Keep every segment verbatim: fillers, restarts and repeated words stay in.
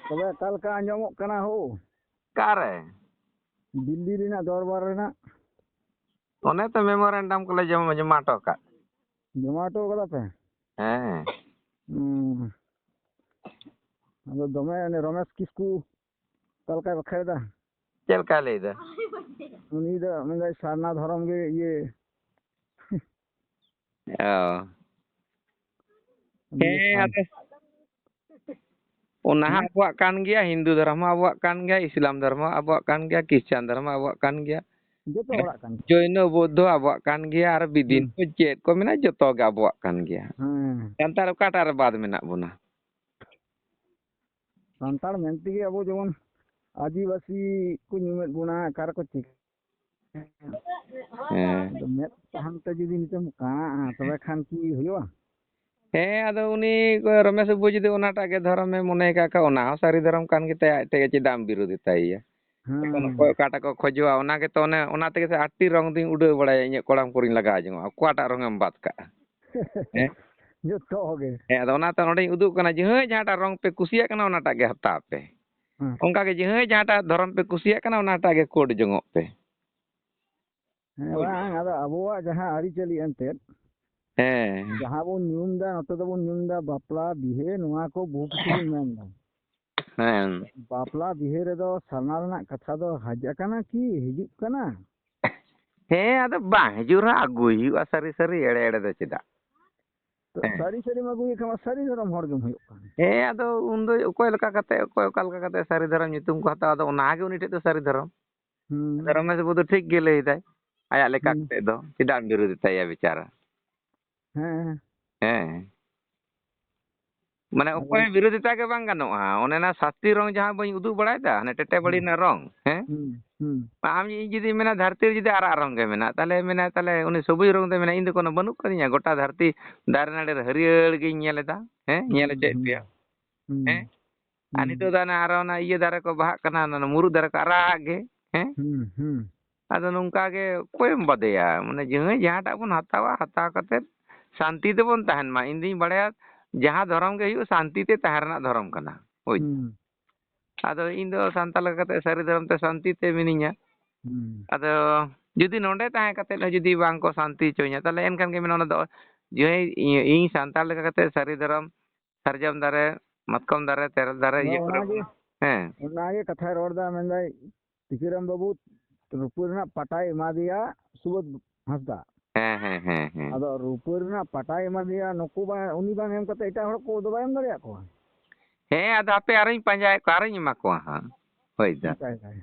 ᱛᱚᱵᱮ ᱚᱠᱟ ᱞᱮᱠᱟ ᱟᱸᱡᱚᱢᱚᱜ ᱠᱟᱱᱟ ᱦᱳ? ᱚᱠᱟᱨᱮ? ᱫᱤᱞᱞᱤ ᱨᱮᱱᱟᱜ ᱫᱚᱨᱵᱟᱨ ᱨᱮᱱᱟᱜ᱾ ᱚᱱᱮ ᱛᱚ memorandum ᱠᱚᱞᱮ ᱡᱚᱢᱟ, ᱡᱚᱢᱟ ᱦᱚᱴᱚ ᱠᱟᱜ᱾ ᱡᱚᱢᱟ ᱦᱚᱴᱚ ᱠᱟᱫᱟ ᱯᱮ? ᱦᱮᱸ᱾ ᱦᱩᱸ᱾ ᱟᱫᱚ ᱫᱚᱢᱮ ᱩᱱᱤ ᱨᱚᱢᱮᱥ ᱠᱤᱥᱠᱩ ᱚᱠᱟ ᱞᱮᱠᱟᱭ ᱵᱟᱠᱷᱮᱲ ᱮᱫᱟ? ᱪᱮᱫ ᱞᱮᱠᱟᱭ ᱞᱟᱹᱭ ᱮᱫᱟ? ᱩᱱᱤ ᱫᱚ ᱢᱮᱱᱫᱟᱭ ᱥᱟᱨᱱᱟ ᱫᱷᱚᱨᱚᱢ ᱜᱮ ᱤᱭᱟᱹ᱾ ᱚ᱾ ᱩᱱᱤ ᱫᱚ ᱦᱮᱸ, ᱥᱟᱨ- ᱟᱫᱚ ᱚᱱᱟ ᱦᱚᱸ ᱦᱮᱸ? ᱟᱵᱚᱣᱟᱜ ᱠᱟᱱ ᱜᱮᱭᱟ, ᱦᱤᱱᱫᱩ ᱫᱷᱚᱨᱚᱢ ᱦᱚᱸ ᱟᱵᱚᱣᱟᱜ ᱠᱟᱱ ᱜᱮᱭᱟ, ᱤᱥᱞᱟᱢ ᱫᱷᱚᱨᱚᱢ ᱦᱚᱸ ᱟᱵᱚᱣᱟᱜ ᱠᱟᱱ ᱜᱮᱭᱟ, ᱠᱷᱨᱤᱥᱪᱟᱱ ᱫᱷᱚᱨᱚᱢ ᱦᱚᱸ ᱟᱵᱚᱣᱟᱜ ᱠᱟᱱ ᱜᱮᱭᱟ, ᱡᱚᱛᱚ ᱦᱚᱲᱟᱜ ᱠᱟᱱ ᱜᱮᱭᱟ᱾ ᱡᱳᱭᱱᱚ ᱵᱳᱫᱽᱫᱷᱚ ᱟᱵᱚᱣᱟᱜ ᱠᱟᱱ ᱜᱮᱭᱟ, ᱟᱨ ᱵᱤᱫᱤᱱ ᱦᱩᱸ᱾ ᱠᱚ ᱪᱮᱫ ᱠᱚ ᱢᱮᱱᱟᱜᱼᱟ, ᱡᱚᱛᱚ ᱜᱮ ᱟᱵᱚᱣᱟᱜ ᱠᱟᱱ ᱜᱮᱭᱟ᱾ ᱦᱮᱸ᱾ ᱥᱟᱱᱛᱟᱲ ᱚᱠᱟᱴᱟᱜ ᱨᱮ ᱵᱟᱫ ᱢᱮᱱᱟᱜ ᱵᱚᱱᱟ? ᱥᱟᱱᱛᱟᱲ ᱢᱮᱱ ᱛᱮᱜᱮ ᱟᱵᱚ ᱡᱮᱢᱚᱱ ᱟᱹᱫᱤᱵᱟᱹᱥᱤ ᱠᱚ ᱧᱩᱢᱮᱫ ᱵᱚᱱᱟ, ᱚᱠᱟ ᱨᱮᱠᱚ ᱪᱤᱠᱟᱹ ᱦᱮᱸ᱾ ᱟᱫᱚ ᱢᱮᱫ ᱥᱟᱦᱟᱱ ᱛᱮ ᱡᱩᱫᱤ ᱱᱤᱛᱚᱜ ᱮᱢ ᱠᱟᱬᱟᱜᱼᱟ, ᱛᱚᱵᱮ ᱠᱷᱟᱱ ᱠᱤ ᱦᱩᱭᱩᱜᱼᱟ? ᱦᱮᱸ, ᱟᱫᱚ ᱩᱱᱤ ᱨᱚᱢᱮᱥ ᱵᱟᱹᱵᱩ ᱡᱩᱫᱤ ᱚᱱᱟᱴᱟᱜ ᱜᱮ ᱫᱷᱚᱨᱚᱢᱮ ᱢᱚᱱᱮ ᱠᱟᱜ ᱠᱷᱟᱱ, ᱚᱱᱟ ᱦᱚᱸ ᱥᱟᱹᱨᱤ ᱫᱷᱚᱨᱚᱢ ᱠᱟᱱ ᱜᱮᱛᱟᱭᱟ, ᱟᱡ ᱴᱷᱮᱡ ᱜᱮ ᱪᱮᱫᱟᱜ ᱮᱢ ᱵᱤᱨᱳᱫᱮ ᱛᱟᱭᱮᱭᱟ? ᱦᱮᱸ᱾ ᱮᱠᱷᱚᱱ ᱚᱠᱚᱭ ᱚᱠᱟᱴᱟᱜ ᱠᱚ ᱠᱷᱚᱡᱚᱜᱼᱟ, ᱚᱱᱟ ᱜᱮᱛᱚ, ᱚᱱᱮ ᱚᱱᱟ ᱛᱮᱜᱮ ᱥᱮ ᱟᱴᱴᱤ ᱨᱚᱝ ᱫᱩᱧ ᱩᱰᱟᱹᱣ ᱵᱟᱲᱟᱭᱟ, ᱤᱧᱟᱹᱜ ᱠᱚᱲᱟᱢ ᱠᱚᱨᱮᱧ ᱞᱟᱜᱟᱣ ᱡᱚᱝᱚᱜᱼᱟ, ᱚᱠᱟᱴᱟᱜ ᱨᱚᱝ ᱮᱢ ᱵᱟᱫ ᱠᱟᱜᱼᱟ? ᱦᱮᱸ? ᱡᱚᱛᱚ ᱜᱮ᱾ ᱦᱮᱸ, ᱟᱫᱚ ᱚᱱᱟᱛᱮ ᱱᱚᱸᱰᱮᱧ ᱩᱫᱩᱜ ᱠᱟᱱᱟ, ᱡᱟᱦᱟᱸᱭ ᱡᱟᱦᱟᱸᱴᱟᱜ ᱨᱚᱝ ᱯᱮ ᱠᱩᱥᱤᱭᱟᱜ ᱠᱟᱱᱟ, ᱚᱱᱟᱴᱟᱜ ᱜᱮ ᱦᱟᱛᱟᱣ ᱯᱮ᱾ ᱦᱮᱸ᱾ ᱚᱱᱠᱟ ᱜᱮ ᱡᱟᱦᱟᱸᱭ ᱡᱟᱦᱟᱸᱴᱟᱜ ᱫᱷᱚᱨᱚᱢ ᱯᱮ ᱠᱩᱥᱤᱭᱟᱜ ᱠᱟᱱᱟ, ᱚᱱᱟᱴᱟᱜ ᱜᱮ ᱠᱳᱰ ᱡᱚᱝᱚᱜ ᱯᱮ᱾ ᱦᱮᱸ, ᱵᱩᱡᱽ? ᱵᱟᱝ, ᱟᱫᱚ ᱟᱵᱚᱣᱟᱜ ᱡᱟᱦᱟᱸ ᱟᱹᱨᱤᱪᱟᱹᱞᱤ ᱮᱱᱛᱮᱫ, ᱦᱮᱸ᱾ ᱡᱟᱦᱟᱸ ᱵᱚᱱ ᱧᱩᱢ ᱮᱫᱟ, ᱱᱚᱛᱮ ᱫᱚᱵᱚᱱ ᱧᱩᱢ ᱮᱫᱟ ᱵᱟᱯᱞᱟ, ᱵᱤᱦᱟᱹ, ᱱᱚᱣᱟ ᱠᱚ ᱵᱚᱦᱩ ᱠᱤᱪᱷᱩ ᱵᱚᱱ ᱢᱮᱱ ᱮᱫᱟ᱾ ᱦᱮᱸ᱾ ᱵᱟᱯᱞᱟ, ᱵᱤᱦᱟᱹ ᱨᱮᱫᱚ ᱥᱟᱨᱱᱟ ᱨᱮᱱᱟᱜ ᱠᱟᱛᱷᱟ ᱫᱚ ᱦᱮᱡ ᱟᱠᱟᱱᱟ ᱠᱤ ᱦᱤᱡᱩᱜ ᱠᱟᱱᱟ? ᱦᱮᱸ, ᱟᱫᱚ ᱵᱟᱝ ᱦᱤᱡᱩᱜ ᱨᱮᱦᱚᱸ ᱟᱹᱜᱩᱭ ᱦᱩᱭᱩᱜᱼᱟ, ᱥᱟᱹᱨᱤ ᱥᱟᱹᱨᱤ, ᱮᱲᱮ ᱮᱲᱮ ᱫᱚ ᱪᱮᱫᱟᱜ? ᱛᱚ, ᱦᱮᱸ᱾ ᱥᱟᱹᱨᱤ ᱥᱟᱹᱨᱤᱢ ᱟᱹᱜᱩᱭᱮ ᱠᱷᱟᱱ ᱢᱟ ᱥᱟᱹᱨᱤ ᱫᱷᱚᱨᱚᱢ ᱦᱚᱲ ᱜᱮᱢ ᱦᱩᱭᱩᱜ ᱠᱟᱱ᱾ ᱦᱮᱸ, ᱟᱫᱚ ᱩᱱᱫᱚ ᱚᱠᱚᱭ ᱞᱮᱠᱟ ᱠᱟᱛᱮ, ᱚᱠᱚᱭ ᱚᱠᱟ ᱞᱮᱠᱟ ᱠᱟᱛᱮ ᱥᱟᱹᱨᱤ ᱫᱷᱚᱨᱚᱢ ᱧᱩᱛᱩᱢ ᱠᱚ ᱦᱟᱛᱟᱣᱟ, ᱟᱫᱚ ᱚᱱᱟ ᱜᱮ ᱩᱱᱤ ᱴᱷᱮᱡ ᱫᱚ ᱥᱟᱹᱨᱤ ᱫᱷᱚᱨᱚᱢ᱾ ᱦᱩᱸ᱾ ᱟᱫᱚ ᱨᱚᱢᱮᱥ ᱵᱟᱹᱵᱩ ᱫᱚ ᱴᱷᱤᱠ ᱜᱮ ᱞᱟᱹᱭ ᱫᱟᱭ, ᱟᱭᱟᱜ ᱞᱮᱠᱟ ᱦᱩᱸ᱾ ᱠᱟᱛᱮ ᱫᱚ᱾ ᱪᱮᱫᱟᱜ ᱮᱢ ᱵᱤᱨᱳᱫ ᱛᱟᱭᱟ ᱵᱮᱪᱟᱨᱟ? ᱦᱮᱸ᱾ ᱦᱮᱸ᱾ ᱢᱟᱱᱮ ᱟᱫᱚ ᱚᱠᱚᱭ ᱵᱤᱨᱳᱫᱷᱤᱛᱟ ᱜᱮ ᱵᱟᱝ ᱜᱟᱱᱚᱜᱼᱟ᱾ ᱚᱱᱮ ᱚᱱᱟ ᱥᱟᱥᱛᱤ ᱨᱚᱝ ᱡᱟᱦᱟᱸ ᱵᱟᱹᱧ ᱩᱫᱩᱜ ᱵᱟᱲᱟᱭᱮᱫᱟ, ᱦᱟᱱᱮ ᱴᱮᱴᱮ ᱵᱟᱹᱲᱤ ᱦᱩᱸ, ᱨᱮᱱᱟᱜ ᱨᱚᱝ, ᱦᱮᱸ? ᱦᱩᱸ, ᱦᱩᱸ᱾ ᱟᱢ ᱤᱧ ᱡᱩᱫᱤ ᱢᱮᱱᱟ ᱫᱷᱟᱹᱨᱛᱤ ᱨᱮ ᱡᱩᱫᱤ ᱟᱨᱟᱜ ᱨᱚᱝ ᱜᱮ ᱢᱮᱱᱟᱜ, ᱛᱟᱦᱞᱮ ᱢᱮᱱᱟ ᱛᱟᱦᱞᱮ ᱩᱱᱤ ᱥᱚᱵᱩᱡ ᱨᱚᱝ ᱫᱚᱭ ᱢᱮᱱᱟ, ᱤᱧ ᱫᱚ ᱠᱳᱱᱳ ᱵᱟᱹᱱᱩᱜ ᱠᱟᱫᱤᱧᱟ, ᱜᱚᱴᱟ ᱫᱷᱟᱹᱨᱛᱤ ᱫᱟᱨᱮ ᱱᱟᱹᱲᱤ ᱨᱮ ᱦᱟᱹᱨᱭᱟᱹᱲ ᱜᱤᱧ ᱧᱮᱞ ᱮᱫᱟ, ᱦᱮᱸ? ᱧᱮᱞ ᱦᱩᱸ, ᱦᱚᱪᱚᱭᱮᱫ ᱦᱩᱸ, ᱯᱮᱭᱟ, ᱦᱩᱸ, ᱦᱮᱸ? ᱟᱨ ᱦᱩᱸ᱾ ᱱᱤᱛᱚᱜ ᱫᱚ ᱦᱟᱱᱮ ᱟᱨᱚ ᱚᱱᱟ ᱤᱭᱟᱹ ᱫᱟᱨᱮ ᱠᱚ ᱵᱟᱦᱟᱜ ᱠᱟᱱᱟ, ᱚᱱᱟ ᱢᱩᱨᱩᱫ ᱫᱟᱨᱮ ᱠᱚ ᱟᱨᱟᱜ ᱜᱮ, ᱦᱮᱸ? ᱦᱩᱸ, ᱦᱩᱸ᱾ ᱟᱫᱚ ᱱᱚᱝᱠᱟ ᱜᱮ ᱚᱠᱚᱭᱮᱢ ᱵᱟᱫᱮᱭᱟ? ᱢᱟᱱᱮ ᱡᱟᱦᱟᱸᱭ ᱡᱟᱦᱟᱸᱴᱟᱜ ᱵᱚᱱ ᱦᱟᱛᱟᱣᱟ, ᱦᱟᱛᱟᱣ ᱠᱟᱛᱮ ᱥᱟᱱᱛᱤ ᱛᱮᱵᱚᱱ ᱛᱟᱦᱮᱱ ᱢᱟ᱾ ᱤᱧ ᱫᱩᱧ ᱵᱟᱲᱟᱭᱟ ᱡᱟᱦᱟᱸ ᱫᱷᱚᱨᱚᱢ ᱜᱮ ᱦᱩᱭᱩᱜ, ᱥᱟᱱᱛᱤ ᱛᱮ ᱛᱟᱦᱮᱸ ᱨᱮᱱᱟᱜ ᱫᱷᱚᱨᱚᱢ ᱠᱟᱱᱟ᱾ ᱵᱩᱡᱽ? ᱦᱩᱸ᱾ ᱟᱫᱚ ᱤᱧ ᱫᱚ ᱥᱟᱱᱛᱟᱲ ᱞᱮᱠᱟ ᱠᱟᱛᱮ ᱥᱟᱹᱨᱤ ᱫᱷᱚᱨᱚᱢ ᱛᱮ ᱥᱟᱱᱛᱤ ᱛᱮ ᱢᱤᱱᱟᱹᱧᱟ᱾ ᱦᱩᱸ᱾ ᱟᱫᱚ ᱡᱩᱫᱤ ᱱᱚᱰᱮ ᱛᱟᱦᱮᱸ ᱠᱟᱛᱮ ᱦᱚᱸ ᱡᱩᱫᱤ ᱵᱟᱝ ᱠᱚ ᱥᱟᱱᱛᱤ ᱦᱚᱪᱚᱧᱟ, ᱛᱟᱦᱚᱞᱮ ᱮᱱᱠᱷᱟᱱ ᱜᱮ ᱢᱮᱱᱟ ᱚᱱᱟ ᱫᱚ ᱡᱮ ᱤᱧ, ᱤᱧ ᱥᱟᱱᱛᱟᱲ ᱞᱮᱠᱟ ᱠᱟᱛᱮ ᱥᱟᱹᱨᱤ ᱫᱷᱚᱨᱚᱢ, ᱥᱟᱨᱡᱚᱢ ᱫᱟᱨᱮ, ᱢᱟᱛᱠᱚᱢ ᱫᱟᱨᱮ, ᱛᱮᱨᱮᱞ ᱫᱟᱨᱮ, ᱟᱫᱚ ᱤᱭᱟᱹ ᱠᱚᱨᱮ ᱚᱱᱟᱜᱮ, ᱵᱚᱱ-, ᱦᱮᱸ᱾ ᱚᱱᱟᱜᱮ ᱠᱟᱛᱷᱟᱭ ᱨᱚᱲ ᱮᱫᱟ, ᱢᱮᱱᱫᱟᱭ, ᱴᱤᱠᱟᱹᱨᱟᱢ ᱵᱟᱹᱵᱩ ᱨᱩᱯᱟᱹ ᱨᱮᱱᱟᱜ ᱯᱟᱴᱟᱭ ᱮᱢᱟ ᱫᱮᱭᱟ ᱥᱩᱵᱳᱫᱷ ᱦᱟᱸᱥᱫᱟ᱾ ᱦᱮᱸ, ᱦᱮᱸ, ᱦᱮᱸ, ᱦᱮᱸ᱾ ᱟᱫᱚ ᱨᱩᱯᱟᱹ ᱨᱮᱱᱟᱜ ᱯᱟᱴᱟᱭ ᱮᱢᱟ ᱫᱮᱭᱟ, ᱱᱩᱠᱩ ᱵᱟᱝ, ᱩᱱᱤ ᱵᱟᱝ ᱮᱢ ᱠᱟᱛᱮ ᱮᱴᱟᱜ ᱦᱚᱲ ᱠᱚ ᱫᱚ ᱵᱟᱭ ᱮᱢ ᱫᱟᱲᱮᱭᱟᱜ ᱠᱚᱣᱟ? ᱦᱮᱸ, ᱟᱫᱚ ᱦᱟᱯᱮ ᱟᱨᱚᱧ ᱯᱟᱸᱡᱟᱭᱮᱫ ᱠᱚᱣᱟ, ᱟᱨᱚᱧ ᱮᱢᱟ ᱠᱚᱣᱟ ᱦᱟᱸᱜ᱾ ᱦᱳᱭ ᱫᱟ᱾ ᱚᱱᱠᱟᱭ ᱫᱟᱭ᱾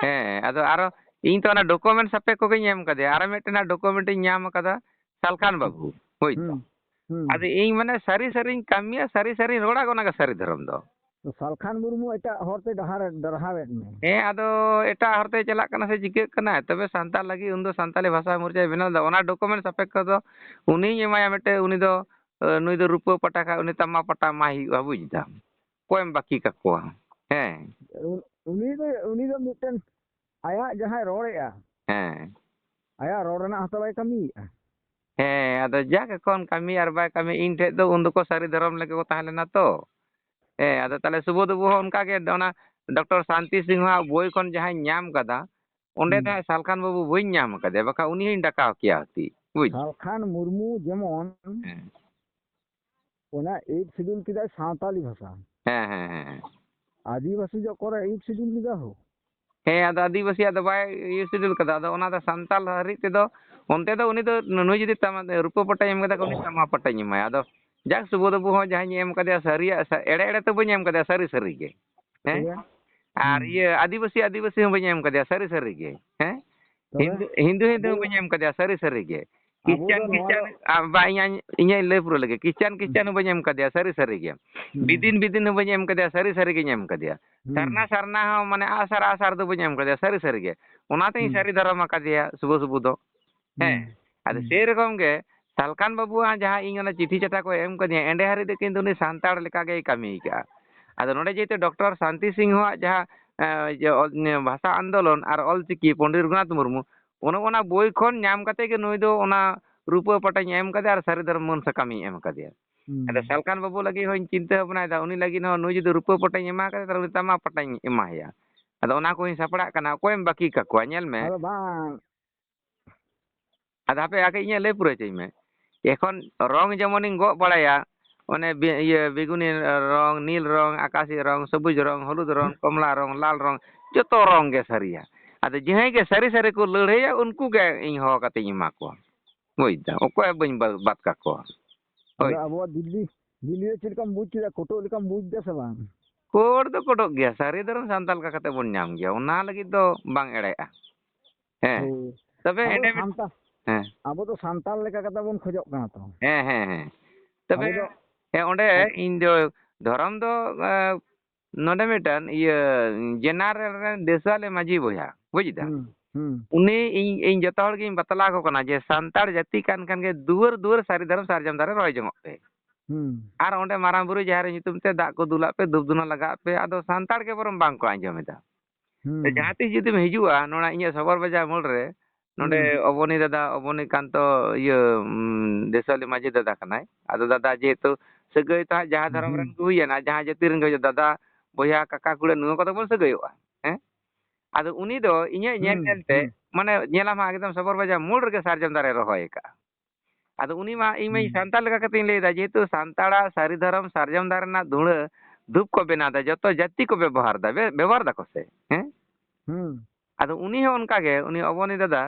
ᱦᱮᱸ, ᱟᱫᱚ ᱟᱨᱚ ᱤᱧ ᱛᱚ ᱚᱱᱟ document ᱥᱟᱯᱮ ᱠᱚᱜᱮᱧ ᱮᱢ ᱠᱟᱫᱮᱭᱟ, ᱟᱨᱚ ᱢᱤᱫᱴᱮᱱ ᱦᱟᱸᱜ document ᱤᱧ ᱧᱟᱢ ᱠᱟᱫᱟ, ᱥᱟᱞᱠᱷᱟᱱ ᱵᱟᱹᱵᱩ, ᱦᱳᱭ ᱫᱟ᱾ ᱦᱩᱸ, ᱦᱩᱸ᱾ ᱟᱫᱚ ᱤᱧ ᱢᱟᱱᱮ ᱥᱟᱹᱨᱤ ᱥᱟᱹᱨᱤᱧ ᱠᱟᱹᱢᱤᱭᱟ, ᱥᱟᱹᱨᱤ ᱥᱟᱹᱨᱤᱧ ᱨᱚᱲᱟ, ᱚᱱᱟ ᱜᱮ ᱥᱟᱹᱨᱤ ᱫᱷᱚᱨᱚᱢ ᱫᱚ᱾ ᱛᱚ ᱥᱟᱞᱠᱷᱟᱱ ᱢᱩᱨᱢᱩ ᱮᱴᱟᱜ ᱦᱚᱨᱛᱮ ᱰᱟᱦᱟᱨ, ᱰᱟᱨᱦᱟᱣᱮᱫ ᱢᱮ᱾ ᱦᱮᱸ, ᱟᱫᱚ ᱮᱴᱟᱜ ᱦᱚᱨᱛᱮ ᱪᱟᱞᱟᱜ ᱠᱟᱱᱟ ᱥᱮ ᱪᱤᱠᱟᱹᱜ ᱠᱟᱱᱟ? ᱛᱚᱵᱮ ᱥᱟᱱᱛᱟᱲ ᱞᱟᱹᱜᱤᱫ ᱩᱱᱫᱚ ᱥᱟᱱᱛᱟᱲᱤ ᱵᱷᱟᱥᱟ ᱢᱳᱨᱪᱟᱭ ᱵᱮᱱᱟᱣ ᱞᱮᱫᱟ, ᱚᱱᱟ document ᱥᱟᱯᱮᱠᱠᱷᱚ ᱫᱚ ᱩᱱᱤᱧ ᱮᱢᱟᱭᱟ ᱢᱤᱫᱴᱮᱱ, ᱩᱱᱤ ᱫᱚ, ᱮ, ᱱᱩᱭ ᱫᱚ ᱨᱩᱯᱟᱹ ᱯᱟᱴᱟ ᱠᱷᱟᱡ ᱩᱱᱤ ᱛᱟᱢᱟ ᱯᱟᱴᱟ ᱮᱢᱟᱭ ᱦᱩᱭᱩᱜᱼᱟ, ᱵᱩᱡᱽ ᱫᱟᱢ? ᱚᱠᱚᱭᱮᱢ ᱵᱟᱹᱠᱤ ᱠᱟᱠᱚᱣᱟ? ᱦᱮᱸ᱾ ᱩᱱ-, ᱩᱱᱤ ᱫᱚ, ᱩᱱᱤ ᱫᱚ ᱢᱤᱫᱴᱮᱱ ᱟᱭᱟᱜ ᱡᱟᱦᱟᱸᱭ ᱨᱚᱲᱮᱜᱼᱟ, ᱦᱮᱸ᱾ ᱟᱭᱟᱜ ᱨᱚᱲ ᱨᱮᱱᱟᱜ ᱦᱚᱸᱛᱚ ᱵᱟᱭ ᱠᱟᱹᱢᱤᱭᱮᱜᱼᱟ᱾ ᱦᱮᱸ, ᱟᱫᱚ ᱡᱟᱠ ᱮᱠᱷᱚᱱ ᱠᱟᱹᱢᱤ ᱟᱨ ᱵᱟᱭ ᱠᱟᱹᱢᱤ, ᱤᱧ ᱴᱷᱮᱡ ᱫᱚ ᱩᱱ ᱫᱚᱠᱚ ᱥᱟᱹᱨᱤ ᱫᱷᱚᱨᱚᱢ ᱞᱮᱠᱟ ᱠᱚ ᱛᱟᱦᱮᱸ ᱞᱮᱱᱟ ᱛᱚ᱾ ᱦᱮᱸ, ᱟᱫᱚ ᱛᱟᱦᱞᱮ ᱥᱩᱵᱳᱫᱷ ᱵᱟᱹᱵᱩ ᱦᱚᱸ ᱚᱱᱠᱟ ᱜᱮ, ᱚᱱᱟ ᱰᱚᱠᱴᱚᱨ ᱥᱟᱱᱛᱤ ᱥᱤᱝᱦᱚᱣᱟᱜ ᱵᱳᱭ ᱠᱷᱚᱱ ᱡᱟᱦᱟᱸᱧ ᱧᱟᱢ ᱠᱟᱫᱟ, ᱚᱸᱰᱮ ᱦᱩᱸ᱾ ᱫᱚ ᱦᱟᱸᱜ ᱥᱟᱞᱠᱷᱟᱱ ᱵᱟᱹᱵᱩ ᱵᱟᱹᱧ ᱧᱟᱢ ᱠᱟᱫᱮᱭᱟ, ᱵᱟᱠᱷᱟᱱ ᱩᱱᱤ ᱦᱚᱸᱧ ᱰᱟᱠᱟᱣ ᱠᱮᱭᱟ ᱦᱩᱛᱤ, ᱵᱩᱡᱽ? ᱥᱟᱞᱠᱷᱟᱱ ᱢᱩᱨᱢᱩ ᱡᱮᱢᱚᱱ ᱦᱮᱸ᱾ ᱚᱱᱟ eighth schedule ᱠᱮᱫᱟᱭ ᱥᱟᱶᱛᱟᱞᱤ ᱵᱷᱟᱥᱟ᱾ ᱦᱮᱸ, ᱦᱮᱸ, ᱦᱮᱸ, ᱦᱮᱸ᱾ ᱟᱹᱫᱤᱵᱟᱹᱥᱤ ᱡᱚᱜ ᱠᱚᱨᱮ eighth schedule ᱞᱮᱫᱟ ᱦᱳ᱾ ᱦᱮᱸ, ᱟᱫᱚ ᱟᱹᱫᱤᱵᱟᱹᱥᱤᱭᱟᱜ ᱫᱚ ᱵᱟᱭ ᱤᱭᱟᱹ schedule ᱠᱟᱫᱟ᱾ ᱟᱫᱚ ᱚᱱᱟ ᱫᱚ ᱥᱟᱱᱛᱟᱞ ᱦᱟᱹᱨᱤᱡ ᱛᱮᱫᱚ ᱚᱱᱛᱮ ᱫᱚ ᱩᱱᱤ ᱫᱚ ᱱᱩᱭ ᱡᱩᱫᱤ ᱛᱟᱢᱟ-, ᱨᱩᱯᱟᱹ ᱯᱟᱴᱟᱧ ᱮᱢ ᱠᱟᱫᱟ, ᱩᱱᱤ ᱛᱟᱢᱟ ᱯᱟᱴᱟᱧ ᱮᱢᱟᱭᱟ᱾ ᱟᱫᱚ ᱡᱟᱠ ᱥᱩᱵᱳᱫᱷ ᱵᱟᱹᱵᱩ ᱦᱚᱸ ᱡᱟᱦᱟᱸᱧ ᱮᱢ ᱠᱟᱫᱮᱭᱟ ᱥᱟᱹᱨᱤᱭᱟᱜ, ᱥᱟ-, ᱮᱲᱮ ᱮᱲᱮ ᱛᱚ ᱵᱟᱹᱧ ᱮᱢ ᱠᱟᱫᱮᱭᱟ, ᱥᱟᱹᱨᱤ ᱥᱟᱹᱨᱤ ᱜᱮ᱾ ᱦᱮᱸ? ᱛᱚᱵᱮ? ᱟᱨ ᱦᱩᱸ᱾ ᱤᱭᱟᱹ ᱟᱹᱫᱤᱵᱟᱹᱥᱤ, ᱟᱹᱫᱤᱵᱟᱹᱥᱤ ᱦᱚᱸ ᱵᱟᱹᱧ ᱮᱢ ᱠᱟᱫᱮᱭᱟ, ᱥᱟᱹᱨᱤ ᱥᱟᱹᱨᱤ ᱜᱮ᱾ ᱦᱮᱸ? ᱛᱚᱵᱮ? ᱦᱤᱱᱫᱩ, ᱦᱤᱱᱫᱩ, ᱦᱤᱱᱫᱩ ᱟᱵᱚ ᱦᱚᱸ ᱫᱚ, ᱵᱟᱹᱧ ᱮᱢ ᱠᱟᱫᱮᱭᱟ, ᱥᱟᱹᱨᱤ ᱥᱟᱹᱨᱤ ᱜᱮ᱾ ᱟᱵᱚ ᱫᱚ ᱠᱷᱨᱤᱥᱪᱟᱱ, ᱱᱚᱣᱟ ᱠᱷᱨᱤᱥᱪᱟᱱ, ᱫᱚ ᱟ, ᱵᱟ, ᱤᱧᱟᱹᱧ, ᱤᱧᱟᱹᱧ ᱞᱟᱹᱭ ᱯᱩᱨᱟᱹᱣ ᱞᱮᱜᱮ᱾ ᱠᱷᱨᱤᱥᱪᱟᱱ, ᱦᱩᱸ᱾ ᱠᱷᱨᱤᱥᱪᱟᱱ ᱦᱚᱸ ᱵᱟᱹᱧ ᱮᱢ ᱠᱟᱫᱮᱭᱟ, ᱥᱟᱹᱨᱤ ᱥᱟᱹᱨᱤ ᱜᱮ᱾ ᱦᱩᱸ᱾ ᱵᱤᱫᱤᱱ, ᱵᱤᱫᱤᱱ ᱦᱚᱸ ᱵᱟᱹᱧ ᱮᱢ ᱠᱟᱫᱮᱭᱟ, ᱥᱟᱹᱨᱤ ᱥᱟᱹᱨᱤ ᱜᱤᱧ ᱮᱢ ᱠᱟᱫᱮᱭᱟ᱾ ᱦᱩᱸ᱾ ᱥᱟᱨᱱᱟ, ᱥᱟᱨᱱᱟ ᱦᱚᱸ ᱢᱟᱱᱮ ᱟᱜᱼᱥᱟᱨ, ᱟᱜᱼᱥᱟᱨ ᱫᱚ ᱵᱟᱹᱧ ᱮᱢ ᱠᱟᱫᱮᱭᱟ, ᱥᱟᱹᱨᱤ ᱥᱟᱹᱨᱤ ᱜᱮ᱾ ᱚᱱᱟᱛᱮᱧ ᱦᱩᱸ᱾ ᱥᱟᱹᱨᱤ ᱫᱷᱚᱨᱚᱢ ᱟᱠᱟᱫᱮᱭᱟ ᱥᱩᱵᱷᱩ, ᱥᱩᱵᱷᱩ ᱫᱚ᱾ ᱦᱩᱸ᱾ ᱦᱮᱸ᱾ ᱟᱫᱚ ᱦᱩᱸ᱾ ᱥᱮᱨᱚᱠᱚᱢ ᱜᱮ ᱥᱟᱞᱠᱷᱟᱱ ᱵᱟᱹᱵᱩᱣᱟᱜ ᱡᱟᱦᱟᱸ ᱤᱧ ᱚᱱᱟ ᱪᱤᱴᱷᱤ ᱪᱟᱴᱟ ᱠᱚ ᱮᱢ ᱠᱟᱫᱤᱧᱟ, ᱮᱸᱰᱮ ᱦᱟᱹᱨᱤᱡ ᱫᱚ ᱠᱤᱱᱛᱩ ᱩᱱᱤ ᱥᱟᱱᱛᱟᱲ ᱞᱮᱠᱟ ᱜᱮᱭ ᱠᱟᱹᱢᱤ ᱠᱟᱜᱼᱟ᱾ ᱟᱫᱚ ᱱᱚᱰᱮ ᱡᱮᱦᱮᱛᱩ ᱰᱚᱠᱴᱚᱨ ᱥᱟᱱᱛᱤ ᱥᱤᱝᱦᱚᱣᱟᱜ ᱡᱟᱦᱟᱸ, ᱮᱸ, ᱡᱮ, ᱚᱞ-, ᱵᱷᱟᱥᱟ ᱟᱱᱫᱳᱞᱚᱱ ᱟᱨ ᱚᱞ ᱪᱤᱠᱤ ᱯᱚᱱᱰᱤᱛ ᱨᱚᱜᱷᱩᱱᱟᱛᱷ ᱢᱩᱨᱢᱩ, ᱚᱱᱮ ᱚᱱᱟ ᱵᱳᱭ ᱠᱷᱚᱱ ᱧᱟᱢ ᱠᱟᱛᱮ ᱜᱮ ᱱᱩᱭ ᱫᱚ ᱚᱱᱟ ᱨᱩᱯᱟᱹ ᱯᱟᱴᱟᱧ ᱮᱢ ᱠᱟᱫᱮᱭᱟ ᱟᱨ ᱥᱟᱹᱨᱤ ᱫᱷᱚᱨᱚᱢ ᱢᱟᱹᱱ ᱥᱟᱠᱟᱢᱤᱧ ᱮᱢ ᱠᱟᱫᱮᱭᱟ᱾ ᱟᱫᱚ ᱥᱟᱞᱠᱷᱟᱱ ᱵᱟᱹᱵᱩ ᱞᱟᱹᱜᱤᱫ ᱦᱚᱸᱧ ᱪᱤᱱᱛᱟᱹ ᱵᱷᱟᱵᱽᱱᱟᱭᱮᱫᱟ, ᱩᱱᱤ ᱞᱟᱹᱜᱤᱫ ᱦᱚᱸ ᱱᱩᱭ ᱡᱩᱫᱤ ᱨᱩᱯᱟᱹ ᱯᱚᱴᱟᱧ ᱮᱢᱟ ᱠᱟᱫᱮ, ᱛᱟᱦᱞᱮ ᱩᱱᱤ ᱛᱟᱢᱟ ᱯᱟᱴᱟᱧ ᱮᱢᱟᱭᱟ᱾ ᱟᱫᱚ ᱚᱱᱟ ᱠᱚᱧ ᱥᱟᱯᱲᱟᱜ ᱠᱟᱱᱟ, ᱚᱠᱚᱭᱮᱢ ᱵᱟᱹᱠᱤ ᱠᱟᱠᱚᱣᱟ? ᱧᱮᱞ ᱢᱮ᱾ ᱟᱫᱚ ᱵᱟᱝ᱾ ᱟᱫᱚ ᱦᱟᱯᱮ, ᱟᱜᱮ ᱤᱧᱟᱹᱜ ᱞᱟᱹᱭ ᱯᱩᱨᱟᱹᱣ ᱦᱚᱪᱚᱧ ᱢᱮ᱾ ᱮᱠᱷᱚᱱ ᱨᱚᱝ ᱡᱮᱢᱚᱱᱤᱧ ᱜᱚᱜ ᱵᱟᱲᱟᱭᱟ, ᱚᱱᱮ ᱵᱮ-, ᱤᱭᱟᱹ, ᱵᱮᱜᱩᱱᱤ ᱨᱚᱝ, ᱱᱤᱞ ᱨᱚᱝ, ᱟᱠᱟᱥᱤ ᱨᱚᱝ, ᱥᱚᱵᱩᱡ ᱨᱚᱝ, ᱦᱚᱞᱩᱫ ᱨᱚᱝ, ᱠᱚᱢᱞᱟ ᱨᱚᱝ, ᱞᱟᱞ ᱨᱚᱝ, ᱡᱚᱛᱚ ᱨᱚᱝ ᱜᱮ ᱥᱟᱹᱨᱤᱭᱟ᱾ ᱟᱫᱚ ᱡᱟᱦᱟᱸᱭ ᱜᱮ ᱥᱟᱹᱨᱤ ᱥᱟᱹᱨᱤ ᱠᱚ ᱞᱟᱹᱲᱦᱟᱹᱭᱟ, ᱩᱱᱠᱩ ᱜᱮ ᱤᱧ ᱦᱚᱦᱚ ᱠᱟᱛᱮᱧ ᱮᱢᱟ ᱠᱚᱣᱟ᱾ ᱵᱩᱡᱽ ᱫᱟᱢ, ᱚᱠᱚᱭ ᱵᱟᱹᱧ ᱵᱟ-, ᱵᱟᱫ ᱠᱟᱠᱚᱣᱟ᱾ ᱦᱳᱭ᱾ ᱟᱫᱚ ᱟᱵᱚᱣᱟᱜ ᱫᱤᱞᱞᱤ, ᱫᱤᱞᱞᱤ ᱨᱮ ᱪᱮᱫ ᱞᱮᱠᱟᱢ ᱵᱩᱡᱽ ᱠᱮᱫᱟ? ᱠᱚᱴᱚᱜ ᱞᱮᱠᱟᱢ ᱵᱩᱡᱽ ᱫᱟ ᱥᱮ ᱵᱟᱝ? ᱠᱳᱰ ᱫᱚ ᱠᱳᱰᱚᱜ ᱜᱮᱭᱟ, ᱥᱟᱹᱨᱤ ᱫᱷᱚᱨᱚᱢ ᱥᱟᱱᱛᱟᱲ ᱞᱮᱠᱟ ᱠᱟᱛᱮ ᱵᱚᱱ ᱧᱟᱢ ᱜᱮᱭᱟ, ᱚᱱᱟ ᱞᱟᱹᱜᱤᱫ ᱫᱚ ᱵᱟᱝ ᱮᱲᱮᱜᱼᱟ᱾ ᱦᱮᱸ᱾ ᱦᱳᱭ᱾ ᱛᱚᱵᱮ ᱟᱵᱚ ᱮᱸᱰᱮ ᱢᱤᱫ-, ᱥᱟᱱᱛᱟᱲ, ᱦᱮᱸ᱾ ᱟᱵᱚ ᱫᱚ ᱥᱟᱱᱛᱟᱲ ᱞᱮᱠᱟ ᱠᱟᱛᱮ ᱵᱚᱱ ᱠᱷᱚᱡᱚᱜ ᱠᱟᱱᱟ ᱛᱚ᱾ ᱦᱮᱸ, ᱦᱮᱸ, ᱦᱮᱸ᱾ ᱛᱚᱵᱮ, ᱟᱵᱚ ᱫᱚ ᱦᱮᱸ, ᱚᱸᱰᱮ ᱟᱵ- ᱤᱧ ᱫᱚ ᱫᱷᱚᱨᱚᱢ ᱫᱚ, ᱮ, ᱱᱚᱰᱮ ᱢᱤᱫᱴᱟᱝ ᱤᱭᱟᱹ ᱡᱮᱱᱟᱨᱮᱞ ᱨᱮᱱ ᱫᱮᱥᱣᱟᱞᱮ ᱢᱟᱹᱡᱷᱤ ᱵᱚᱭᱦᱟ, ᱵᱩᱡᱽ ᱫᱟᱢ? ᱦᱩᱸ, ᱦᱩᱸ᱾ ᱩᱱᱤ ᱤᱧ, ᱤᱧ ᱡᱚᱛᱚ ᱦᱚᱲ ᱜᱤᱧ ᱵᱟᱛᱞᱟᱣ ᱟᱠᱚ ᱠᱟᱱᱟ ᱡᱮ ᱥᱟᱱᱛᱟᱲ ᱡᱟᱹᱛᱤ ᱠᱟᱱ ᱠᱷᱟᱱ ᱜᱮ ᱫᱩᱣᱟᱹᱨ ᱫᱩᱣᱟᱹᱨ ᱥᱟᱹᱨᱤ ᱫᱷᱚᱨᱚᱢ ᱥᱟᱨᱡᱚᱢ ᱫᱟᱨᱮ ᱨᱚᱦᱚᱭ ᱡᱚᱝᱚᱜ ᱯᱮ᱾ ᱦᱩᱸ᱾ ᱟᱨ ᱚᱸᱰᱮ ᱢᱟᱨᱟᱝ ᱵᱩᱨᱩ ᱡᱟᱦᱮᱨ ᱧᱩᱛᱩᱢ ᱛᱮ ᱫᱟᱜ ᱠᱚ ᱫᱩᱞᱟᱜ ᱯᱮ, ᱫᱷᱩᱯ ᱫᱷᱩᱱᱟᱹ ᱞᱟᱜᱟᱜ ᱯᱮ, ᱟᱫᱚ ᱥᱟᱱᱛᱟᱲ ᱜᱮ ᱵᱚᱨᱚᱝ ᱵᱟᱝ ᱠᱚ ᱟᱸᱡᱚᱢ ᱮᱫᱟ᱾ ᱦᱩᱸ᱾ ᱡᱟᱦᱟᱸ ᱛᱤᱥ ᱡᱩᱫᱤᱢ ᱦᱤᱡᱩᱜᱼᱟ ᱱᱚᱰᱮ ᱤᱧᱟᱹᱜ ᱥᱚᱵᱚᱨ ᱵᱟᱡᱟᱨ ᱢᱳᱲ ᱨᱮ, ᱱᱚᱰᱮ ᱦᱩᱸ᱾ ᱚᱵᱚᱱᱤ ᱫᱟᱫᱟ, ᱚᱵᱚᱱᱤ ᱠᱟᱱᱛᱚ, ᱤᱭᱟᱹ, ᱩᱢ, ᱫᱮᱥᱣᱟᱞᱤ ᱢᱟᱹᱡᱷᱤ ᱫᱟᱫᱟ ᱠᱟᱱᱟᱭ᱾ ᱟᱫᱚ ᱫᱟᱫᱟ ᱡᱮᱦᱮᱛᱩ ᱥᱟᱹᱜᱟᱹᱭ ᱛᱚ ᱦᱟᱸᱜ ᱡᱟᱦᱟᱸ ᱫᱷᱚᱨᱚᱢ ᱦᱩᱸ᱾ ᱨᱮᱱ ᱠᱚ ᱦᱩᱭᱮᱱᱟ, ᱡᱟᱦᱟᱸ ᱡᱟᱹᱛᱤ ᱨᱮᱱ ᱜᱮ ᱦᱩᱭᱩᱜ, ᱫᱟᱫᱟ, ᱵᱚᱭᱦᱟ, ᱠᱟᱠᱟ, ᱠᱩᱲᱟᱹ, ᱱᱚᱣᱟ ᱠᱚᱫᱚ ᱵᱚᱱ ᱥᱟᱹᱜᱟᱹᱭᱚᱜᱼᱟ᱾ ᱦᱮᱸ? ᱟᱫᱚ ᱩᱱᱤ ᱫᱚ ᱤᱧᱟᱹᱜ ᱧᱮᱞ ᱦᱩᱸ, ᱧᱮᱞ ᱛᱮ, ᱦᱩᱸ᱾ ᱢᱟᱱᱮ, ᱧᱮᱞᱟᱢ ᱦᱟᱸᱜ ᱮᱠᱫᱚᱢ ᱥᱚᱵᱚᱨ ᱵᱟᱡᱟᱨ ᱢᱳᱲ ᱨᱮᱜᱮ ᱥᱟᱨᱡᱚᱢ ᱫᱟᱨᱮ ᱨᱚᱦᱚᱭ ᱟᱠᱟᱫᱼᱟ᱾ ᱟᱫᱚ ᱩᱱᱤ ᱢᱟ, ᱤᱧ ᱢᱟ ᱦᱩᱸ᱾ ᱥᱟᱱᱛᱟᱲ ᱞᱮᱠᱟ ᱠᱟᱛᱮᱧ ᱞᱟᱹᱭᱫᱟ, ᱡᱮᱦᱮᱛᱩ ᱥᱟᱱᱛᱟᱲᱟᱜ ᱥᱟᱹᱨᱤ ᱫᱷᱚᱨᱚᱢ ᱥᱟᱨᱡᱚᱢ ᱫᱟᱨᱮ ᱨᱮᱱᱟᱜ ᱫᱷᱩᱲᱟᱹ ᱫᱷᱩᱯ ᱠᱚ ᱵᱮᱱᱟᱣ ᱮᱫᱟ, ᱡᱚᱛᱚ ᱡᱟᱹᱛᱤ ᱠᱚ ᱵᱮᱵᱚᱦᱟᱨ ᱮᱫᱟ, ᱵᱮ-, ᱵᱮᱵᱚᱦᱟᱨ ᱫᱟᱠᱚ ᱥᱮ, ᱦᱮᱸ? ᱦᱩᱸ᱾ ᱟᱫᱚ ᱩᱱᱤ ᱦᱚᱸ ᱚᱱᱠᱟ ᱜᱮ, ᱩᱱᱤ ᱚᱵᱚᱱᱤ ᱫᱟᱫᱟ,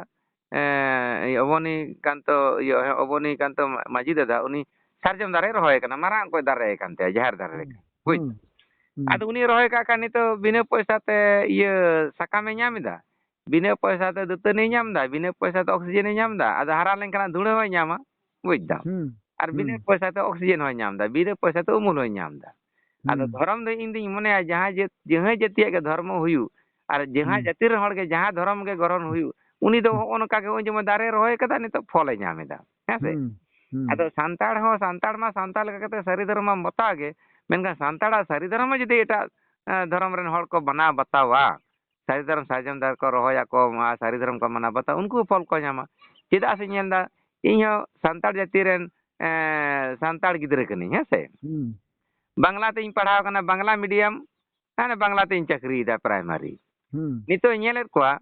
ᱮᱸ, ᱚᱵᱚᱱᱤ ᱠᱟᱱᱛᱚ, ᱤᱭᱟᱹ, ᱦᱮᱸ, ᱚᱵᱚᱱᱤ ᱠᱟᱱᱛᱚ ᱢᱟᱹᱡᱷᱤ ᱫᱟᱫᱟ, ᱩᱱᱤ ᱥᱟᱨᱡᱚᱢ ᱫᱟᱨᱮᱭ ᱨᱚᱦᱚᱭ ᱠᱟᱱᱟ, ᱢᱟᱨᱟᱝ ᱚᱠᱚᱡ ᱫᱟᱨᱮ ᱠᱟᱱ ᱛᱟᱭᱟ, ᱡᱟᱦᱮᱨ ᱫᱟᱨᱮ ᱦᱩᱸ, ᱞᱮᱠᱟ, ᱵᱩᱡᱽ? ᱦᱩᱸ, ᱦᱩᱸ᱾ ᱟᱫᱚ ᱩᱱᱤ ᱨᱚᱦᱚᱭ ᱠᱟᱜ ᱠᱷᱟᱱ ᱱᱤᱛᱚᱜ ᱵᱤᱱᱟᱹ ᱯᱚᱭᱥᱟ ᱛᱮ, ᱤᱭᱟᱹ, ᱥᱟᱠᱟᱢᱮ ᱧᱟᱢ ᱮᱫᱟ, ᱵᱤᱱᱟᱹ ᱯᱚᱭᱥᱟ ᱛᱮ ᱫᱟᱹᱛᱟᱹᱱᱤᱭ ᱧᱟᱢ ᱮᱫᱟ, ᱵᱤᱱᱟᱹ ᱯᱚᱭᱥᱟ ᱛᱮ ᱚᱠᱥᱤᱡᱮᱱᱮ ᱧᱟᱢ ᱮᱫᱟ, ᱟᱫᱚ ᱦᱟᱨᱟ ᱞᱮᱱᱠᱷᱟᱱ ᱫᱷᱩᱲᱟᱹ ᱦᱚᱸᱭ ᱧᱟᱢᱟ, ᱵᱩᱡᱽ ᱫᱟᱢ? ᱦᱩᱸ, ᱟᱨ ᱵᱤᱱᱟᱹ ᱦᱩᱸ᱾ ᱯᱚᱭᱥᱟ ᱛᱮ ᱚᱠᱥᱤᱡᱮᱱ ᱦᱚᱸᱭ ᱧᱟᱢ ᱮᱫᱟ, ᱵᱤᱱᱟᱹ ᱯᱚᱭᱥᱟ ᱛᱮ ᱩᱢᱩᱞ ᱦᱚᱸᱭ ᱧᱟᱢ ᱮᱫᱟ᱾ ᱟᱫᱚ ᱦᱩᱸ᱾ ᱫᱷᱚᱨᱚᱢ ᱫᱚ ᱤᱧ ᱫᱩᱧ ᱢᱚᱱᱮᱭᱟ, ᱡᱟᱦᱟᱸ ᱡᱟᱹᱛ-, ᱡᱟᱦᱟᱸᱭ ᱡᱟᱹᱛᱤᱭᱟᱜ ᱜᱮ ᱫᱷᱚᱨᱢᱚ ᱦᱩᱭᱩᱜ, ᱟᱨ ᱡᱟᱦᱟᱸ ᱦᱩᱸ᱾ ᱡᱟᱹᱛᱤ ᱨᱮᱱ ᱦᱚᱲ ᱜᱮ ᱡᱟᱦᱟᱸ ᱫᱷᱚᱨᱚᱢ ᱜᱮ ᱜᱨᱚᱦᱚᱱ ᱦᱩᱭᱩᱜ, ᱩᱱᱤ ᱫᱚ ᱦᱩᱸ᱾ ᱦᱚᱸᱜᱼᱚ ᱱᱚᱝᱠᱟ ᱜᱮ, ᱱᱚᱜᱼᱚᱭ ᱡᱮᱢᱚᱱ ᱫᱟᱨᱮ ᱨᱚᱦᱚᱭ ᱠᱟᱫᱟ, ᱱᱤᱛᱚᱜ ᱯᱷᱚᱞᱮ ᱧᱟᱢ ᱮᱫᱟ, ᱦᱮᱸ ᱥᱮ? ᱦᱩᱸ, ᱦᱩᱸ᱾ ᱟᱫᱚ ᱥᱟᱱᱛᱟᱲ ᱦᱚᱸ, ᱥᱟᱱᱛᱟᱲ ᱢᱟ ᱥᱟᱱᱛᱟᱲ ᱞᱮᱠᱟ ᱠᱟᱛᱮ ᱥᱟᱹᱨᱤ ᱫᱷᱚᱨᱚᱢ ᱢᱟ ᱵᱟᱛᱟᱣ ᱜᱮ, ᱢᱮᱱᱠᱷᱟᱱ ᱥᱟᱱᱛᱟᱲᱟᱜ ᱥᱟᱹᱨᱤ ᱫᱷᱚᱨᱚᱢ ᱦᱚᱸ ᱡᱩᱫᱤ ᱮᱴᱟᱜ, ᱮᱸ, ᱫᱷᱚᱨᱚᱢ ᱨᱮᱱ ᱦᱚᱲ ᱠᱚ ᱢᱟᱱᱟᱣ ᱵᱟᱛᱟᱣᱟ, ᱥᱟᱹᱨᱤ ᱫᱷᱚᱨᱚᱢ ᱥᱟᱨᱡᱚᱢ ᱫᱟᱨᱮ ᱠᱚ ᱨᱚᱦᱚᱭᱟᱠᱚ, ᱢᱟ ᱥᱟᱹᱨᱤ ᱫᱷᱚᱨᱚᱢ ᱠᱚ ᱢᱟᱱᱟᱣ ᱵᱟᱛᱟᱣᱟ, ᱩᱱᱠᱩ ᱦᱚᱸ ᱯᱷᱚᱞ ᱠᱚ ᱧᱟᱢᱟ᱾ ᱪᱮᱫᱟᱜ ᱥᱮ ᱧᱮᱞ ᱫᱟ, ᱤᱧ ᱦᱚᱸ ᱥᱟᱱᱛᱟᱲ ᱡᱟᱹᱛᱤ ᱨᱮᱱ, ᱮᱸ, ᱥᱟᱱᱛᱟᱲ ᱜᱤᱫᱽᱨᱟᱹ ᱠᱟᱹᱱᱟᱹᱧ, ᱦᱮᱸ ᱥᱮ? ᱦᱩᱸ᱾ ᱵᱟᱝᱞᱟ ᱛᱤᱧ ᱯᱟᱲᱦᱟᱣ ᱠᱟᱱᱟ, ᱵᱟᱝᱞᱟ medium, ᱦᱟᱱᱮ ᱵᱟᱝᱞᱟ ᱛᱤᱧ ᱪᱟᱹᱠᱨᱤᱭᱮᱫᱟ primary᱾ ᱦᱩᱸ᱾ ᱱᱤᱛᱚᱜ ᱤᱧ ᱧᱮᱞᱮᱫ ᱠᱚᱣᱟ,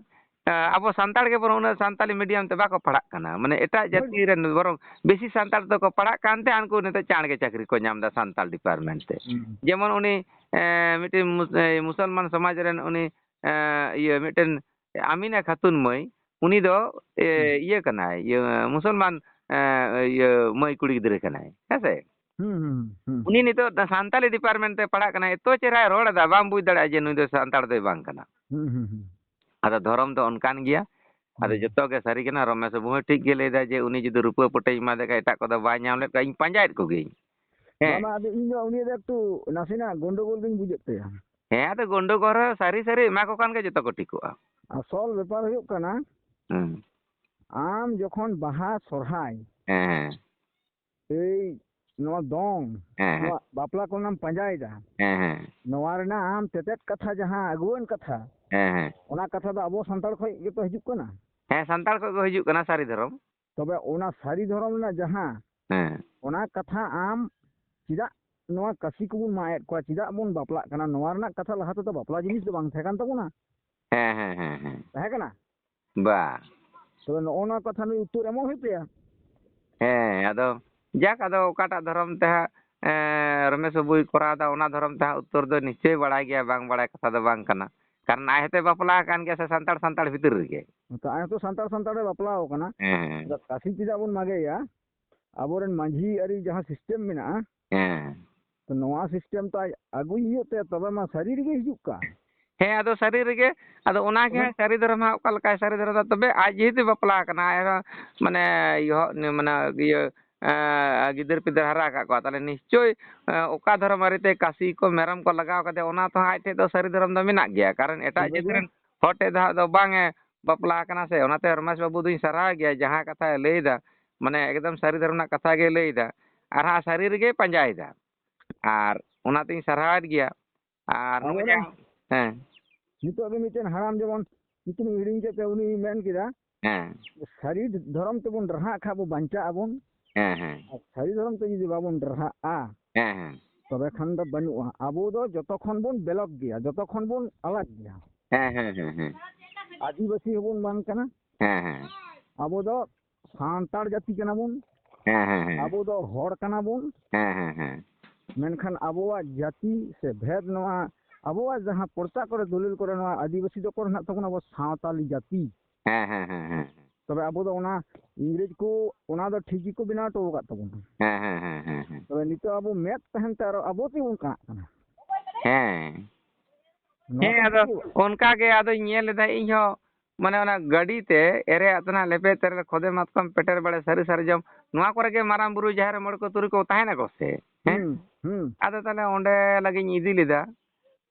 ᱮᱸ, ᱟᱵᱚ ᱥᱟᱱᱛᱟᱲ ᱜᱮ ᱵᱚᱨᱚᱝ ᱩᱱᱟᱹᱜ ᱥᱟᱱᱛᱟᱞᱤ medium ᱛᱮ ᱵᱟᱠᱚ ᱯᱟᱲᱦᱟᱜ ᱠᱟᱱᱟ᱾ ᱢᱟᱱᱮ ᱮᱴᱟᱜ ᱦᱳᱭ᱾ ᱡᱟᱹᱛᱤ ᱨᱮᱱ ᱵᱚᱨᱚᱝ ᱵᱮᱥᱤ ᱥᱟᱱᱛᱟᱲ ᱛᱮᱠᱚ ᱯᱟᱲᱦᱟᱜ ᱠᱟᱱᱛᱮ ᱩᱱᱠᱩ ᱱᱤᱛᱚᱜ ᱪᱟᱬ ᱜᱮ ᱪᱟᱹᱠᱨᱤ ᱠᱚ ᱧᱟᱢ ᱮᱫᱟ ᱥᱟᱱᱛᱟᱲ department ᱛᱮ᱾ ᱦᱩᱸ᱾ ᱡᱮᱢᱚᱱ ᱩᱱᱤ, ᱮᱸ, ᱢᱤᱫᱴᱮᱱ ᱢᱩᱥ-, ᱮ, ᱢᱩᱥᱚᱞᱢᱟᱱ ᱥᱚᱢᱟᱡᱽ ᱨᱮᱱ ᱩᱱᱤ, ᱮᱸ, ᱤᱭᱟᱹ ᱢᱤᱫᱴᱮᱱ ᱟᱢᱤᱱᱟ ᱠᱷᱟᱛᱩᱱ ᱢᱟᱹᱭ, ᱩᱱᱤ ᱫᱚ, ᱮ, ᱦᱩᱸ᱾ ᱤᱭᱟᱹ ᱠᱟᱱᱟᱭ, ᱤᱭᱟᱹ ᱢᱩᱥᱚᱞᱢᱟᱱ, ᱮ, ᱤᱭᱟᱹ ᱢᱟᱹᱭ ᱠᱩᱲᱤ ᱜᱤᱫᱽᱨᱟᱹ ᱠᱟᱱᱟᱭ, ᱦᱮᱸ ᱥᱮ? ᱦᱩᱸ, ᱦᱩᱸ, ᱦᱩᱸ, ᱦᱩᱸ᱾ ᱩᱱᱤ ᱱᱤᱛᱚᱜ ᱫᱚ ᱥᱟᱱᱛᱟᱞᱤ department ᱛᱮ ᱯᱟᱲᱦᱟᱜ ᱠᱟᱱᱟᱭ, ᱮᱛᱚ ᱪᱮᱦᱨᱟᱭ ᱨᱚᱲ ᱮᱫᱟ, ᱵᱟᱢ ᱵᱩᱡᱽ ᱫᱟᱲᱮᱭᱟᱜᱼᱟ ᱡᱮ ᱱᱩᱭ ᱫᱚ ᱥᱟᱱᱛᱟᱲ ᱫᱚᱭ ᱵᱟᱝ ᱠᱟᱱᱟ᱾ ᱦᱩᱸ, ᱦᱩᱸ, ᱦᱩᱸ᱾ ᱟᱫᱚ ᱫᱷᱚᱨᱚᱢ ᱫᱚ ᱚᱱᱠᱟᱱ ᱜᱮᱭᱟ᱾ ᱟᱫᱚ ᱦᱩᱸ᱾ ᱡᱚᱛᱚ ᱜᱮ ᱥᱟᱹᱨᱤ ᱠᱟᱱᱟ, ᱨᱚᱢᱮᱥ ᱵᱟᱹᱵᱩ ᱦᱚᱸ ᱴᱷᱤᱠ ᱜᱮ ᱞᱟᱹᱭ ᱮᱫᱟ ᱡᱮ ᱩᱱᱤ ᱡᱩᱫᱤ ᱨᱩᱯᱟᱹ ᱯᱚᱴᱮᱭ ᱮᱢᱟ ᱫᱮ ᱠᱷᱟᱡ ᱮᱴᱟᱜ ᱠᱚᱫᱚ ᱵᱟᱭ ᱧᱟᱢ ᱞᱮᱫ ᱠᱚᱣᱟ, ᱤᱧ ᱯᱟᱸᱡᱟᱭᱮᱫ ᱠᱚᱜᱮᱭᱟᱹᱧ᱾ ᱦᱮᱸ᱾ ᱵᱟᱝ, ᱟᱫᱚ ᱤᱧ ᱫᱚ ᱩᱱᱤ ᱫᱚ ᱮᱠᱴᱩ ᱱᱟᱥᱮᱱᱟᱜ ᱜᱚᱱᱰᱚᱜᱳᱞ ᱜᱤᱧ ᱵᱩᱡᱮᱫ ᱛᱟᱭᱟ᱾ ᱦᱮᱸ, ᱟᱫᱚ ᱜᱚᱱᱰᱚᱜᱳᱞ ᱨᱮ ᱥᱟᱹᱨᱤ ᱥᱟᱹᱨᱤ ᱮᱢᱟ ᱠᱚ ᱠᱷᱟᱱ ᱜᱮ ᱡᱚᱛᱚ ᱠᱚ ᱴᱷᱤᱠᱚᱜᱼᱟ᱾ ᱟᱥᱚᱞ ᱵᱮᱯᱟᱨ ᱦᱩᱭᱩᱜ ᱠᱟᱱᱟ, ᱦᱩᱸ᱾ ᱟᱢ ᱡᱚᱠᱷᱚᱱ ᱵᱟᱦᱟ ᱥᱚᱨᱦᱟᱭ ᱦᱮᱸ, ᱦᱮᱸ᱾ ᱮᱭ ᱱᱚᱣᱟ ᱫᱚᱝ, ᱦᱮᱸ, ᱦᱮᱸ᱾ ᱱᱚᱣᱟ ᱵᱟᱯᱞᱟ ᱠᱚᱨᱮᱱᱟᱜ ᱮᱢ ᱯᱟᱸᱡᱟᱭᱮᱫᱟ, ᱦᱮᱸ, ᱦᱮᱸ᱾ ᱱᱚᱣᱟ ᱨᱮᱱᱟᱜ ᱟᱢ ᱛᱮᱛᱮᱫ ᱠᱟᱛᱷᱟ, ᱡᱟᱦᱟᱸ ᱟᱹᱜᱩᱣᱟᱹᱱ ᱠᱟᱛᱷᱟ, ᱦᱮᱸ, ᱦᱮᱸ᱾ ᱚᱱᱟ ᱠᱟᱛᱷᱟ ᱫᱚ ᱟᱵᱚ ᱥᱟᱱᱛᱟᱲ ᱠᱷᱚᱡ ᱜᱮᱛᱚ ᱦᱤᱡᱩᱜ ᱠᱟᱱᱟ᱾ ᱦᱮᱸ, ᱥᱟᱱᱛᱟᱲ ᱠᱷᱚᱡ ᱜᱮ ᱦᱤᱡᱩᱜ ᱠᱟᱱᱟ ᱥᱟᱹᱨᱤ ᱫᱷᱚᱨᱚᱢ᱾ ᱛᱚᱵᱮ ᱚᱱᱟ ᱥᱟᱹᱨᱤ ᱫᱷᱚᱨᱚᱢ ᱨᱮᱱᱟᱜ ᱡᱟᱦᱟᱸ, ᱦᱮᱸ᱾ ᱚᱱᱟ ᱠᱟᱛᱷᱟ ᱟᱢ ᱪᱮᱫᱟᱜ ᱱᱚᱣᱟ ᱠᱟᱹᱥᱤ ᱠᱚᱵᱚᱱ ᱢᱟᱜ ᱮᱫ ᱠᱚᱣᱟ, ᱪᱮᱫᱟᱜ ᱵᱚᱱ ᱵᱟᱯᱞᱟᱜ ᱠᱟᱱᱟ, ᱱᱚᱣᱟ ᱨᱮᱱᱟᱜ ᱠᱟᱛᱷᱟ ᱞᱟᱦᱟ ᱛᱮᱫᱚ ᱵᱟᱯᱞᱟ ᱡᱤᱱᱤᱥ ᱫᱚ ᱵᱟᱝ ᱛᱟᱦᱮᱸ ᱠᱟᱱ ᱛᱟᱵᱚᱱᱟ᱾ ᱦᱮᱸ, ᱦᱮᱸ, ᱦᱮᱸ, ᱦᱮᱸ᱾ ᱛᱟᱦᱮᱸ ᱠᱟᱱᱟ? ᱵᱟ᱾ ᱛᱚᱵᱮ ᱱᱚᱜᱼᱚ ᱱᱚᱣᱟ ᱠᱟᱛᱷᱟ ᱱᱩᱭ ᱩᱛᱛᱚᱨ ᱮᱢᱚᱜ ᱦᱩᱭᱩᱜ ᱛᱟᱭᱟ᱾ ᱦᱮᱸ, ᱟᱫᱚ ᱡᱟᱠ, ᱟᱫᱚ ᱚᱠᱟᱴᱟᱜ ᱫᱷᱚᱨᱚᱢ ᱛᱮ ᱦᱟᱸᱜ, ᱮᱸ, ᱨᱚᱢᱮᱥ ᱵᱟᱹᱵᱩᱭ ᱠᱚᱨᱟᱣ ᱮᱫᱟ, ᱚᱱᱟ ᱫᱷᱚᱨᱚᱢ ᱛᱮ ᱦᱟᱸᱜ ᱩᱛᱛᱚᱨ ᱫᱚ ᱱᱤᱥᱪᱚᱭ ᱵᱟᱲᱟᱭ ᱜᱮᱭᱟ, ᱵᱟᱝ ᱵᱟᱲᱟᱭ ᱠᱟᱛᱷᱟ ᱫᱚ ᱵᱟᱝ ᱠᱟᱱᱟ᱾ ᱠᱟᱨᱚᱱ ᱟᱡ ᱦᱚᱸᱛᱚᱭ ᱵᱟᱯᱞᱟ ᱟᱠᱟᱱ ᱜᱮᱭᱟ ᱥᱮ ᱥᱟᱱᱛᱟᱲ, ᱥᱟᱱᱛᱟᱲ ᱵᱷᱤᱛᱤᱨ ᱨᱮᱜᱮ᱾ ᱛᱚ ᱟᱡ ᱦᱚᱸᱛᱚ ᱥᱟᱱᱛᱟᱲ, ᱥᱟᱱᱛᱟᱲ ᱮ ᱵᱟᱯᱞᱟ ᱟᱠᱟᱱᱟ᱾ ᱦᱮᱸ, ᱦᱮᱸ᱾ ᱟᱫᱚ ᱠᱟᱹᱥᱤ ᱪᱮᱫᱟᱜ ᱵᱚᱱ ᱢᱟᱜᱮᱭᱟ? ᱟᱵᱚᱨᱮᱱ ᱢᱟᱹᱡᱷᱤ ᱟᱹᱨᱤ ᱡᱟᱦᱟᱸ system ᱢᱮᱱᱟᱜᱼᱟ, ᱦᱮᱸ᱾ ᱛᱚ ᱱᱚᱣᱟ system ᱛᱚ ᱟᱡ ᱟᱹᱜᱩᱭ ᱦᱩᱭᱩᱜ ᱛᱟᱭᱟ, ᱛᱚᱵᱮ ᱢᱟ ᱥᱟᱹᱨᱤ ᱨᱮᱜᱮ ᱦᱤᱡᱩᱜ ᱠᱟᱱ᱾ ᱦᱮᱸ, ᱟᱫᱚ ᱥᱟᱹᱨᱤ ᱨᱮᱜᱮ, ᱟᱫᱚ ᱚᱱᱟ ᱜᱮ ᱛᱚᱵᱮ ᱦᱟᱸᱜ ᱥᱟᱹᱨᱤ ᱫᱷᱚᱨᱚᱢ ᱦᱟᱸᱜ ᱚᱠᱟ ᱞᱮᱠᱟᱭ ᱥᱟᱹᱨᱤ ᱫᱷᱚᱨᱚᱢ ᱫᱟ, ᱛᱚᱵᱮ ᱟᱡ ᱡᱮᱦᱮᱛᱩ ᱵᱟᱯᱞᱟ ᱟᱠᱟᱱᱟ, ᱟᱡ ᱦᱚᱸ ᱢᱟᱱᱮ ᱤᱭᱟᱹ ᱦᱚᱸ, ᱢᱟᱱᱮ ᱤᱭᱟᱹ, ᱮᱸ, ᱜᱤᱫᱟᱹᱨ ᱯᱤᱫᱟᱹᱨ ᱦᱟᱨᱟ ᱟᱠᱟᱫ ᱠᱚᱣᱟ, ᱛᱟᱦᱚᱞᱮ ᱱᱤᱥᱪᱳᱭ, ᱮᱸ, ᱚᱠᱟ ᱫᱷᱚᱨᱚᱢ ᱟᱹᱨᱤ ᱛᱮ ᱠᱟᱹᱥᱤ ᱠᱚ ᱢᱮᱨᱚᱢ ᱠᱚ ᱞᱟᱜᱟᱣ ᱠᱟᱫᱮ, ᱚᱱᱟ ᱛᱚ ᱦᱟᱸᱜ ᱟᱡ ᱴᱷᱮᱡ ᱫᱚ ᱥᱟᱹᱨᱤ ᱫᱷᱚᱨᱚᱢ ᱫᱚ ᱢᱮᱱᱟᱜ ᱜᱮᱭᱟ, ᱠᱟᱨᱚᱱ ᱮᱴᱟᱜ ᱛᱚᱵᱮ ᱡᱟᱹᱛ ᱜᱮ᱾ ᱨᱮᱱ ᱦᱚᱲ ᱴᱷᱮᱡ ᱫᱚ ᱦᱟᱸᱜ ᱫᱚ ᱵᱟᱝ ᱮ ᱵᱟᱯᱞᱟ ᱟᱠᱟᱱᱟ ᱥᱮ, ᱚᱱᱟᱛᱮ ᱨᱚᱢᱮᱥ ᱵᱟᱹᱵᱩ ᱫᱩᱧ ᱥᱟᱨᱦᱟᱣ ᱜᱮᱭᱟ, ᱡᱟᱦᱟᱸ ᱠᱟᱛᱷᱟᱭ ᱞᱟᱹᱭ ᱮᱫᱟ, ᱢᱟᱱᱮ ᱮᱠᱫᱚᱢ ᱥᱟᱹᱨᱤ ᱫᱷᱚᱨᱚᱢ ᱨᱮᱱᱟᱜ ᱠᱟᱛᱷᱟ ᱜᱮ ᱞᱟᱹᱭ ᱮᱫᱟ, ᱟᱨ ᱦᱟᱸᱜ ᱥᱟᱹᱨᱤ ᱨᱮᱜᱮᱭ ᱯᱟᱸᱡᱟᱭᱮᱫᱟ, ᱟᱨ ᱚᱱᱟᱛᱤᱧ ᱥᱟᱨᱦᱟᱣᱮᱫ ᱜᱮᱭᱟ᱾ ᱟᱨ ᱟᱫᱚ ᱱᱚᱜᱼᱚᱭ ᱡᱮ, ᱚᱱᱟ ᱦᱮᱸ᱾ ᱱᱤᱛᱚᱜ ᱜᱮ ᱢᱤᱫᱴᱮᱱ ᱦᱟᱲᱟᱢ ᱡᱮᱢᱚᱱ ᱧᱩᱛᱩᱢ ᱦᱤᱲᱤᱧ ᱠᱮᱫ ᱛᱟᱭᱟ, ᱩᱱᱤ ᱢᱮᱱ ᱠᱮᱫᱟ, ᱦᱮᱸ᱾ ᱥᱟᱹᱨᱤ ᱫᱷᱚᱨᱚᱢ ᱛᱮᱵᱚᱱ ᱨᱟᱦᱟᱜ ᱠᱷᱟᱡ ᱵᱚ ᱵᱟᱧᱪᱟᱜ ᱟᱵᱚᱱ, ᱦᱮᱸ, ᱦᱮᱸ᱾ ᱟᱨ ᱥᱟᱹᱨᱤ ᱫᱷᱚᱨᱚᱢ ᱛᱮ ᱡᱩᱫᱤ ᱵᱟᱵᱚᱱ ᱰᱮᱨᱦᱟᱜᱼᱟ, ᱦᱮᱸ, ᱦᱮᱸ᱾ ᱛᱚᱵᱮ ᱠᱷᱟᱱ ᱫᱚ ᱵᱟᱹᱱᱩᱜᱼᱟ᱾ ᱟᱵᱚ ᱫᱚ ᱡᱚᱛᱚ ᱠᱷᱚᱱ ᱵᱚᱱ ᱵᱮᱞᱚᱠ ᱜᱮᱭᱟ, ᱡᱚᱛᱚ ᱠᱷᱚᱱ ᱵᱚᱱ ᱟᱞᱟᱜᱽ ᱜᱮᱭᱟ᱾ ᱦᱮᱸ, ᱦᱮᱸ, ᱦᱮᱸ, ᱦᱮᱸ᱾ ᱟᱹᱫᱤᱵᱟᱹᱥᱤ ᱦᱚᱸᱵᱚᱱ ᱵᱟᱝ ᱠᱟᱱᱟ᱾ ᱦᱮᱸ, ᱦᱮᱸ᱾ ᱟᱵᱚ ᱫᱚ ᱥᱟᱱᱛᱟᱲ ᱡᱟᱹᱛᱤ ᱠᱟᱱᱟ ᱵᱚᱱ᱾ ᱦᱮᱸ, ᱦᱮᱸ, ᱦᱮᱸ᱾ ᱟᱵᱚ ᱫᱚ ᱦᱚᱲ ᱠᱟᱱᱟ ᱵᱚᱱ᱾ ᱦᱮᱸ, ᱦᱮᱸ, ᱦᱮᱸ᱾ ᱢᱮᱱᱠᱷᱟᱱ ᱟᱵᱚᱣᱟᱜ ᱡᱟᱹᱛᱤ ᱥᱮ ᱵᱷᱮᱫᱽ, ᱱᱚᱣᱟ ᱟᱵᱚᱣᱟᱜ ᱡᱟᱦᱟᱸ ᱯᱚᱨᱪᱟ ᱠᱚᱨᱮ, ᱫᱚᱞᱤᱞ ᱠᱚᱨᱮ, ᱱᱚᱣᱟ ᱟᱹᱫᱤᱵᱟᱹᱥᱤ ᱫᱚ ᱚᱠᱚᱭ ᱦᱮᱱᱟᱜ ᱛᱟᱵᱚᱱᱟ? ᱟᱵᱚ ᱥᱟᱶᱛᱟᱞᱤ ᱡᱟᱹᱛᱤ᱾ ᱦᱮᱸ, ᱦᱮᱸ, ᱦᱮᱸ, ᱦᱮᱸ᱾ ᱛᱚᱵᱮ ᱟᱵᱚ ᱫᱚ ᱚᱱᱟ ᱤᱝᱨᱮᱡᱽ ᱠᱚ ᱚᱱᱟ ᱫᱚ ᱴᱷᱤᱠ ᱜᱮᱠᱚ ᱵᱮᱱᱟᱣ ᱦᱚᱴᱚ ᱟᱠᱟᱫ ᱛᱟᱵᱚᱱᱟ᱾ ᱦᱮᱸ, ᱦᱮᱸ, ᱦᱮᱸ, ᱦᱮᱸ, ᱦᱮᱸ᱾ ᱛᱚᱵᱮ ᱱᱤᱛᱚᱜ ᱟᱵᱚ ᱢᱮᱫ ᱛᱟᱦᱮᱱ ᱛᱮ ᱟᱨᱚ ᱟᱵᱚ ᱛᱮᱵᱚᱱ ᱠᱟᱬᱟᱜ ᱠᱟᱱᱟ᱾ ᱦᱮᱸ᱾ ᱱᱚᱣᱟ ᱦᱮᱸ, ᱫᱚ ᱟᱫᱚ ᱴᱷᱤᱠ ᱜᱮᱭᱟ᱾ ᱚᱱᱠᱟ ᱜᱮ ᱟᱫᱚᱧ ᱧᱮᱞ ᱮᱫᱟ ᱤᱧ ᱦᱚᱸ, ᱢᱟᱱᱮ ᱚᱱᱟ ᱜᱟᱹᱰᱤ ᱛᱮ ᱮᱨᱮ ᱟᱛᱱᱟ ᱞᱮᱯᱮ ᱛᱮᱨᱮ ᱠᱷᱚᱫᱮ ᱢᱟᱛᱠᱚᱢ ᱯᱮᱴᱮᱨ ᱵᱟᱲᱮ ᱥᱟᱹᱨᱤ ᱥᱟᱨᱡᱚᱢ, ᱱᱚᱣᱟ ᱠᱚᱨᱮ ᱜᱮ ᱢᱟᱨᱟᱝ ᱵᱩᱨᱩ ᱡᱟᱦᱮᱨ ᱢᱚᱬᱮ ᱠᱚ ᱛᱩᱨᱩᱭ ᱠᱚ ᱛᱟᱦᱮᱱᱟᱠᱚ ᱥᱮ, ᱦᱮᱸ? ᱦᱩᱸ, ᱦᱩᱸ᱾ ᱟᱫᱚ ᱛᱟᱦᱞᱮ ᱚᱸᱰᱮ ᱞᱟᱹᱜᱤᱫ ᱤᱧ ᱤᱫᱤ ᱞᱮᱫᱟ᱾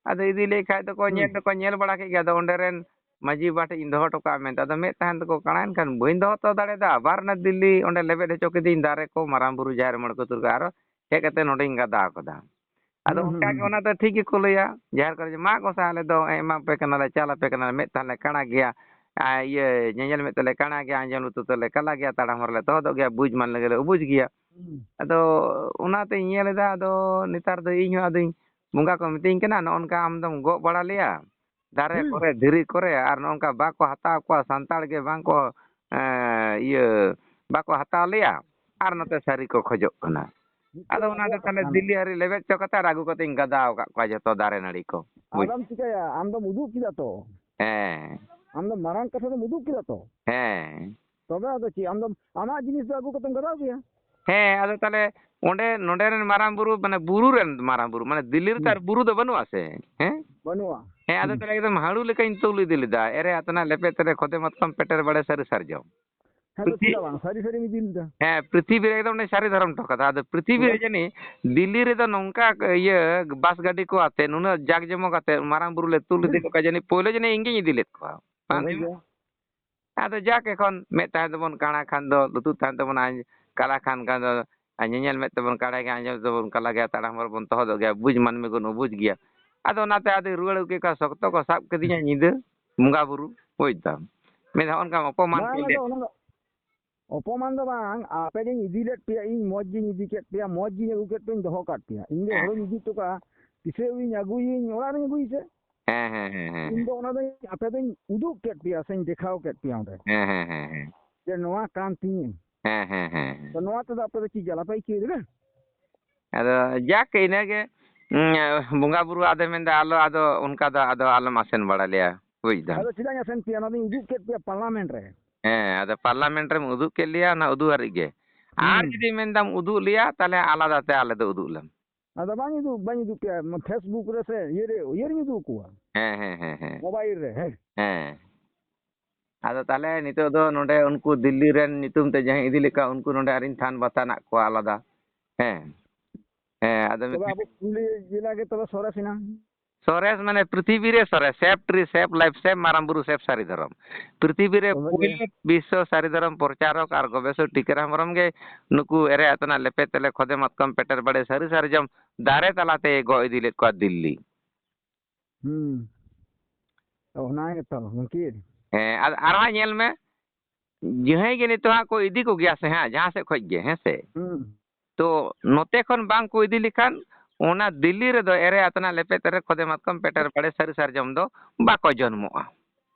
ᱟᱫᱚ ᱤᱫᱤ ᱞᱮᱠᱷᱟᱡ ᱫᱚᱠᱚ ᱦᱩᱸ᱾ ᱧᱮᱞ ᱫᱚᱠᱚ ᱧᱮᱞ ᱵᱟᱲᱟ ᱠᱮᱫ ᱜᱮᱭᱟ᱾ ᱟᱫᱚ ᱚᱸᱰᱮ ᱨᱮᱱ ᱢᱟᱹᱡᱷᱤ ᱵᱟᱵᱟ ᱴᱷᱮᱡ ᱤᱧ ᱫᱚᱦᱚ ᱦᱚᱴᱚ ᱠᱟᱜᱼᱟ ᱢᱮᱱᱛᱮ᱾ ᱟᱫᱚ ᱢᱮᱫ ᱛᱟᱦᱮᱱ ᱛᱟᱠᱚ ᱠᱟᱬᱟ, ᱮᱱᱠᱷᱟᱱ ᱵᱟᱹᱧ ᱫᱚᱦᱚ ᱦᱚᱴᱚ ᱫᱟᱲᱮᱭᱟᱫᱟ᱾ ᱟᱵᱟᱨ ᱚᱱᱟ ᱫᱤᱞᱞᱤ ᱚᱸᱰᱮ ᱞᱮᱵᱮᱫ ᱦᱚᱪᱚ ᱠᱤᱫᱤᱧ ᱫᱟᱨᱮ ᱠᱚ, ᱢᱟᱨᱟᱝ ᱵᱩᱨᱩ ᱡᱟᱦᱮᱨ ᱢᱚᱬᱮ ᱠᱚ ᱛᱩᱨᱩᱭ ᱠᱚ, ᱟᱨᱚ ᱦᱮᱡ ᱠᱟᱛᱮ ᱱᱚᱸᱰᱮᱧ ᱜᱟᱫᱟᱣ ᱠᱟᱫᱟ᱾ ᱟᱫᱚ ᱦᱩᱸ, ᱦᱩᱸ, ᱚᱱᱠᱟ ᱦᱩᱸ, ᱜᱮ ᱦᱩᱸ᱾ ᱚᱱᱟ ᱫᱚ ᱴᱷᱤᱠ ᱜᱮᱠᱚ ᱞᱟᱹᱭᱟ, ᱡᱟᱦᱮᱨ ᱠᱚᱨᱮ ᱡᱮ, "ᱢᱟ ᱜᱚᱸᱥᱟᱭ, ᱟᱞᱮ ᱫᱚ ᱮᱢᱟ ᱯᱮ ᱠᱟᱱᱟᱞᱮ, ᱪᱟᱞ ᱟᱯᱮ ᱠᱟᱱᱟᱞᱮ, ᱢᱮᱫ ᱛᱟᱦᱞᱮ ᱠᱟᱬᱟ ᱜᱮᱭᱟ, ᱟᱨ ᱤᱭᱟᱹ, ᱧᱮᱧᱮᱞ ᱢᱮᱫ ᱛᱟᱞᱮ ᱠᱟᱬᱟ ᱜᱮᱭᱟ, ᱟᱸᱡᱚᱢ ᱞᱩᱛᱩᱨ ᱛᱟᱞᱮ ᱠᱟᱞᱟ ᱜᱮᱭᱟ, ᱛᱟᱲᱟᱢ ᱦᱚᱨ ᱞᱮ ᱛᱚᱦᱚᱫᱚᱜ ᱜᱮᱭᱟ, ᱵᱩᱡᱽ ᱢᱟᱱ ᱞᱮᱜᱮ ᱞᱮ ᱩᱵᱩᱡᱽ ᱜᱮᱭᱟ᱾" ᱦᱩᱸ᱾ ᱟᱫᱚ ᱚᱱᱟᱛᱮᱧ ᱧᱮᱞ ᱮᱫᱟ, ᱟᱫᱚ ᱱᱮᱛᱟᱨ ᱫᱚ ᱤᱧ ᱦᱚᱸ ᱟᱫᱚᱧ ᱵᱚᱸᱜᱟ ᱠᱚ ᱢᱤᱛᱟᱹᱧ ᱠᱟᱱᱟ, "ᱱᱚᱜᱼᱚ ᱱᱚᱝᱠᱟ ᱟᱢ ᱫᱚᱢ ᱜᱚᱜ ᱵᱟᱲᱟ ᱞᱮᱭᱟ ᱫᱟᱨᱮ ᱦᱩᱸ᱾ ᱠᱚᱨᱮ, ᱫᱷᱤᱨᱤ ᱠᱚᱨᱮ, ᱟᱨ ᱱᱚᱜᱼᱚ ᱱᱚᱝᱠᱟ ᱵᱟᱠᱚ ᱦᱟᱛᱟᱣ ᱠᱚᱣᱟ, ᱥᱟᱱᱛᱟᱲ ᱜᱮ ᱵᱟᱝ ᱠᱚ, ᱮᱸ, ᱤᱭᱟᱹ, ᱵᱟᱠᱚ ᱦᱟᱛᱟᱣ ᱞᱮᱭᱟ, ᱟᱨ ᱱᱚᱛᱮ ᱥᱟᱹᱨᱤ ᱠᱚ ᱠᱷᱚᱡᱚᱜ ᱠᱟᱱᱟ᱾" ᱱᱤᱛᱚᱜ ᱟᱫᱚ ᱚᱱᱟ ᱫᱚ ᱟᱵᱚᱣᱟᱜ ᱛᱟᱦᱞᱮ ᱠᱟᱱᱟ᱾ ᱫᱤᱞᱞᱤ ᱦᱟᱹᱨᱤ ᱞᱮᱵᱮᱫ ᱦᱚᱪᱚ ᱠᱟᱛᱮ ᱟᱨ ᱟᱹᱜᱩ ᱠᱟᱛᱮᱧ ᱜᱟᱫᱟᱣ ᱟᱠᱟᱫ ᱠᱚᱣᱟ ᱡᱚᱛᱚ ᱫᱟᱨᱮ ᱱᱟᱹᱲᱤ ᱠᱚ᱾ ᱵᱩᱡᱽ? ᱟᱫᱚᱢ ᱪᱤᱠᱟᱹᱭᱟ? ᱟᱢ ᱫᱚᱢ ᱩᱫᱩᱜ ᱠᱮᱫᱟ ᱛᱚ᱾ ᱦᱮᱸ᱾ ᱟᱢ ᱫᱚ ᱢᱟᱨᱟᱝ ᱠᱟᱛᱷᱟ ᱫᱚᱢ ᱩᱫᱩᱜ ᱠᱮᱫᱟ ᱛᱚ᱾ ᱦᱮᱸ᱾ ᱛᱚᱵᱮ ᱟᱫᱚ ᱪᱮᱫ? ᱟᱢ ᱫᱚ ᱟᱢᱟᱜ ᱡᱤᱱᱤᱥ ᱫᱚ ᱟᱹᱜᱩ ᱠᱟᱛᱮᱢ ᱜᱟᱫᱟᱣ ᱜᱮᱭᱟ᱾ ᱦᱮᱸ, ᱟᱫᱚ ᱛᱟᱦᱞᱮ ᱚᱸᱰᱮ, ᱱᱚᱰᱮ ᱨᱮᱱ ᱢᱟᱨᱟᱝ ᱵᱩᱨᱩ, ᱢᱟᱱᱮ, ᱵᱩᱨᱩ ᱨᱮᱱ ᱢᱟᱨᱟᱝ ᱵᱩᱨᱩ, ᱢᱟᱱᱮ, ᱫᱤᱞᱞᱤ ᱨᱮ ᱛᱚ ᱦᱩᱸ᱾ ᱟᱨ ᱵᱩᱨᱩ ᱫᱚ ᱵᱟᱹᱱᱩᱜᱼᱟ ᱥᱮ, ᱦᱮᱸ? ᱵᱟᱹᱱᱩᱜᱼᱟ᱾ ᱦᱮᱸ, ᱟᱫᱚ ᱦᱩᱸ᱾ ᱛᱟᱦᱞᱮ ᱮᱠᱫᱚᱢ ᱦᱟᱹᱲᱩ ᱞᱮᱠᱟᱧ ᱛᱩᱞ ᱤᱫᱤ ᱞᱮᱫᱟ, ᱮᱨᱮ ᱟᱛᱱᱟ ᱞᱮᱯᱮ ᱛᱮᱨᱮ ᱠᱷᱚᱫᱮ ᱢᱟᱛᱠᱚᱢ ᱯᱮᱴᱮᱨ ᱵᱟᱲᱮ ᱥᱟᱹᱨᱤ ᱥᱟᱨᱡᱚᱢ᱾ ᱦᱮᱸ, ᱛᱚ ᱯᱨᱤᱛᱷᱤ-, ᱪᱮᱫᱟᱜ ᱵᱟᱝ? ᱥᱟᱹᱨᱤ ᱥᱟᱹᱨᱤᱢ ᱤᱫᱤ ᱞᱮᱫᱟ᱾ ᱦᱮᱸ, ᱯᱨᱤᱛᱷᱤᱵᱤ ᱨᱮ ᱮᱠᱫᱚᱢ ᱩᱱᱤ ᱥᱟᱹᱨᱤ ᱫᱷᱚᱨᱚᱢ ᱦᱚᱴᱚ ᱠᱟᱫᱟ᱾ ᱟᱫᱚ ᱯᱨᱤᱛᱷᱤᱵᱤ ᱛᱚᱵᱮ? ᱨᱮ ᱡᱟᱹᱱᱤᱡ ᱫᱤᱞᱞᱤ ᱨᱮᱫᱚ ᱱᱚᱝᱠᱟ ᱤᱭᱟᱹ ᱵᱟᱥ ᱜᱟᱹᱰᱤ ᱠᱚ ᱟᱛᱮ ᱱᱩᱱᱟᱹᱜ ᱡᱟᱠ ᱡᱚᱢᱚᱠ ᱟᱛᱮ ᱢᱟᱨᱟᱝ ᱵᱩᱨᱩ ᱞᱮ ᱛᱩᱞ ᱤᱫᱤ ᱠᱚ ᱠᱷᱟᱱ ᱡᱟᱹᱱᱤᱡ ᱯᱳᱭᱞᱳ ᱡᱟᱹᱱᱤᱡ ᱤᱧ ᱜᱤᱧ ᱤᱫᱤ ᱞᱮᱫ ᱠᱚᱣᱟ᱾ ᱵᱟᱝ ᱛᱚᱵᱮ ᱛᱮ? ᱜᱮ᱾ ᱟᱫᱚ ᱡᱟᱠ ᱮᱠᱷᱚᱱ ᱢᱮᱫ ᱛᱟᱦᱮᱱ ᱛᱟᱵᱚᱱ ᱠᱟᱬᱟ ᱠᱷᱟᱱ ᱫᱚ, ᱞᱩᱛᱩᱨ ᱛᱟᱦᱮᱱ ᱛᱟᱵᱚᱱ ᱟᱸᱡ-, ᱠᱟᱞᱟ ᱠᱷᱟᱱ, ᱠᱷᱟᱱ ᱫᱚ, ᱟᱨ ᱧᱮᱧᱮᱞ ᱢᱮᱫ ᱛᱟᱵᱚᱱ ᱠᱟᱬᱟ ᱜᱮᱭᱟ, ᱟᱸᱡᱚᱢ ᱛᱟᱵᱚᱱ ᱠᱟᱞᱟ ᱜᱮᱭᱟ, ᱛᱟᱲᱟᱢ ᱦᱚᱨ ᱵᱚᱱ ᱛᱚᱦᱚᱫᱚᱜ ᱜᱮᱭᱟ, ᱵᱩᱡᱽ ᱢᱟᱹᱱᱢᱤ ᱵᱚᱱ ᱵᱩᱡᱽ ᱜᱮᱭᱟ᱾ ᱟᱫᱚ ᱚᱱᱟᱛᱮ ᱟᱫᱚ ᱨᱩᱣᱟᱹᱲ ᱟᱹᱜᱩ ᱠᱮᱫ ᱠᱚᱣᱟ, ᱥᱚᱠᱛᱚ ᱠᱚ ᱥᱟᱵ ᱠᱤᱫᱤᱧᱟ ᱧᱤᱫᱟᱹ, ᱵᱚᱸᱜᱟ ᱵᱩᱨᱩ, ᱵᱩᱡᱽ ᱛᱟᱢ᱾ ᱢᱮᱱ ᱫᱟ, "ᱦᱚᱸᱜᱼᱚ ᱱᱚᱝᱠᱟᱢ ᱚᱯᱚᱢᱟᱱ ᱵᱟᱝ, ᱠᱮᱫ ᱚᱱᱟ ᱞᱮᱭᱟ, ᱫᱚ, ᱚᱱᱟ ᱫᱚ ᱚᱯᱚᱢᱟᱱ ᱫᱚ ᱵᱟᱝ, ᱟᱯᱮ ᱜᱤᱧ ᱤᱫᱤ ᱞᱮᱫ ᱯᱮᱭᱟ, ᱤᱧ ᱢᱚᱡᱽ ᱜᱤᱧ ᱤᱫᱤ ᱠᱮᱫ ᱯᱮᱭᱟ, ᱢᱚᱡᱽ ᱜᱤᱧ ᱟᱹᱜᱩ ᱠᱮᱫ ᱯᱮᱭᱟ, ᱤᱧ ᱫᱚᱦᱚ ᱠᱟᱫ ᱯᱮᱭᱟ᱾ ᱤᱧ ᱫᱚ ᱦᱮᱸ᱾ ᱦᱳᱲᱳᱧ ᱤᱫᱤ ᱦᱚᱴᱚ ᱠᱟᱜᱼᱟ, ᱛᱤᱥᱟᱹᱭ ᱤᱧ ᱟᱹᱜᱩᱭᱟᱹᱧ, ᱚᱲᱟᱜ ᱨᱤᱧ ᱟᱹᱜᱩᱭᱟ ᱥᱮ? ᱦᱮᱸ, ᱦᱮᱸ, ᱦᱮᱸ, ᱦᱮᱸ᱾ ᱤᱧ ᱫᱚ ᱚᱱᱟ ᱫᱚᱧ, ᱟᱯᱮ ᱫᱚᱧ ᱩᱫᱩᱜ ᱠᱮᱫ ᱯᱮᱭᱟ ᱥᱮᱧ ᱫᱮᱠᱷᱟᱣ ᱠᱮᱫ ᱯᱮᱭᱟ ᱚᱸᱰᱮ᱾ ᱦᱮᱸ, ᱦᱮᱸ, ᱦᱮᱸ, ᱦᱮᱸ᱾ ᱡᱮ ᱱᱚᱣᱟ ᱠᱟᱱ ᱛᱤᱧᱟᱹ᱾ ᱦᱮᱸ, ᱦᱮᱸ, ᱦᱮᱸ, ᱦᱮᱸ᱾ ᱛᱚ ᱱᱚᱣᱟ ᱛᱮᱫᱚ ᱟᱯᱮ ᱫᱚ ᱪᱮᱫ ᱡᱟᱞᱟ ᱯᱮ ᱟᱹᱭᱠᱟᱹᱣ ᱮᱫᱟ? ᱟᱫᱚ ᱡᱟᱠ ᱤᱱᱟᱹᱜᱮ, ᱩᱸ, ᱵᱚᱸᱜᱟ ᱵᱩᱨᱩ ᱟᱫᱚᱭ ᱢᱮᱱᱫᱟ, "ᱟᱞᱚ, ᱟᱫᱚ ᱚᱱᱠᱟ ᱫᱚ ᱟᱫᱚ ᱟᱞᱚᱢ ᱟᱥᱮᱱ ᱵᱟᱲᱟ ᱞᱮᱭᱟ", ᱵᱩᱡ ᱫᱟᱢ᱾ ᱟᱫᱚ ᱪᱮᱫᱟᱜ ᱤᱧ ᱟᱥᱮᱱ ᱯᱮᱭᱟ? ᱚᱱᱟ ᱫᱚᱧ ᱩᱫᱩᱜ ᱠᱮᱫ ᱯᱮᱭᱟ ᱯᱟᱨᱞᱟᱢᱮᱱᱴ ᱨᱮ᱾ ᱦᱮᱸ, ᱟᱫᱚ ᱯᱟᱨᱞᱟᱢᱮᱱᱴ ᱨᱮᱢ ᱩᱫᱩᱜ ᱠᱮᱫ ᱞᱮᱭᱟ, ᱚᱱᱟ ᱩᱫᱩᱜ ᱦᱟᱹᱨᱤᱡ ᱜᱮ᱾ ᱟᱨ ᱦᱩᱸ᱾ ᱡᱩᱫᱤ ᱢᱮᱱᱫᱟᱢ ᱩᱫᱩᱜ ᱞᱮᱭᱟ, ᱛᱟᱦᱞᱮ ᱟᱞᱟᱫᱟ ᱛᱮ ᱟᱞᱮ ᱫᱚ ᱩᱫᱩᱜ ᱞᱮᱢ᱾ ᱟᱫᱚ ᱵᱟᱝ ᱩᱫᱩᱜ, ᱵᱟᱹᱧ ᱩᱫᱩᱜ ᱯᱮᱭᱟ, ᱯᱷᱮᱥᱵᱩᱠ ᱨᱮ ᱥᱮ ᱤᱭᱟᱹ ᱨᱮ, ᱤᱭᱟᱹ ᱨᱤᱧ ᱩᱫᱩᱜ ᱟᱠᱚᱣᱟ᱾ ᱦᱮᱸ, ᱦᱮᱸ, ᱦᱮᱸ, ᱦᱮᱸ᱾ ᱢᱳᱵᱟᱭᱤᱞ ᱨᱮ, ᱦᱮᱸ᱾ ᱦᱮᱸ᱾ ᱟᱫᱚ ᱛᱟᱦᱞᱮ ᱱᱤᱛᱚᱜ ᱫᱚ ᱱᱚᱰᱮ ᱩᱱᱠᱩ ᱫᱤᱞᱞᱤ ᱨᱮᱱ ᱧᱩᱛᱩᱢ ᱛᱮ ᱡᱟᱦᱟᱸᱭ ᱤᱫᱤ ᱞᱮᱫ ᱠᱚᱣᱟ, ᱩᱱᱠᱩ ᱱᱚᱰᱮ ᱟᱨᱤᱧ ᱛᱷᱟᱱ ᱵᱟᱛᱷᱟᱱᱟᱜ ᱠᱚᱣᱟ ᱟᱞᱟᱫᱟ᱾ ᱦᱮᱸ᱾ ᱦᱮᱸ, ᱟᱫᱚ ᱛᱚᱵᱮ ᱢᱤᱫᱴᱤᱡ ᱟᱵᱚ ᱯᱩᱨᱩᱞᱤᱭᱟᱹ ᱡᱮᱞᱟ ᱜᱮ ᱛᱚᱵᱮ ᱥᱚᱨᱮᱥ ᱮᱱᱟ᱾ ᱥᱚᱨᱮᱥ ᱢᱟᱱᱮ ᱯᱨᱤᱛᱷᱤᱵᱤ ᱨᱮ ᱥᱚᱨᱮᱥ, save tree, save life, save ᱢᱟᱨᱟᱝ ᱵᱩᱨᱩ, save ᱥᱟᱹᱨᱤ ᱫᱷᱚᱨᱚᱢ᱾ ᱯᱨᱤᱛᱷᱤᱵᱤ ᱨᱮ ᱛᱚᱵᱮ ᱜᱮ᱾ ᱯᱩᱭᱞᱩ ᱵᱤᱥᱥᱚ ᱥᱟᱹᱨᱤ ᱫᱷᱚᱨᱚᱢ ᱯᱨᱚᱪᱟᱨᱚᱠ ᱟᱨ ᱜᱚᱵᱮᱥᱚᱠ ᱴᱤᱠᱟᱹᱨᱟᱢ ᱦᱮᱢᱵᱨᱚᱢ ᱜᱮ ᱱᱩᱠᱩ ᱮᱨᱮ ᱟᱛᱱᱟᱜ ᱞᱮᱯᱮ ᱛᱮᱞᱮ ᱠᱷᱚᱫᱮ ᱢᱟᱛᱠᱚᱢ ᱯᱮᱴᱮᱨ ᱵᱟᱲᱮ ᱥᱟᱹᱨᱤ ᱥᱟᱨᱡᱚᱢ ᱫᱟᱨᱮ ᱛᱟᱞᱟᱛᱮ ᱜᱚᱜ ᱤᱫᱤ ᱞᱮᱫ ᱠᱚᱣᱟ ᱫᱤᱞᱞᱤ᱾ ᱦᱩᱸ᱾ ᱚᱱᱟ ᱜᱮᱛᱚ, ᱜᱚᱢᱠᱮ᱾ ᱦᱮᱸ, ᱟᱨ, ᱟᱨᱦᱚᱸ ᱧᱮᱞ ᱢᱮ, ᱡᱟᱦᱟᱸᱭ ᱜᱮ ᱱᱤᱛᱚᱜ ᱦᱟᱸᱜ ᱠᱚ ᱤᱫᱤ ᱠᱚᱜᱮᱭᱟ ᱥᱮ ᱦᱟᱸᱜ, ᱡᱟᱦᱟᱸ ᱥᱮᱫ ᱠᱷᱚᱡ ᱜᱮ, ᱦᱮᱸ ᱥᱮ? ᱦᱩᱸ᱾ ᱛᱚ, ᱱᱚᱛᱮ ᱠᱷᱚᱱ ᱵᱟᱝ ᱠᱚ ᱤᱫᱤ ᱞᱮᱠᱷᱟᱱ, ᱚᱱᱟ ᱫᱤᱞᱞᱤ ᱨᱮᱫᱚ ᱮᱨᱮ ᱟᱛᱱᱟ ᱞᱮᱯᱮ ᱛᱮᱨᱮ ᱠᱷᱚᱫᱮ ᱢᱟᱛᱠᱚᱢ ᱯᱮᱴᱮᱨ ᱵᱟᱲᱮ ᱥᱟᱹᱨᱤ ᱥᱟᱨᱡᱚᱢ ᱫᱚ ᱵᱟᱠᱚ ᱡᱚᱱᱢᱚᱜᱼᱟ᱾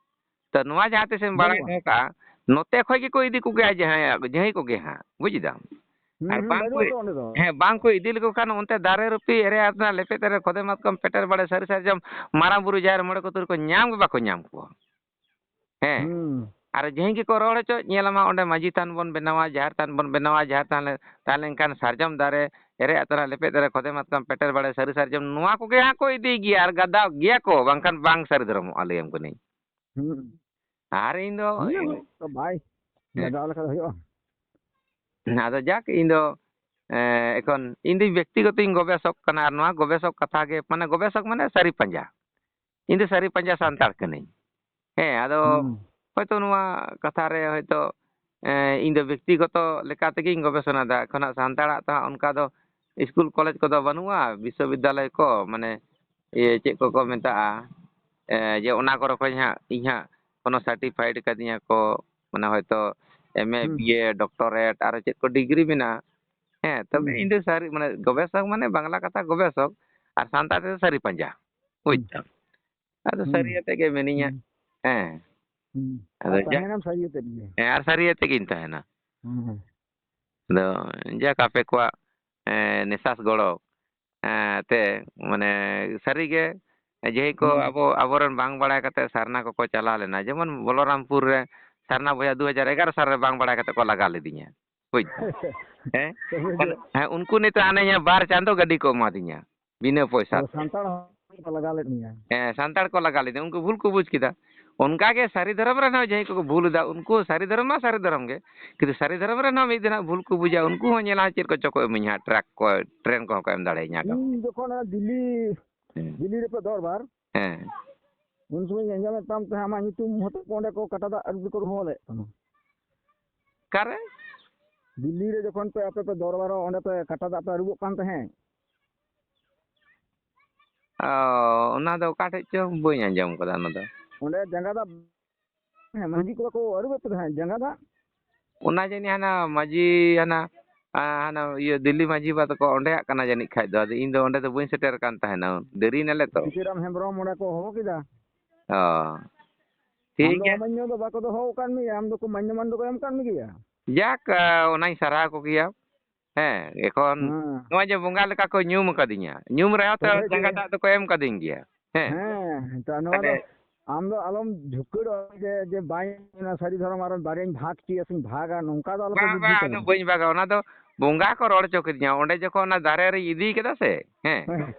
ᱛᱚ, ᱱᱚᱣᱟ ᱡᱟᱦᱟᱸ ᱛᱤᱥᱮᱢ ᱵᱟᱲᱟᱭ ᱵᱟᱹᱱᱩᱜᱼᱟ᱾ ᱫᱚᱦᱚ ᱠᱟᱜᱼᱟ, ᱱᱚᱛᱮ ᱠᱷᱚᱡ ᱜᱮᱠᱚ ᱤᱫᱤ ᱠᱚᱜᱮᱭᱟ ᱡᱟᱦᱟᱸᱭ, ᱡᱟᱦᱟᱸᱭ ᱠᱚᱜᱮ ᱦᱟᱸᱜ, ᱵᱩᱡ ᱫᱟᱢ? ᱦᱩᱸ, ᱟᱨ ᱦᱩᱸ, ᱵᱟᱝ ᱠᱚ, ᱵᱟᱹᱱᱩᱜᱼᱟ ᱛᱚ ᱚᱸᱰᱮ ᱫᱚ᱾ ᱦᱮᱸ, ᱵᱟᱝ ᱠᱚ ᱤᱫᱤ ᱞᱮᱠᱚ ᱠᱷᱟᱱ, ᱚᱱᱛᱮ ᱫᱟᱨᱮ ᱨᱩᱯᱤ ᱮᱨᱮ ᱟᱛᱱᱟ ᱞᱮᱯᱮ ᱛᱮᱨᱮ ᱠᱷᱚᱫᱮ ᱢᱟᱛᱠᱚᱢ ᱯᱮᱴᱮᱨ ᱵᱟᱲᱮ ᱥᱟᱹᱨᱤ ᱥᱟᱨᱡᱚᱢ ᱢᱟᱨᱟᱝ ᱵᱩᱨᱩ ᱡᱟᱦᱮᱨ ᱢᱚᱬᱮ ᱠᱚ ᱛᱩᱨᱩᱭ ᱠᱚ ᱧᱟᱢ ᱜᱮ ᱵᱟᱠᱚ ᱧᱟᱢ ᱠᱚᱣᱟ᱾ ᱦᱮᱸ᱾ ᱦᱩᱸ᱾ ᱟᱨ ᱡᱟᱦᱟᱸᱭ ᱜᱮᱠᱚ ᱨᱚᱲ ᱦᱚᱪᱚ, ᱧᱮᱞᱟᱢᱟ ᱚᱸᱰᱮ ᱢᱟᱹᱡᱷᱤ ᱛᱷᱟᱱ ᱵᱚᱱ ᱵᱮᱱᱟᱣᱟ, ᱡᱟᱦᱮᱨ ᱛᱷᱟᱱ ᱵᱚᱱ ᱵᱮᱱᱟᱣᱟ, ᱡᱟᱦᱮᱨ ᱛᱷᱟᱱ ᱞᱮ, ᱛᱟᱦᱮᱸ ᱞᱮᱱᱠᱷᱟᱱ ᱥᱟᱨᱡᱚᱢ ᱫᱟᱨᱮ ᱮᱨᱮ ᱟᱛᱨᱟ ᱞᱮᱯᱮ ᱫᱟᱨᱮ ᱠᱷᱚᱫᱮ ᱢᱟᱛᱠᱚᱢ ᱯᱮᱴᱮᱨ ᱵᱟᱲᱮ ᱥᱟᱹᱨᱤ ᱥᱟᱨᱡᱚᱢ ᱱᱚᱣᱟ ᱠᱚᱜᱮ ᱦᱟᱸᱜ ᱠᱚ ᱤᱫᱤᱭ ᱜᱮᱭᱟ ᱟᱨ ᱜᱟᱫᱟᱣ ᱜᱮᱭᱟ ᱠᱚ, ᱵᱟᱝᱠᱷᱟᱱ ᱵᱟᱝ ᱥᱟᱹᱨᱤ ᱫᱷᱚᱨᱚᱢᱚᱜᱼᱟ, ᱞᱟᱹᱭᱟᱢ ᱠᱟᱹᱱᱟᱹᱧ᱾ ᱦᱩᱸ᱾ ᱟᱨ ᱤᱧ ᱫᱚ ᱤᱭᱟᱹ ᱦᱩᱭᱩᱜ ᱛᱚ ᱵᱷᱟᱭ, ᱦᱮᱸ᱾ ᱜᱟᱫᱟᱣ ᱞᱮᱠᱷᱟᱱ ᱫᱚ ᱦᱩᱭᱩᱜᱼᱟ᱾ ᱟᱫᱚ ᱡᱟᱠ, ᱤᱧ ᱫᱚ, ᱮ, ᱮᱠᱷᱚᱱ ᱤᱧ ᱫᱚ ᱵᱮᱠᱛᱤᱜᱚᱛᱚᱧ ᱜᱚᱵᱮᱥᱚᱠ ᱠᱟᱱᱟ, ᱟᱨ ᱱᱚᱣᱟ ᱜᱚᱵᱮᱥᱚᱠ ᱠᱟᱛᱷᱟ ᱜᱮ, ᱢᱟᱱᱮ, ᱜᱚᱵᱮᱥᱚᱠ ᱢᱟᱱᱮ ᱥᱟᱹᱨᱤ ᱯᱟᱸᱡᱟ᱾ ᱤᱧ ᱫᱚ ᱥᱟᱹᱨᱤ ᱯᱟᱸᱡᱟ ᱥᱟᱱᱛᱟᱲ ᱠᱟᱹᱱᱟᱹᱧ᱾ ᱦᱮᱸ, ᱟᱫᱚ ᱦᱩᱸ᱾ ᱦᱚᱭᱛᱳ ᱱᱚᱣᱟ ᱠᱟᱛᱷᱟ ᱨᱮ ᱦᱚᱭᱛᱳ, ᱮ, ᱤᱧ ᱫᱚ ᱵᱮᱠᱛᱤᱜᱚᱛᱚ ᱞᱮᱠᱟ ᱛᱮᱜᱮᱧ ᱜᱚᱵᱮᱥᱚᱱᱟ ᱫᱟ᱾ ᱮᱠᱷᱚᱱ ᱦᱟᱸᱜ ᱥᱟᱱᱛᱟᱲᱟᱜ ᱛᱚ ᱦᱟᱸᱜ ᱚᱱᱠᱟ ᱫᱚ ᱤᱥᱠᱩᱞ ᱠᱚᱞᱮᱡᱽ ᱠᱚᱫᱚ ᱵᱟᱹᱱᱩᱜᱼᱟ, ᱵᱤᱥᱥᱚᱵᱤᱫᱽᱫᱟᱞᱚᱭ ᱠᱚ, ᱢᱟᱱᱮ, ᱤᱭᱟᱹ, ᱪᱮᱫ ᱠᱚᱠᱚ ᱢᱮᱛᱟᱜᱼᱟ, ᱮ, ᱡᱮ ᱚᱱᱟ ᱠᱚᱨᱮ ᱠᱷᱚᱱ ᱦᱟᱸᱜ ᱤᱧ ᱦᱟᱸᱜ ᱠᱳᱱᱳ certified ᱠᱟᱫᱤᱧᱟ ᱠᱚ, ᱢᱟᱱᱮ ᱦᱚᱭᱛᱳ ᱮᱢ ᱮ, ᱦᱩᱸ᱾ ᱵᱤ ᱮ, ᱰᱚᱠᱴᱚᱨᱮᱴ, ᱟᱨᱚ ᱪᱮᱫ ᱠᱚ ᱰᱤᱜᱽᱨᱤ ᱢᱮᱱᱟᱜᱼᱟ᱾ ᱦᱮᱸ, ᱛᱚᱵᱮ ᱦᱩᱸ᱾ ᱤᱧ ᱫᱚ ᱥᱟᱹᱨᱤ, ᱢᱟᱱᱮ, ᱜᱚᱵᱮᱥᱚᱠ ᱢᱟᱱᱮ ᱵᱟᱝᱞᱟ ᱠᱟᱛᱷᱟ ᱜᱚᱵᱮᱥᱚᱠ, ᱟᱨ ᱥᱟᱱᱛᱟᱲ ᱛᱮᱫᱚ ᱥᱟᱹᱨᱤ ᱯᱟᱸᱡᱟ᱾ ᱵᱩᱡᱽ ᱦᱩᱸ᱾ ᱫᱟᱢ? ᱟᱫᱚ ᱦᱩᱸ᱾ ᱥᱟᱹᱨᱤ ᱟᱛᱮ ᱜᱮ ᱢᱤᱱᱟᱹᱧᱟ᱾ ᱦᱩᱸ᱾ ᱦᱮᱸ᱾ ᱦᱩᱸ᱾ ᱟᱫᱚ ᱟᱨ ᱡᱟ-, ᱛᱟᱦᱮᱱᱟᱢ ᱥᱟᱹᱨᱤ ᱟᱛᱮᱫ ᱜᱮ᱾ ᱦᱮᱸ, ᱟᱨ ᱥᱟᱹᱨᱤ ᱟᱛᱮ ᱜᱤᱧ ᱛᱟᱦᱮᱱᱟ᱾ ᱦᱩᱸ, ᱦᱩᱸ᱾ ᱟᱫᱚ ᱡᱟᱠ, ᱟᱯᱮ ᱠᱚᱣᱟᱜ, ᱮᱸ, ᱱᱮᱥᱟᱥ ᱜᱚᱲᱚ, ᱮᱸ, ᱛᱮ, ᱢᱟᱱᱮ, ᱥᱟᱹᱨᱤ ᱜᱮ, ᱡᱟᱦᱟᱸᱭ ᱠᱚ ᱦᱩᱸ᱾ ᱟᱵᱚ, ᱟᱵᱚᱨᱮᱱ ᱵᱟᱝ ᱵᱟᱲᱟᱭ ᱠᱟᱛᱮ ᱥᱟᱨᱱᱟ ᱠᱚᱠᱚ ᱪᱟᱞᱟᱣ ᱞᱮᱱᱟ, ᱡᱮᱢᱚᱱ ᱵᱚᱞᱚᱨᱟᱢᱯᱩᱨ ᱨᱮ ᱥᱟᱨᱱᱟ ᱵᱚᱭᱦᱟ ᱫᱩ ᱦᱟᱡᱟᱨ ᱮᱜᱟᱨᱚ ᱥᱟᱞ ᱨᱮ ᱵᱟᱝ ᱵᱟᱲᱟᱭ ᱠᱟᱛᱮ ᱠᱚ ᱞᱟᱜᱟ ᱞᱤᱫᱤᱧᱟ᱾ ᱵᱩᱡᱽ ᱫᱟᱢ? ᱦᱮᱸ? ᱛᱚᱵᱮ ᱢᱟᱱᱮ, ᱡᱮ ᱦᱮᱸ, ᱩᱱᱠᱩ ᱱᱤᱛᱚᱜ ᱦᱟᱱᱮ ᱤᱧᱟᱹᱜ ᱵᱟᱨ ᱪᱟᱸᱫᱚ ᱜᱟᱹᱰᱤ ᱠᱚ ᱮᱢᱟᱫᱤᱧᱟ, ᱵᱤᱱᱟᱹ ᱯᱚᱭᱥᱟ ᱚ, ᱛᱮ᱾ ᱥᱟᱱᱛᱟᱲ ᱦᱚᱲ ᱠᱚ ᱞᱟᱜᱟ ᱞᱮᱫ ᱢᱮᱭᱟ? ᱦᱮᱸ, ᱥᱟᱱᱛᱟᱲ ᱠᱚ ᱞᱟᱜᱟ ᱞᱤᱫᱤᱧᱟ, ᱩᱱᱠᱩ ᱵᱷᱩᱞ ᱠᱚ ᱵᱩᱡᱽ ᱠᱮᱫᱟ᱾ ᱚᱱᱠᱟ ᱜᱮ ᱥᱟᱹᱨᱤ ᱫᱷᱚᱨᱚᱢ ᱨᱮᱱ ᱦᱚᱸ ᱡᱟᱦᱟᱸᱭ ᱠᱚᱠᱚ ᱵᱷᱩᱞ ᱮᱫᱟ, ᱩᱱᱠᱩ ᱥᱟᱹᱨᱤ ᱫᱷᱚᱨᱚᱢ ᱢᱟ ᱥᱟᱹᱨᱤ ᱫᱷᱚᱨᱚᱢ ᱜᱮ, ᱠᱤᱱᱛᱩ ᱥᱟᱹᱨᱤ ᱫᱷᱚᱨᱚᱢ ᱨᱮᱱ ᱦᱚᱸ ᱢᱤᱫ ᱫᱤᱱ ᱦᱟᱸᱜ ᱵᱷᱩᱞ ᱠᱚ ᱵᱩᱡᱟ, ᱩᱱᱠᱩ ᱦᱚᱸ ᱧᱮᱞᱟ ᱪᱮᱫ ᱠᱚᱪᱚ ᱠᱚ ᱤᱢᱟᱹᱧ ᱦᱟᱸᱜ, ᱴᱨᱟᱠ ᱠᱚ, ᱴᱨᱮᱱ ᱠᱚᱦᱚᱸ ᱠᱚ ᱮᱢ ᱫᱟᱲᱮᱭᱟᱹᱧᱟ ᱦᱟᱸᱜ᱾ ᱤᱧ ᱡᱚᱠᱷᱚᱱ ᱚᱱᱟ ᱫᱤᱞᱞᱤ, ᱦᱮᱸ᱾ ᱫᱤᱞᱞᱤ ᱨᱮᱯᱮ ᱫᱚᱨᱵᱟᱨ, ᱦᱮᱸ᱾ ᱩᱱ ᱥᱚᱢᱚᱭ ᱟᱸᱡᱚᱢᱮᱫ ᱛᱟᱢ ᱛᱟᱦᱮᱸᱫ ᱟᱢᱟᱜ ᱧᱩᱛᱩᱢ ᱦᱚᱛᱚ ᱚᱸᱰᱮ ᱠᱚ ᱠᱟᱴᱟ ᱫᱟᱜ ᱟᱹᱜᱩ ᱠᱚ ᱦᱚᱦᱚ ᱞᱮᱫ ᱛᱟᱢᱟ᱾ ᱚᱠᱟᱨᱮ? ᱫᱤᱞᱞᱤ ᱨᱮ ᱡᱚᱠᱷᱚᱱ ᱯᱮ, ᱟᱯᱮ ᱯᱮ ᱫᱚᱨᱵᱟᱨᱚᱜ, ᱚᱸᱰᱮ ᱯᱮ ᱠᱟᱴᱟ ᱫᱟᱜ ᱯᱮ ᱟᱹᱨᱩᱵᱚᱜ ᱠᱟᱱ ᱛᱟᱦᱮᱸᱫ᱾ ᱚ, ᱚᱱᱟ ᱫᱚ ᱚᱠᱟ ᱴᱷᱮᱡ ᱪᱚ ᱵᱟᱹᱧ ᱟᱸᱡᱚᱢ ᱠᱟᱫᱟ ᱚᱱᱟ ᱫᱚ᱾ ᱚᱸᱰᱮ ᱡᱟᱸᱜᱟ ᱫᱟᱜ, ᱦᱮᱸ, ᱢᱟᱹᱡᱷᱤ ᱠᱚ ᱵᱟᱠᱚ ᱟᱹᱨᱩᱵᱮᱫ ᱯᱮ ᱛᱟᱦᱮᱸᱫ ᱡᱟᱸᱜᱟ ᱫᱟᱜ? ᱚᱱᱟ ᱡᱟᱹᱱᱤᱡ ᱦᱟᱱᱟ ᱢᱟᱹᱡᱷᱤ, ᱦᱟᱱᱟ, ᱟ, ᱦᱟᱱᱟ ᱤᱭᱟᱹ ᱫᱤᱞᱞᱤ ᱢᱟᱹᱡᱷᱤ ᱵᱟ ᱛᱟᱠᱚ ᱚᱸᱰᱮᱭᱟᱜ ᱠᱟᱱᱟ ᱡᱟᱹᱱᱤᱡ ᱠᱷᱟᱡ ᱫᱚ, ᱟᱫᱚ ᱤᱧ ᱫᱚ ᱚᱸᱰᱮ ᱫᱚ ᱵᱟᱹᱧ ᱥᱮᱴᱮᱨ ᱟᱠᱟᱱ ᱛᱟᱦᱮᱱᱟ, ᱫᱮᱨᱤ ᱱᱟᱞᱮ ᱛᱚ᱾ ᱥᱤᱛᱟᱹᱨᱟᱢ ᱦᱮᱢᱵᱨᱚᱢ ᱚᱸᱰᱮ ᱠᱚ ᱦᱚᱦᱚ ᱠᱮᱫᱟ᱾ ᱚ, ᱴᱷᱤᱠ ᱟᱢ ᱫᱚ ᱜᱮᱭᱟ᱾ ᱚᱢᱟᱱᱭᱚ ᱫᱚ ᱵᱟᱠᱚ ᱫᱚᱦᱚ ᱟᱠᱟᱫ ᱢᱮᱭᱟ, ᱟᱢ ᱫᱚᱠᱚ ᱢᱟᱱᱭᱚ ᱢᱟᱱ ᱫᱚᱠᱚ ᱮᱢ ᱟᱠᱟᱫ ᱢᱮᱜᱮᱭᱟ? ᱡᱟᱠ, ᱟ, ᱚᱱᱟᱧ ᱥᱟᱨᱦᱟᱣ ᱠᱚᱜᱮᱭᱟ᱾ ᱦᱮᱸ, ᱮᱠᱷᱚᱱ ᱦᱮᱸ᱾ ᱱᱚᱜᱼᱚᱭ ᱡᱮ ᱵᱚᱸᱜᱟ ᱞᱮᱠᱟ ᱠᱚ ᱧᱩᱢ ᱟᱠᱟᱫᱤᱧᱟ, ᱧᱩᱢ ᱨᱮᱦᱚᱸ ᱛᱚ ᱛᱚᱵᱮ ᱡᱟᱸᱜᱟ ᱪᱮᱫ? ᱫᱟᱜ ᱫᱚᱠᱚ ᱮᱢ ᱠᱟᱫᱤᱧ ᱜᱮᱭᱟ᱾ ᱦᱮᱸ᱾ ᱦᱮᱸ, ᱛᱚ ᱱᱚᱣᱟ ᱫᱚ ᱛᱟᱦᱞᱮ ᱟᱢ ᱫᱚ ᱟᱞᱚᱢ ᱡᱷᱩᱠᱟᱹᱲᱚᱜᱼᱟ ᱡᱮ, ᱡᱮ ᱵᱟᱹᱧ ᱚᱱᱟ ᱥᱟᱹᱨᱤ ᱫᱷᱚᱨᱚᱢ ᱟᱨᱚ ᱵᱟᱨᱭᱟᱧ ᱵᱷᱟᱜᱽ ᱦᱚᱪᱚᱭᱟ ᱥᱮᱧ ᱵᱷᱟᱜᱟ, ᱱᱚᱝᱠᱟ ᱫᱚ ᱟᱞᱚᱯᱮ ᱵᱟᱝ, ᱵᱩᱫᱽᱫᱷᱤ ᱵᱟᱝ, ᱟᱫᱚ ᱛᱟᱵᱚᱱᱟ᱾ ᱵᱟᱹᱧ ᱵᱷᱟᱜᱟ, ᱚᱱᱟ ᱫᱚ ᱵᱚᱸᱜᱟ ᱠᱚ ᱨᱚᱲ ᱦᱚᱪᱚ ᱠᱤᱫᱤᱧᱟ᱾ ᱚᱸᱰᱮ ᱡᱚᱠᱷᱚᱱ ᱚᱱᱟ ᱫᱟᱨᱮ ᱨᱤᱧ ᱤᱫᱤ ᱠᱮᱫᱟ ᱥᱮ, ᱦᱮᱸ,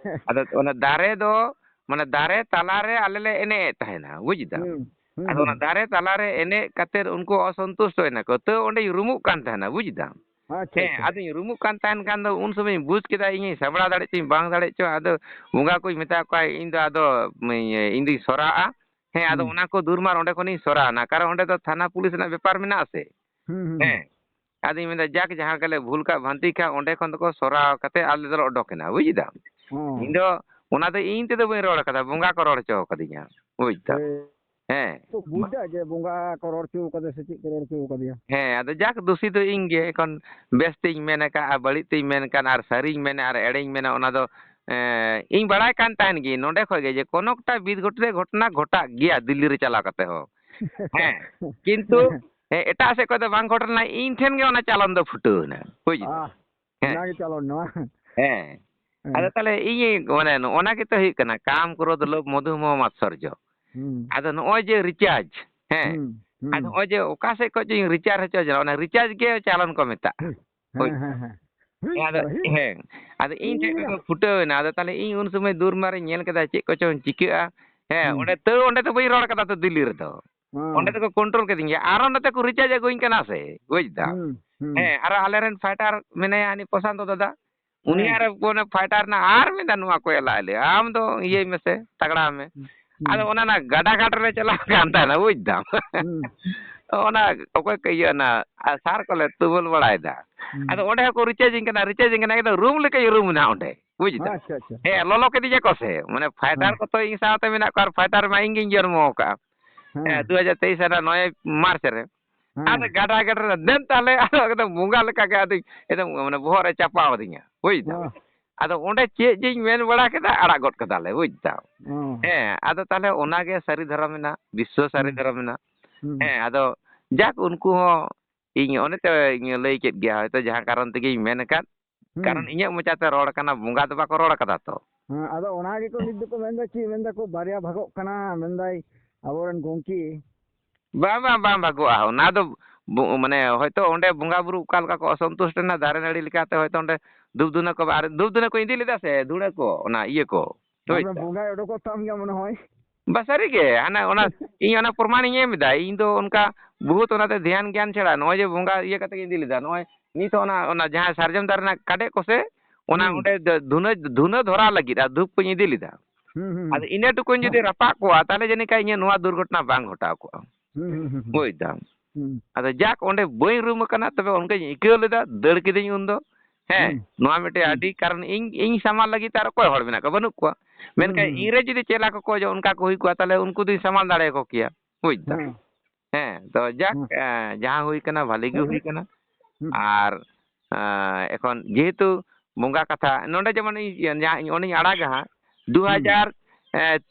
ᱟᱫᱚ ᱚᱱᱟ ᱫᱟᱨᱮ ᱫᱚ, ᱢᱟᱱᱮ, ᱫᱟᱨᱮ ᱛᱟᱞᱟᱨᱮ ᱟᱞᱮ ᱞᱮ ᱮᱱᱮᱡ ᱮᱫ ᱛᱟᱦᱮᱱᱟ, ᱵᱩᱡᱽ ᱫᱟᱢ? ᱦᱩᱸ, ᱦᱩᱸ, ᱟᱫᱚ ᱚᱱᱟ ᱦᱩᱸ᱾ ᱫᱟᱨᱮ ᱛᱟᱞᱟᱨᱮ ᱮᱱᱮᱡ ᱠᱟᱛᱮᱫ ᱩᱱᱠᱩ ᱚᱥᱚᱱᱛᱩᱥᱴᱚᱭᱮᱱᱟ ᱠᱚ, ᱛᱟᱹᱣ ᱚᱸᱰᱮᱧ ᱨᱩᱢᱩᱜ ᱠᱟᱱ ᱛᱟᱦᱮᱱᱟ, ᱵᱩᱡᱽ ᱫᱟᱢ? ᱟᱪᱪᱷᱟ, ᱦᱮᱸ, ᱟᱪᱪᱷᱟ᱾ ᱟᱫᱚᱧ ᱨᱩᱢᱩᱜ ᱠᱟᱱ ᱛᱟᱦᱮᱱ ᱠᱷᱟᱱ ᱫᱚ ᱩᱱ ᱥᱚᱢᱚᱭᱤᱧ ᱵᱩᱡᱽ ᱠᱮᱫᱟ ᱤᱧᱤᱧ ᱥᱟᱢᱵᱲᱟᱣ ᱫᱟᱲᱮᱭᱟᱜ ᱪᱚᱧ ᱵᱟᱝ ᱫᱟᱲᱮᱭᱟᱜ ᱪᱚ, ᱟᱫᱚ ᱵᱚᱸᱜᱟ ᱠᱚᱧ ᱢᱮᱛᱟ ᱠᱚᱣᱟ, "ᱤᱧ ᱫᱚ ᱟᱫᱚ, ᱤᱧ, ᱤᱧ ᱫᱩᱧ ᱥᱚᱨᱟᱜᱼᱟ᱾" ᱦᱮᱸ, ᱟᱫᱚ ᱦᱩᱸ᱾ ᱚᱱᱟ ᱠᱚ ᱫᱩᱨ ᱢᱟᱨ ᱚᱸᱰᱮ ᱠᱷᱚᱱᱤᱧ ᱥᱚᱨᱟᱣᱱᱟ, ᱠᱟᱨᱚᱱ ᱚᱸᱰᱮ ᱫᱚ ᱛᱷᱟᱱᱟ ᱯᱩᱞᱤᱥ ᱨᱮᱱᱟᱜ ᱵᱮᱯᱟᱨ ᱢᱮᱱᱟᱜᱼᱟ ᱥᱮ᱾ ᱦᱩᱸ, ᱦᱩᱸ, ᱦᱩᱸ᱾ ᱦᱮᱸ, ᱟᱫᱚᱧ ᱢᱮᱱᱫᱟ, ᱡᱟᱠ, ᱡᱟᱦᱟᱸ ᱜᱮᱞᱮ ᱵᱷᱩᱞ ᱠᱟᱜ ᱵᱷᱟᱱᱛᱤ ᱠᱟᱜ, ᱚᱸᱰᱮ ᱠᱷᱚᱱ ᱫᱚᱠᱚ ᱥᱚᱨᱟᱣ ᱠᱟᱛᱮ ᱟᱞᱮ ᱫᱚᱞᱮ ᱚᱰᱚᱠ ᱮᱱᱟ, ᱵᱩᱡᱽ ᱫᱟᱢ? ᱦᱚᱸ᱾ ᱤᱧ ᱫᱚ, ᱚᱱᱟ ᱫᱚ ᱤᱧ ᱛᱮᱫᱚ ᱵᱟᱹᱧ ᱨᱚᱲ ᱠᱟᱫᱟ, ᱵᱚᱸᱜᱟ ᱠᱚ ᱨᱚᱲ ᱦᱚᱪᱚ ᱠᱟᱫᱤᱧᱟ, ᱵᱩᱡᱽ ᱫᱟᱢ? ᱦᱳᱭ᱾ ᱦᱮᱸ᱾ ᱠᱚ ᱵᱩᱡᱽ ᱫᱟ ᱡᱮ ᱵᱚᱸᱜᱟ ᱠᱚ ᱨᱚᱲ ᱦᱚᱪᱚ ᱠᱟᱫᱮ ᱥᱮ ᱪᱮᱫ ᱠᱚ ᱨᱚᱲ ᱦᱚᱪᱚ ᱠᱟᱫᱮᱭᱟ᱾ ᱦᱮᱸ, ᱟᱫᱚ ᱡᱟᱠ, ᱫᱩᱥᱤ ᱫᱚ ᱤᱧ ᱜᱮ᱾ ᱮᱠᱷᱚᱱ ᱵᱮᱥ ᱛᱤᱧ ᱢᱮᱱ ᱟᱠᱟᱫ ᱟᱨ ᱵᱟᱹᱲᱤᱡ ᱛᱤᱧ ᱢᱮᱱ ᱟᱠᱟᱫ ᱟᱨ ᱥᱟᱹᱨᱤᱧ ᱢᱮᱱᱟ ᱟᱨ ᱮᱲᱮᱧ ᱢᱮᱱᱟ, ᱚᱱᱟ ᱫᱚ, ᱮᱸ, ᱤᱧ ᱵᱟᱲᱟᱭ ᱠᱟᱱ ᱛᱟᱦᱮᱱ ᱜᱤᱧ ᱱᱚᱸᱰᱮ ᱠᱷᱚᱡ ᱜᱮ ᱡᱮ ᱠᱚᱱᱚᱠᱴᱟ ᱵᱤᱫ ᱜᱷᱚᱴ ᱨᱮ ᱜᱷᱚᱴᱚᱱᱟ ᱜᱷᱚᱴᱟᱜ ᱜᱮᱭᱟ ᱫᱤᱞᱞᱤ ᱨᱮ ᱪᱟᱞᱟᱣ ᱠᱟᱛᱮ ᱦᱚᱸ᱾ ᱦᱮᱸ, ᱠᱤᱱᱛᱩ, ᱦᱮᱸ, ᱮᱴᱟᱜ ᱥᱮᱫ ᱠᱷᱚᱡ ᱫᱚ ᱵᱟᱝ ᱜᱷᱚᱴᱚᱱᱟ, ᱤᱧ ᱴᱷᱮᱱ ᱜᱮ ᱚᱱᱟ ᱪᱟᱞᱚᱱ ᱫᱚ ᱯᱷᱩᱴᱟᱹᱣ ᱮᱱᱟ, ᱵᱩᱡᱽ ᱫᱟᱢ? ᱟᱦ, ᱦᱮᱸ᱾ ᱚᱱᱟᱜᱮ ᱪᱟᱞᱚᱱ ᱱᱚᱣᱟ᱾ ᱦᱮᱸ᱾ ᱦᱮᱸ᱾ ᱟᱫᱚ ᱛᱟᱦᱞᱮ ᱤᱧ, ᱢᱟᱱᱮ, ᱱᱚᱜᱼᱚ ᱱᱟ ᱜᱮᱛᱚ ᱦᱩᱭᱩᱜ ᱠᱟᱱᱟ ᱠᱟᱢ, ᱠᱨᱳᱫᱷ, ᱞᱳᱵᱷ, ᱢᱳᱫᱷ, ᱢᱳᱦ, ᱢᱟᱛᱥᱚᱨᱡᱚ᱾ ᱦᱩᱸ᱾ ᱟᱫᱚ ᱱᱚᱜᱼᱚᱭ ᱡᱮ recharge, ᱦᱮᱸ᱾ ᱦᱩᱸ, ᱦᱩᱸ᱾ ᱟᱫᱚ ᱱᱚᱜᱼᱚᱭ ᱡᱮ ᱚᱠᱟ ᱥᱮᱫ ᱠᱷᱚᱡ ᱪᱚᱧ recharge ᱦᱚᱪᱚ ᱡᱮᱱᱟ, ᱚᱱᱟ recharge ᱜᱮ ᱪᱟᱞᱚᱱ ᱠᱚ ᱢᱮᱛᱟᱜᱼᱟ᱾ ᱦᱩᱸ᱾ ᱦᱳᱭ᱾ ᱦᱮᱸ, ᱦᱮᱸ, ᱦᱮᱸ᱾ ᱦᱮᱸ, ᱟᱫᱚ, ᱦᱮᱸ᱾ ᱦᱮᱸ᱾ ᱟᱫᱚ ᱤᱧ ᱴᱷᱮᱱ ᱤᱧ ᱠᱷᱚᱡ ᱠᱚ ᱯᱷᱩᱴᱟᱹᱣ ᱮᱱᱟ᱾ ᱟᱫᱚ ᱛᱟᱦᱞᱮ ᱤᱧ ᱩᱱ ᱥᱚᱢᱚᱭ ᱫᱩᱨ ᱢᱟᱨᱤᱧ ᱧᱮᱞ ᱠᱮᱫᱟ ᱪᱮᱫ ᱠᱚᱪᱚᱝ ᱪᱤᱠᱟᱹᱜᱼᱟ᱾ ᱦᱮᱸ, ᱦᱩᱸ᱾ ᱚᱸᱰᱮ ᱛᱟᱹᱣ ᱚᱸᱰᱮ ᱫᱚ ᱵᱟᱹᱧ ᱨᱚᱲ ᱠᱟᱫᱟ ᱛᱚ ᱫᱤᱞᱞᱤ ᱨᱮᱫᱚ᱾ ᱦᱮᱸ᱾ ᱚᱸᱰᱮ ᱫᱚᱠᱚ control ᱠᱤᱫᱤᱧ ᱜᱮᱭᱟ᱾ ᱟᱨᱚ ᱱᱚᱛᱮ ᱠᱚ recharge ᱟᱹᱜᱩᱧ ᱠᱟᱱᱟ ᱥᱮ, ᱵᱩᱡᱽ ᱫᱟᱢ? ᱦᱩᱸ, ᱦᱩᱸ᱾ ᱦᱮᱸ, ᱟᱨᱚ ᱟᱞᱮᱨᱮᱱ fighter ᱢᱮᱱᱟᱭᱟ, ᱦᱟᱹᱱᱤ ᱯᱨᱚᱥᱟᱱᱛᱚ ᱫᱟᱫᱟ᱾ ᱩᱱᱤᱭᱟᱜ ᱦᱮᱸ᱾ ᱨᱮ ᱚᱱᱮ fighter ᱨᱮᱱᱟᱜ ᱟᱨ ᱢᱤᱫ ᱫᱷᱟᱣ ᱱᱚᱣᱟ ᱠᱚ ᱮᱞᱟ ᱞᱮᱭᱟ, "ᱟᱢ ᱫᱚ ᱤᱭᱟᱹᱭ ᱢᱮᱥᱮ, ᱛᱟᱜᱲᱟ ᱢᱮ᱾" ᱦᱩᱸ, ᱦᱩᱸ᱾ ᱟᱫᱚ ᱚᱱᱟ, ᱚᱱᱟ ᱜᱟᱰᱟ ᱜᱷᱟᱴ ᱨᱮᱞᱮ ᱪᱟᱞᱟᱣ ᱠᱟᱱ ᱛᱟᱦᱮᱱᱟ, ᱵᱩᱡᱽ ᱫᱟᱢ? ᱦᱩᱸ᱾ ᱚᱱᱟ ᱚᱠᱚᱭ ᱠᱚ ᱤᱭᱟᱹ ᱚᱱᱟ ᱥᱟᱨ ᱠᱚᱞᱮ ᱛᱩᱢᱟᱹᱞ ᱵᱟᱲᱟᱭᱮᱫᱟ᱾ ᱦᱩᱸ᱾ ᱟᱫᱚ ᱚᱸᱰᱮ ᱦᱚᱸᱠᱚ recharge ᱤᱧ ᱠᱟᱱᱟ, recharge ᱤᱧ ᱠᱟᱱᱟ, ᱮᱠᱫᱚᱢ room ᱞᱮᱠᱟᱧ room ᱮᱱᱟ ᱚᱸᱰᱮ, ᱵᱩᱡᱽ ᱫᱟᱢ? ᱟᱪᱪᱷᱟ, ᱟᱪᱪᱷᱟ᱾ ᱦᱮᱸ, ᱞᱚᱞᱚ ᱠᱮᱫᱤᱧᱟ ᱠᱚ ᱥᱮ, ᱢᱟᱱᱮ fighter ᱦᱮᱸ᱾ ᱠᱚ ᱛᱚ ᱤᱧ ᱥᱟᱶᱛᱮ ᱢᱮᱱᱟᱜ ᱠᱚᱣᱟ, ᱟᱨ fighter ᱢᱟ ᱤᱧ ᱜᱤᱧ ᱡᱚᱱᱢᱚ ᱟᱠᱟᱫᱼᱟ᱾ ᱦᱮᱸ᱾ ᱦᱮᱸ, ᱫᱩ ᱦᱟᱡᱟᱨ ᱛᱮᱭᱤᱥ ᱥᱟᱞ ᱨᱮᱱᱟᱜ ᱱᱚᱭ ᱢᱟᱨᱪ ᱨᱮ᱾ ᱦᱮᱸ᱾ ᱟᱫᱚ ᱜᱟᱰᱟ ᱜᱟᱰᱟ ᱨᱮ ᱫᱮᱱ ᱛᱟᱦᱞᱮ, ᱟᱫᱚ ᱮᱠᱫᱚᱢ ᱵᱚᱸᱜᱟ ᱞᱮᱠᱟ ᱜᱮ ᱟᱫᱚᱧ ᱮᱠᱫᱚᱢ ᱢᱟᱱᱮ ᱵᱚᱦᱚᱜ ᱨᱮ ᱪᱟᱯᱟᱣ ᱟᱹᱫᱤᱧᱟ, ᱵᱩᱡᱽ ᱫᱟᱢ? ᱦᱮᱸ᱾ ᱟᱫᱚ ᱚᱸᱰᱮ ᱪᱮᱫ ᱡᱮᱧ ᱢᱮᱱ ᱵᱟᱲᱟ ᱠᱮᱫᱟ, ᱟᱲᱟᱜ ᱜᱚᱫ ᱠᱟᱫᱟᱞᱮ, ᱵᱩᱡᱽ ᱫᱟᱢ? ᱦᱮᱸ᱾ ᱦᱮᱸ, ᱟᱫᱚ ᱛᱟᱦᱞᱮ ᱚᱱᱟ ᱜᱮ ᱥᱟᱹᱨᱤ ᱫᱷᱚᱨᱚᱢ ᱮᱱᱟ, ᱵᱤᱥᱥᱚ ᱥᱟᱹᱨᱤ ᱦᱩᱸ᱾ ᱫᱷᱚᱨᱚᱢ ᱮᱱᱟ᱾ ᱦᱩᱸ᱾ ᱦᱮᱸ, ᱟᱫᱚ ᱡᱟᱠ, ᱩᱱᱠᱩ ᱦᱚᱸ ᱤᱧ ᱚᱱᱮ ᱛᱚᱧ ᱞᱟᱹᱭ ᱠᱮᱫ ᱜᱮᱭᱟ, ᱦᱚᱭᱛᱚ ᱡᱟᱦᱟᱸ ᱠᱟᱨᱚᱱ ᱛᱮᱜᱮᱧ ᱢᱮᱱ ᱟᱠᱟᱫ, ᱦᱩᱸ᱾ ᱠᱟᱨᱚᱱ ᱤᱧᱟᱹᱜ ᱢᱚᱪᱟᱛᱮ ᱨᱚᱲ ᱠᱟᱱᱟ, ᱵᱚᱸᱜᱟ ᱫᱚ ᱵᱟᱠᱚ ᱨᱚᱲ ᱠᱟᱫᱟ ᱛᱚ᱾ ᱦᱮᱸ, ᱟᱫᱚ ᱚᱱᱟ ᱜᱮᱠᱚ ᱱᱤᱛ ᱫᱚᱠᱚ ᱢᱮᱱᱫᱟ, ᱪᱮᱫ ᱢᱮᱱᱫᱟ ᱠᱚ, ᱵᱟᱨᱭᱟ ᱵᱷᱟᱜᱚᱜ ᱠᱟᱱᱟ, ᱢᱮᱱᱫᱟᱭ ᱟᱵᱚᱨᱮᱱ ᱜᱚᱢᱠᱮ᱾ ᱵᱟᱝ, ᱵᱟᱝ, ᱵᱟᱝ ᱵᱷᱟᱜᱚᱜᱼᱟ᱾ ᱚᱱᱟ ᱫᱚ ᱵᱚ-, ᱢᱟᱱᱮ, ᱦᱚᱭᱛᱚ ᱚᱸᱰᱮ ᱵᱚᱸᱜᱟ ᱵᱩᱨᱩ ᱚᱠᱟ ᱞᱮᱠᱟ ᱠᱚ ᱚᱥᱚᱱᱛᱩᱥᱴ ᱮᱱᱟ, ᱫᱟᱨᱮ ᱱᱟᱹᱲᱤ ᱞᱮᱠᱟᱛᱮ ᱦᱚᱭᱛᱚ ᱚᱸᱰᱮ ᱫᱷᱩᱯ ᱫᱷᱩᱱᱟᱹ ᱠᱚ, ᱟᱨ ᱫᱷᱩᱯ ᱫᱷᱩᱱᱟᱹ ᱠᱚ ᱤᱫᱤ ᱞᱮᱫᱟ ᱥᱮ ᱫᱷᱩᱲᱟᱹ ᱠᱚ, ᱚᱱᱟ ᱤᱭᱟᱹ ᱠᱚ, ᱦᱳᱭ ᱟᱫᱚ ᱥᱮ? ᱵᱚᱸᱜᱟᱭ ᱚᱰᱚᱠᱚᱜ ᱛᱟᱢ ᱜᱮᱭᱟ ᱢᱚᱱᱮ ᱦᱚᱭ᱾ ᱵᱟ, ᱥᱟᱹᱨᱤ ᱜᱮ, ᱦᱟᱱᱮ ᱚᱱᱟ, ᱤᱧ ᱚᱱᱟ ᱯᱨᱚᱢᱟᱱᱤᱧ ᱮᱢ ᱮᱫᱟ᱾ ᱤᱧ ᱫᱚ ᱚᱱᱠᱟ ᱵᱚᱦᱩᱛ ᱚᱱᱟᱛᱮ ᱫᱷᱮᱭᱟᱱ ᱜᱮᱭᱟᱱ ᱪᱷᱟᱲᱟ, ᱱᱚᱜᱼᱚᱭ ᱡᱮ ᱵᱚᱸᱜᱟ ᱤᱭᱟᱹ ᱠᱟᱛᱮ ᱜᱤᱧ ᱤᱫᱤ ᱞᱮᱫᱟ, ᱱᱚᱜᱼᱚᱭ ᱱᱤᱛ ᱦᱚᱸ ᱚᱱᱟ, ᱚᱱᱟ ᱡᱟᱦᱟᱸ ᱥᱟᱨᱡᱚᱢ ᱫᱟᱨᱮ ᱨᱮᱱᱟᱜ ᱠᱟᱰᱮᱡ ᱠᱚᱥᱮ, ᱚᱱᱟ ᱦᱩᱸ᱾ ᱚᱸᱰᱮ ᱫᱚ ᱫᱷᱩᱱᱟᱹ, ᱫᱷᱩᱱᱟᱹ ᱫᱷᱚᱨᱟᱣ ᱞᱟᱹᱜᱤᱫ ᱟᱨ ᱫᱷᱩᱯ ᱠᱚᱧ ᱤᱫᱤ ᱞᱮᱫᱟ᱾ ᱦᱩᱸ, ᱦᱩᱸ, ᱦᱩᱸ᱾ ᱟᱫᱚ ᱤᱱᱟᱹ ᱴᱩᱠᱩᱧ ᱡᱩᱫᱤ ᱨᱟᱯᱟᱜ ᱠᱚᱜᱼᱟ, ᱛᱟᱦᱞᱮ ᱡᱟᱹᱱᱤᱡ ᱠᱷᱟᱡ ᱤᱧᱟᱹᱜ ᱱᱚᱣᱟ ᱫᱩᱨᱜᱷᱚᱴᱚᱱᱟ ᱵᱟᱝ ᱜᱷᱚᱴᱟᱣ ᱠᱚᱜᱼᱟ᱾ ᱦᱩᱸ, ᱦᱩᱸ, ᱦᱩᱸ, ᱦᱩᱸ᱾ ᱵᱩᱡᱽ ᱫᱟᱢ? ᱦᱩᱸ᱾ ᱟᱫᱚ ᱡᱟᱠ, ᱚᱸᱰᱮ ᱵᱟᱹᱧ ᱨᱩᱢ ᱟᱠᱟᱱᱟ, ᱛᱚᱵᱮ ᱚᱱᱠᱟᱧ ᱟᱹᱭᱠᱟᱹᱣ ᱞᱮᱫᱟ, ᱫᱟᱹᱲ ᱠᱤᱫᱟᱹᱧ ᱩᱱᱫᱚ᱾ ᱦᱮᱸ, ᱦᱩᱸ᱾ ᱱᱚᱣᱟ ᱢᱤᱫᱴᱮᱡ ᱦᱩᱸ᱾ ᱟᱹᱰᱤ, ᱠᱟᱨᱚᱱ ᱤᱧ, ᱤᱧ ᱥᱟᱢᱟᱞ ᱞᱟᱹᱜᱤᱫ ᱛᱮ ᱟᱨ ᱚᱠᱚᱭ ᱦᱚᱲ ᱢᱮᱱᱟᱜ ᱠᱚᱣᱟ? ᱵᱟᱹᱱᱩᱜ ᱠᱚᱣᱟ᱾ ᱦᱩᱸ, ᱢᱮᱱᱠᱷᱟᱱ ᱦᱩᱸ, ᱤᱧ ᱦᱩᱸ᱾ ᱨᱮ ᱡᱩᱫᱤ ᱪᱮᱫ ᱞᱮᱠᱟ ᱠᱚ ᱠᱷᱚᱡᱚᱜ, ᱚᱱᱠᱟ ᱠᱚ ᱦᱩᱭ ᱠᱚᱜᱼᱟ, ᱛᱟᱦᱚᱞᱮ ᱩᱱᱠᱩ ᱫᱚᱧ ᱥᱟᱢᱟᱞ ᱫᱟᱲᱮᱭᱟᱠᱚ ᱠᱮᱭᱟ, ᱵᱩᱡᱽ ᱫᱟᱢ? ᱦᱩᱸ᱾ ᱦᱮᱸ, ᱛᱚ ᱡᱟᱠ, ᱦᱩᱸ᱾ ᱮᱸ, ᱡᱟᱦᱟᱸ ᱦᱩᱭ ᱠᱟᱱᱟ, ᱵᱷᱟᱞᱤ ᱜᱮ ᱦᱩᱸ᱾ ᱦᱩᱭ ᱠᱟᱱᱟ᱾ ᱦᱩᱸ᱾ ᱟᱨ, ᱮᱸ, ᱮᱠᱷᱚᱱ ᱡᱮᱦᱮᱛᱩ ᱵᱚᱸᱜᱟ ᱠᱟᱛᱷᱟ, ᱱᱚᱰᱮ ᱡᱮᱢᱚᱱ ᱤᱧ, ᱤᱭᱟᱹ, ᱡᱟᱦᱟᱸ ᱤᱧ ᱚᱱᱮᱧ ᱟᱲᱟᱜᱟ ᱦᱟᱸᱜ, ᱦᱩᱸ᱾ ᱫᱩ ᱦᱟᱡᱟᱨ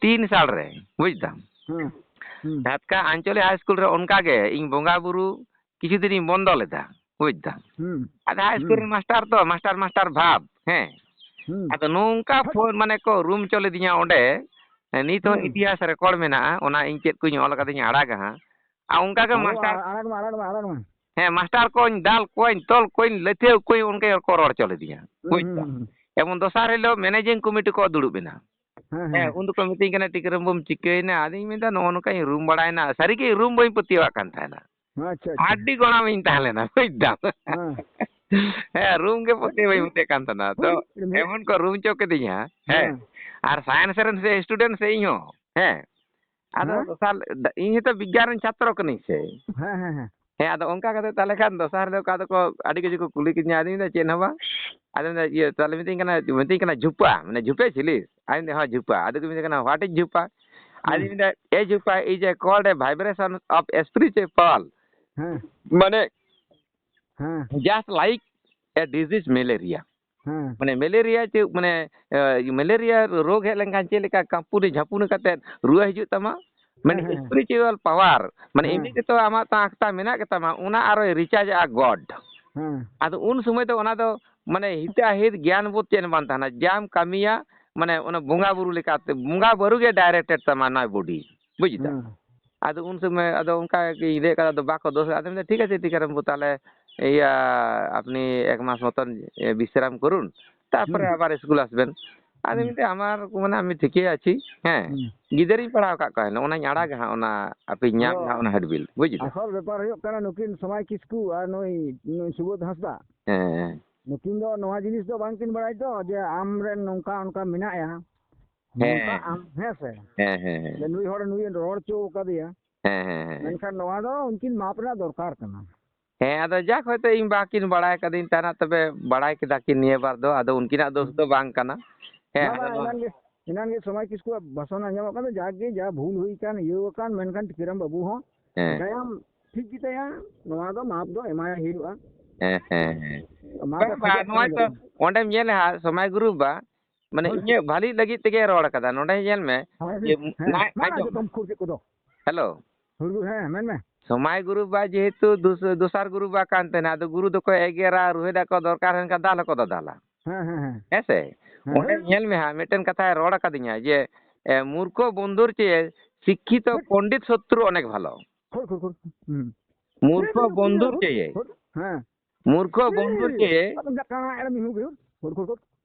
ᱛᱤᱱ ᱥᱟᱞ ᱨᱮ, ᱵᱩᱡᱽ ᱫᱟᱢ? ᱦᱩᱸ᱾ ᱦᱩᱸ᱾ ᱡᱷᱟᱴᱠᱟ ᱟᱧᱪᱚᱞᱤᱠ ᱦᱟᱭ ᱥᱠᱩᱞ ᱨᱮ ᱚᱱᱠᱟ ᱜᱮ ᱤᱧ ᱵᱚᱸᱜᱟ ᱵᱩᱨᱩ ᱠᱤᱪᱷᱩ ᱫᱤᱱᱤᱧ ᱵᱚᱱᱫᱚ ᱞᱮᱫᱟ, ᱵᱩᱡᱽ ᱫᱟᱢ? ᱦᱩᱸ᱾ ᱟᱫᱚ ᱦᱟᱭ ᱥᱠᱩᱞ ᱦᱩᱸ᱾ ᱨᱮᱱ ᱢᱟᱥᱴᱟᱨ ᱛᱚ, ᱢᱟᱥᱴᱟᱨ, ᱢᱟᱥᱴᱟᱨ ᱵᱷᱟᱵᱽ, ᱦᱮᱸ᱾ ᱦᱩᱸ᱾ ᱟᱫᱚ ᱱᱚᱝᱠᱟ ᱦᱟᱴ᱾ ᱯᱷᱳᱱ, ᱢᱟᱱᱮ ᱠᱚ ᱨᱩᱢ ᱦᱚᱪᱚ ᱞᱤᱫᱤᱧᱟ ᱚᱸᱰᱮ, ᱱᱤᱛ ᱦᱚᱸ ᱦᱩᱸ᱾ ᱤᱛᱤᱦᱟᱥ ᱨᱮᱠᱚᱨᱰ ᱢᱮᱱᱟᱜᱼᱟ, ᱚᱱᱟ ᱤᱧ ᱪᱮᱫ ᱠᱚᱧ ᱚᱞ ᱠᱟᱫᱟᱧ ᱟᱲᱟᱜᱟ ᱦᱟᱸᱜ᱾ ᱟᱨ ᱚᱱᱠᱟ ᱜᱮ ᱟᱲᱟᱜ ᱢᱟ, ᱢᱟᱥᱴᱟᱨ, ᱟᱲᱟᱜ ᱢᱟ, ᱟᱲᱟᱜ ᱢᱟ᱾ ᱦᱮᱸ, ᱢᱟᱥᱴᱟᱨ ᱠᱚᱧ ᱫᱟᱞ ᱠᱚᱣᱟᱧ, ᱛᱚᱞ ᱠᱚᱣᱟᱧ, ᱞᱟᱹᱛᱷᱤᱭᱟᱹ ᱠᱚᱣᱟᱧ, ᱚᱱᱠᱟ ᱜᱮᱠᱚ ᱨᱚᱲ ᱦᱚᱪᱚ ᱞᱤᱫᱤᱧᱟ, ᱦᱩᱸ, ᱵᱩᱡᱽ ᱦᱩᱸ, ᱫᱟᱢ? ᱦᱩᱸ᱾ ᱮᱵᱚᱝ ᱫᱚᱥᱟᱨ ᱦᱤᱞᱳᱜ ᱢᱮᱱᱮᱡᱤᱝ ᱠᱚᱢᱤᱴᱤ ᱠᱚ ᱫᱩᱲᱩᱵ ᱮᱱᱟ᱾ ᱦᱮᱸ, ᱦᱮᱸ᱾ ᱦᱮᱸ, ᱩᱱ ᱫᱚᱠᱚ ᱢᱤᱛᱟᱹᱧ ᱠᱟᱱᱟ, "ᱴᱤᱠᱟᱹᱨᱟᱢ ᱵᱟᱹᱵᱩᱢ ᱪᱤᱠᱟᱹᱭᱮᱱᱟ?" ᱟᱫᱚᱧ ᱢᱮᱱᱫᱟ, "ᱱᱚᱜᱼᱚ ᱱᱚᱝᱠᱟᱧ ᱨᱩᱢ ᱵᱟᱲᱟᱭᱮᱱᱟ, ᱥᱟᱹᱨᱤᱜᱮ ᱨᱩᱢ ᱵᱟᱹᱧ ᱯᱟᱹᱛᱭᱟᱹᱣᱟᱜ ᱠᱟᱱ ᱛᱟᱦᱮᱱᱟ᱾ ᱟᱪᱪᱷᱟ, ᱟᱪᱪᱷᱟ᱾ ᱦᱟᱹᱰᱤ ᱜᱚᱲᱟᱢᱤᱧ ᱛᱟᱦᱮᱸ ᱞᱮᱱᱟ", ᱵᱩᱡᱽ ᱫᱟᱢ? ᱦᱮᱸ᱾ ᱦᱮᱸ, ᱨᱩᱢ ᱜᱮ ᱯᱟᱹᱛᱭᱟᱹᱣ ᱵᱟᱹᱧ ᱯᱟᱹᱛᱭᱟᱹᱜ ᱠᱟᱱ ᱛᱟᱦᱮᱱᱟ᱾ ᱛᱚ, ᱦᱮᱸ᱾ ᱮᱢᱚᱱ ᱠᱚ ᱨᱩᱢ ᱦᱚᱪᱚ ᱠᱤᱫᱤᱧᱟ, ᱦᱮᱸ᱾ ᱦᱮᱸ᱾ ᱟᱨ ᱥᱟᱭᱮᱱᱥ ᱨᱮᱱ ᱥᱮ ᱥᱴᱩᱰᱮᱱᱴ ᱥᱮ ᱤᱧ ᱦᱚᱸ, ᱦᱮᱸ᱾ ᱟᱫᱚ ᱦᱮᱸ? ᱫᱚᱥᱟᱨ, ᱤᱧ ᱦᱚᱸᱛᱚ ᱵᱤᱜᱽᱜᱟᱱ ᱨᱮᱱ ᱪᱷᱟᱛᱨᱚ ᱠᱟᱹᱱᱟᱹᱧ ᱥᱮ᱾ ᱦᱮᱸ, ᱦᱮᱸ, ᱦᱮᱸ᱾ ᱦᱮᱸ, ᱟᱫᱚ ᱚᱱᱠᱟ ᱠᱟᱛᱮ ᱛᱟᱦᱚᱞᱮ ᱠᱷᱟᱱ ᱫᱚᱥᱟᱨ ᱦᱤᱞᱳᱜ ᱠᱚ ᱟᱫᱚ ᱠᱚ ᱟᱹᱰᱤ ᱠᱤᱪᱷᱩ ᱠᱚ ᱠᱩᱞᱤ ᱠᱤᱫᱤᱧᱟ᱾ ᱟᱫᱚᱧ ᱢᱮᱱᱫᱟ, "ᱪᱮᱫ ᱦᱚᱸ ᱵᱟᱝ?" ᱟᱫᱚ ᱢᱮᱱᱫᱟ, ᱤᱭᱟᱹ, ᱛᱟᱦᱚᱞᱮ ᱢᱤᱛᱟᱹᱧ ᱠᱟᱱᱟ, ᱢᱤᱛᱟᱹᱧ ᱠᱟᱱᱟ, "ᱡᱷᱩᱯᱟ?" ᱢᱟᱱᱮ, "ᱡᱷᱩᱯᱮ ᱪᱤᱞᱤ?" ᱟᱫᱚᱧ ᱢᱮᱱᱫᱟ, "ᱦᱚᱸ, ᱡᱷᱩᱯᱟ᱾" ᱟᱫᱚ ᱠᱚ ᱢᱮᱛᱟᱜ ᱠᱟᱱᱟ, "What is ᱡᱷᱩᱯᱟ?" ᱟᱫᱚᱧ ᱦᱮᱸ᱾ ᱢᱮᱱᱫᱟ, "A ᱡᱷᱩᱯᱟ is a called a vibration of spiritual pulse." ᱦᱮᱸ᱾ ᱢᱟᱱᱮ, ᱦᱮᱸ᱾ Just like a disease malaria. ᱦᱮᱸ᱾ ᱢᱟᱱᱮ ᱢᱮᱞᱮᱨᱤᱭᱟ ᱪᱮᱫ, ᱢᱟᱱᱮ, ᱮ, ᱢᱮᱞᱮᱨᱤᱭᱟ ᱨᱳᱜᱽ ᱦᱮᱡ ᱞᱮᱱᱠᱷᱟᱱ ᱪᱮᱫ ᱞᱮᱠᱟ ᱠᱟᱸᱯᱩᱱᱤ ᱡᱷᱟᱸᱯᱩᱱᱤ ᱠᱟᱛᱮᱫ ᱨᱩᱣᱟᱹ ᱦᱤᱡᱩᱜ ᱛᱟᱢᱟ? ᱢᱟᱱᱮ ᱦᱮᱸ, ᱦᱮᱸ, ᱦᱮᱸ᱾ Spiritual power, ᱢᱟᱱᱮ ᱦᱮᱸ᱾ ᱮᱢᱱᱤ ᱛᱮᱛᱚ ᱟᱢᱟᱜ ᱛᱚ ᱟᱸᱠᱷᱛᱟ ᱢᱮᱱᱟᱜ ᱜᱮᱛᱟᱢᱟ, ᱚᱱᱟ ᱟᱨᱚᱭ recharge ᱟ God᱾ ᱦᱮᱸ᱾ ᱟᱫᱚ ᱩᱱ ᱥᱚᱢᱚᱭ ᱫᱚ ᱚᱱᱟ ᱫᱚ ᱢᱟᱱᱮ ᱦᱤᱛᱟᱹ ᱦᱤᱛ ᱜᱮᱭᱟᱱ ᱵᱳᱫᱷ ᱪᱮᱫ ᱦᱚᱸ ᱵᱟᱝ ᱛᱟᱦᱮᱱᱟ, ᱡᱟᱢ ᱠᱟᱹᱢᱤᱭᱟ ᱢᱟᱱᱮ ᱚᱱᱟ ᱵᱚᱸᱜᱟ ᱵᱩᱨᱩ ᱞᱮᱠᱟᱛᱮ, ᱵᱚᱸᱜᱟ ᱵᱩᱨᱩ ᱜᱮ directed ᱛᱟᱢᱟ ᱱᱚᱣᱟ body, ᱵᱩᱡᱽ ᱫᱟᱢ? ᱦᱮᱸ᱾ ᱟᱫᱚ ᱩᱱ ᱥᱚᱢᱚᱭ ᱟᱫᱚ ᱚᱱᱠᱟ ᱜᱮ ᱞᱟᱹᱭ ᱠᱟᱫᱟ, ᱟᱫᱚ ᱵᱟᱠᱚ ᱫᱳᱥ, ᱟᱫᱚ ᱢᱮᱱᱫᱟ, "ᱴᱷᱤᱠ ᱟᱪᱷᱮ, ᱴᱷᱤᱠ ᱟᱪᱷᱮ, ᱛᱟᱦᱚᱞᱮ ᱤᱭᱟᱹ ᱟᱯᱱᱤ ᱮᱠ ᱢᱟᱥ ᱢᱚᱛᱚᱱ, ᱮ, ᱵᱤᱥᱨᱟᱢ ᱠᱚᱨᱩᱱ, ᱛᱟᱨᱯᱚᱨᱮ ᱦᱩᱸ᱾ ᱟᱵᱟᱨ ᱥᱠᱩᱞ ᱟᱥᱵᱮᱱ᱾" ᱟᱫᱚ ᱦᱩᱸ᱾ ᱢᱮᱱᱫᱟ, "ᱟᱢᱟᱨ ᱢᱟᱱᱮ ᱟᱢᱤ ᱴᱷᱤᱠᱮ ᱟᱪᱷᱤ, ᱦᱮᱸ, ᱦᱩᱸ᱾ ᱜᱤᱫᱟᱹᱨᱤᱧ ᱯᱟᱲᱦᱟᱣ ᱟᱠᱟᱫ ᱠᱚᱣᱟ, ᱱᱚᱜᱼᱚ ᱱᱟᱧ ᱟᱲᱟᱜᱟ ᱦᱟᱸᱜ, ᱚᱱᱟ ᱟᱯᱮᱧ ᱧᱟᱢ ᱟᱫᱚ ᱦᱟᱸᱜ, ᱚᱱᱟ ᱦᱮᱰᱵᱤᱞ", ᱵᱩᱡᱽ ᱫᱟᱢ? ᱟᱥᱚᱞ ᱵᱮᱯᱟᱨ ᱦᱩᱭᱩᱜ ᱠᱟᱱᱟ, ᱱᱩᱠᱤᱱ ᱥᱚᱢᱟᱭ ᱠᱤᱥᱠᱩ ᱟᱨ ᱱᱩᱭ, ᱱᱩᱭ ᱥᱩᱵᱳᱫᱷ ᱦᱟᱸᱥᱫᱟ, ᱦᱮᱸ᱾ ᱱᱩᱠᱤᱱ ᱫᱚ ᱱᱚᱣᱟ ᱡᱤᱱᱤᱥ ᱫᱚ ᱵᱟᱝᱠᱤᱱ ᱵᱟᱲᱟᱭ ᱛᱚ, ᱡᱮ ᱟᱢ ᱨᱮᱱ ᱱᱚᱝᱠᱟ ᱚᱱᱠᱟ ᱢᱮᱱᱟᱭᱟ, ᱱᱚᱝᱠᱟ ᱦᱮᱸ᱾ ᱟᱢ, ᱦᱮᱸ ᱥᱮ? ᱦᱮᱸ, ᱦᱮᱸ, ᱦᱮᱸ᱾ ᱡᱮ ᱱᱩᱭ ᱦᱚᱲ ᱱᱩᱭᱮ ᱨᱚᱲ ᱦᱚᱪᱚ ᱟᱠᱟᱫᱮᱭᱟ᱾ ᱦᱮᱸ, ᱦᱮᱸ, ᱦᱮᱸ᱾ ᱢᱮᱱᱠᱷᱟᱱ ᱱᱚᱣᱟ ᱫᱚ ᱩᱱᱠᱤᱱ ᱢᱟᱯ ᱨᱮᱱᱟᱜ ᱫᱚᱨᱠᱟᱨ ᱠᱟᱱᱟ᱾ ᱦᱮᱸ, ᱟᱫᱚ ᱡᱟᱠ ᱦᱚᱭᱛᱳ ᱤᱧ ᱵᱟᱠᱤᱱ ᱵᱟᱲᱟᱭ ᱠᱟᱫᱤᱧ ᱛᱟᱦᱮᱱᱟ, ᱛᱚᱵᱮ ᱵᱟᱲᱟᱭ ᱠᱮᱫᱟ ᱠᱤᱱ ᱱᱤᱭᱟᱹ ᱵᱟᱨ ᱫᱚ, ᱟᱫᱚ ᱩᱱᱠᱤᱱᱟᱜ ᱫᱳᱥ ᱫᱚ ᱵᱟᱝ ᱠᱟᱱᱟ᱾ ᱦᱮᱸ, ᱵᱟᱝ, ᱟᱫᱚ ᱵᱟᱝ, ᱱᱚᱣᱟ ᱮᱱᱟᱱ ᱜᱮ, ᱮᱱᱟᱱ ᱜᱮ ᱥᱚᱢᱟᱭ ᱠᱤᱥᱠᱩᱣᱟᱜ ᱵᱷᱟᱥᱚᱱ ᱟᱸᱡᱚᱢᱚᱜ ᱠᱟᱱᱟ, ᱡᱟᱜᱮ ᱡᱟ ᱵᱷᱩᱞ ᱦᱩᱭ ᱟᱠᱟᱱ, ᱤᱭᱟᱹ ᱟᱠᱟᱱ, ᱢᱮᱱᱠᱷᱟᱱ ᱴᱤᱠᱟᱹᱨᱟᱢ ᱵᱟᱹᱵᱩ ᱦᱚᱸ ᱦᱮᱸ᱾ ᱪᱤᱠᱟᱹᱭᱟᱢ, ᱴᱷᱤᱠ ᱜᱮᱛᱟᱭᱟ, ᱱᱚᱣᱟ ᱫᱚ ᱢᱟᱯ ᱫᱚ ᱮᱢᱟᱭ ᱦᱩᱭᱩᱜᱼᱟ᱾ ᱦᱮᱸ, ᱦᱮᱸ, ᱦᱮᱸ᱾ ᱢᱟᱯ ᱵᱟᱝ, ᱫᱚ ᱵᱟᱝ, ᱠᱷᱚᱡᱚᱜ ᱱᱚᱜᱼᱚᱭ ᱠᱟᱱ ᱛᱚ ᱜᱮᱭᱟ᱾ ᱚᱸᱰᱮᱢ ᱧᱮᱞᱟ ᱦᱟᱸᱜ, ᱥᱚᱢᱟᱭ ᱜᱩᱨᱩ ᱵᱟ, ᱢᱟᱱᱮ ᱦᱳᱭ᱾ ᱤᱧᱟᱹᱜ ᱵᱷᱟᱹᱞᱤ ᱞᱟᱹᱜᱤᱫ ᱛᱮᱜᱮ ᱨᱚᱲ ᱠᱟᱫᱟ᱾ ᱱᱚᱸᱰᱮ ᱧᱮᱞ ᱢᱮ, ᱦᱳᱭ, ᱡᱮ ᱦᱮᱸ, ᱱᱟᱭ ᱢᱟ ᱟᱸᱡᱚᱢ᱾ ᱡᱚᱛᱚᱢ ᱠᱷᱩᱨ ᱪᱮᱫ ᱠᱚᱫᱚ᱾ ᱦᱮᱞᱳ᱾ ᱦᱩᱲᱩ, ᱦᱮᱸ, ᱢᱮᱱ ᱢᱮ᱾ ᱥᱚᱢᱟᱭ ᱜᱩᱨᱩ ᱵᱟ ᱡᱮᱦᱮᱛᱩ ᱫᱩᱥ-, ᱫᱚᱥᱟᱨ ᱜᱩᱨᱩ ᱵᱟ ᱠᱟᱱ ᱛᱟᱦᱮᱱᱟ, ᱟᱫᱚ ᱜᱩᱨᱩ ᱫᱚᱠᱚ ᱮᱜᱮᱨᱟ, ᱨᱩᱦᱮᱫ ᱟᱠᱚ, ᱫᱚᱨᱠᱟᱨ ᱦᱩᱭ ᱞᱮᱱᱠᱷᱟᱱ ᱫᱟᱞ ᱦᱚᱸᱠᱚ ᱫᱟᱫᱟᱞᱟ᱾ ᱦᱮᱸ, ᱦᱮᱸ, ᱦᱮᱸ᱾ ᱦᱮᱸ ᱥᱮ? ᱦᱮᱸ, ᱚᱸᱰᱮ ᱦᱮᱸ᱾ ᱧᱮᱞ ᱢᱮ ᱦᱟᱸᱜ, ᱢᱤᱫᱴᱮᱱ ᱠᱟᱛᱷᱟᱭ ᱨᱚᱲ ᱟᱠᱟᱫᱤᱧᱟ ᱡᱮ, ᱮ, ᱢᱩᱨᱠᱷᱚ ᱵᱚᱱᱫᱷᱩᱨ ᱪᱮ ᱥᱤᱠᱠᱷᱤᱛᱚ ᱦᱮᱸ᱾ ᱯᱚᱱᱰᱤᱛ ᱥᱚᱛᱨᱩ ᱚᱱᱮᱠ ᱵᱷᱟᱞᱚ᱾ ᱠᱷᱳᱲ, ᱠᱷᱳᱲ, ᱠᱷᱳᱲ᱾ ᱦᱩᱸ᱾ ᱢᱩᱨᱠᱷᱚ ᱦᱮᱸ, ᱵᱚᱱᱫᱷᱩᱨ ᱦᱮᱸ, ᱪᱮ ᱦᱮᱸ᱾ ᱢᱩᱨᱠᱷᱚ ᱵᱚᱱᱫᱷᱩᱨ ᱪᱮ ᱟᱫᱚ ᱡᱟᱠᱟᱬᱟ ᱮᱲᱮᱢ ᱦᱩᱭᱩᱜ ᱜᱮᱭᱟ᱾ ᱠᱷᱳᱲ, ᱠᱷᱳᱲ, ᱠᱷᱳᱲ᱾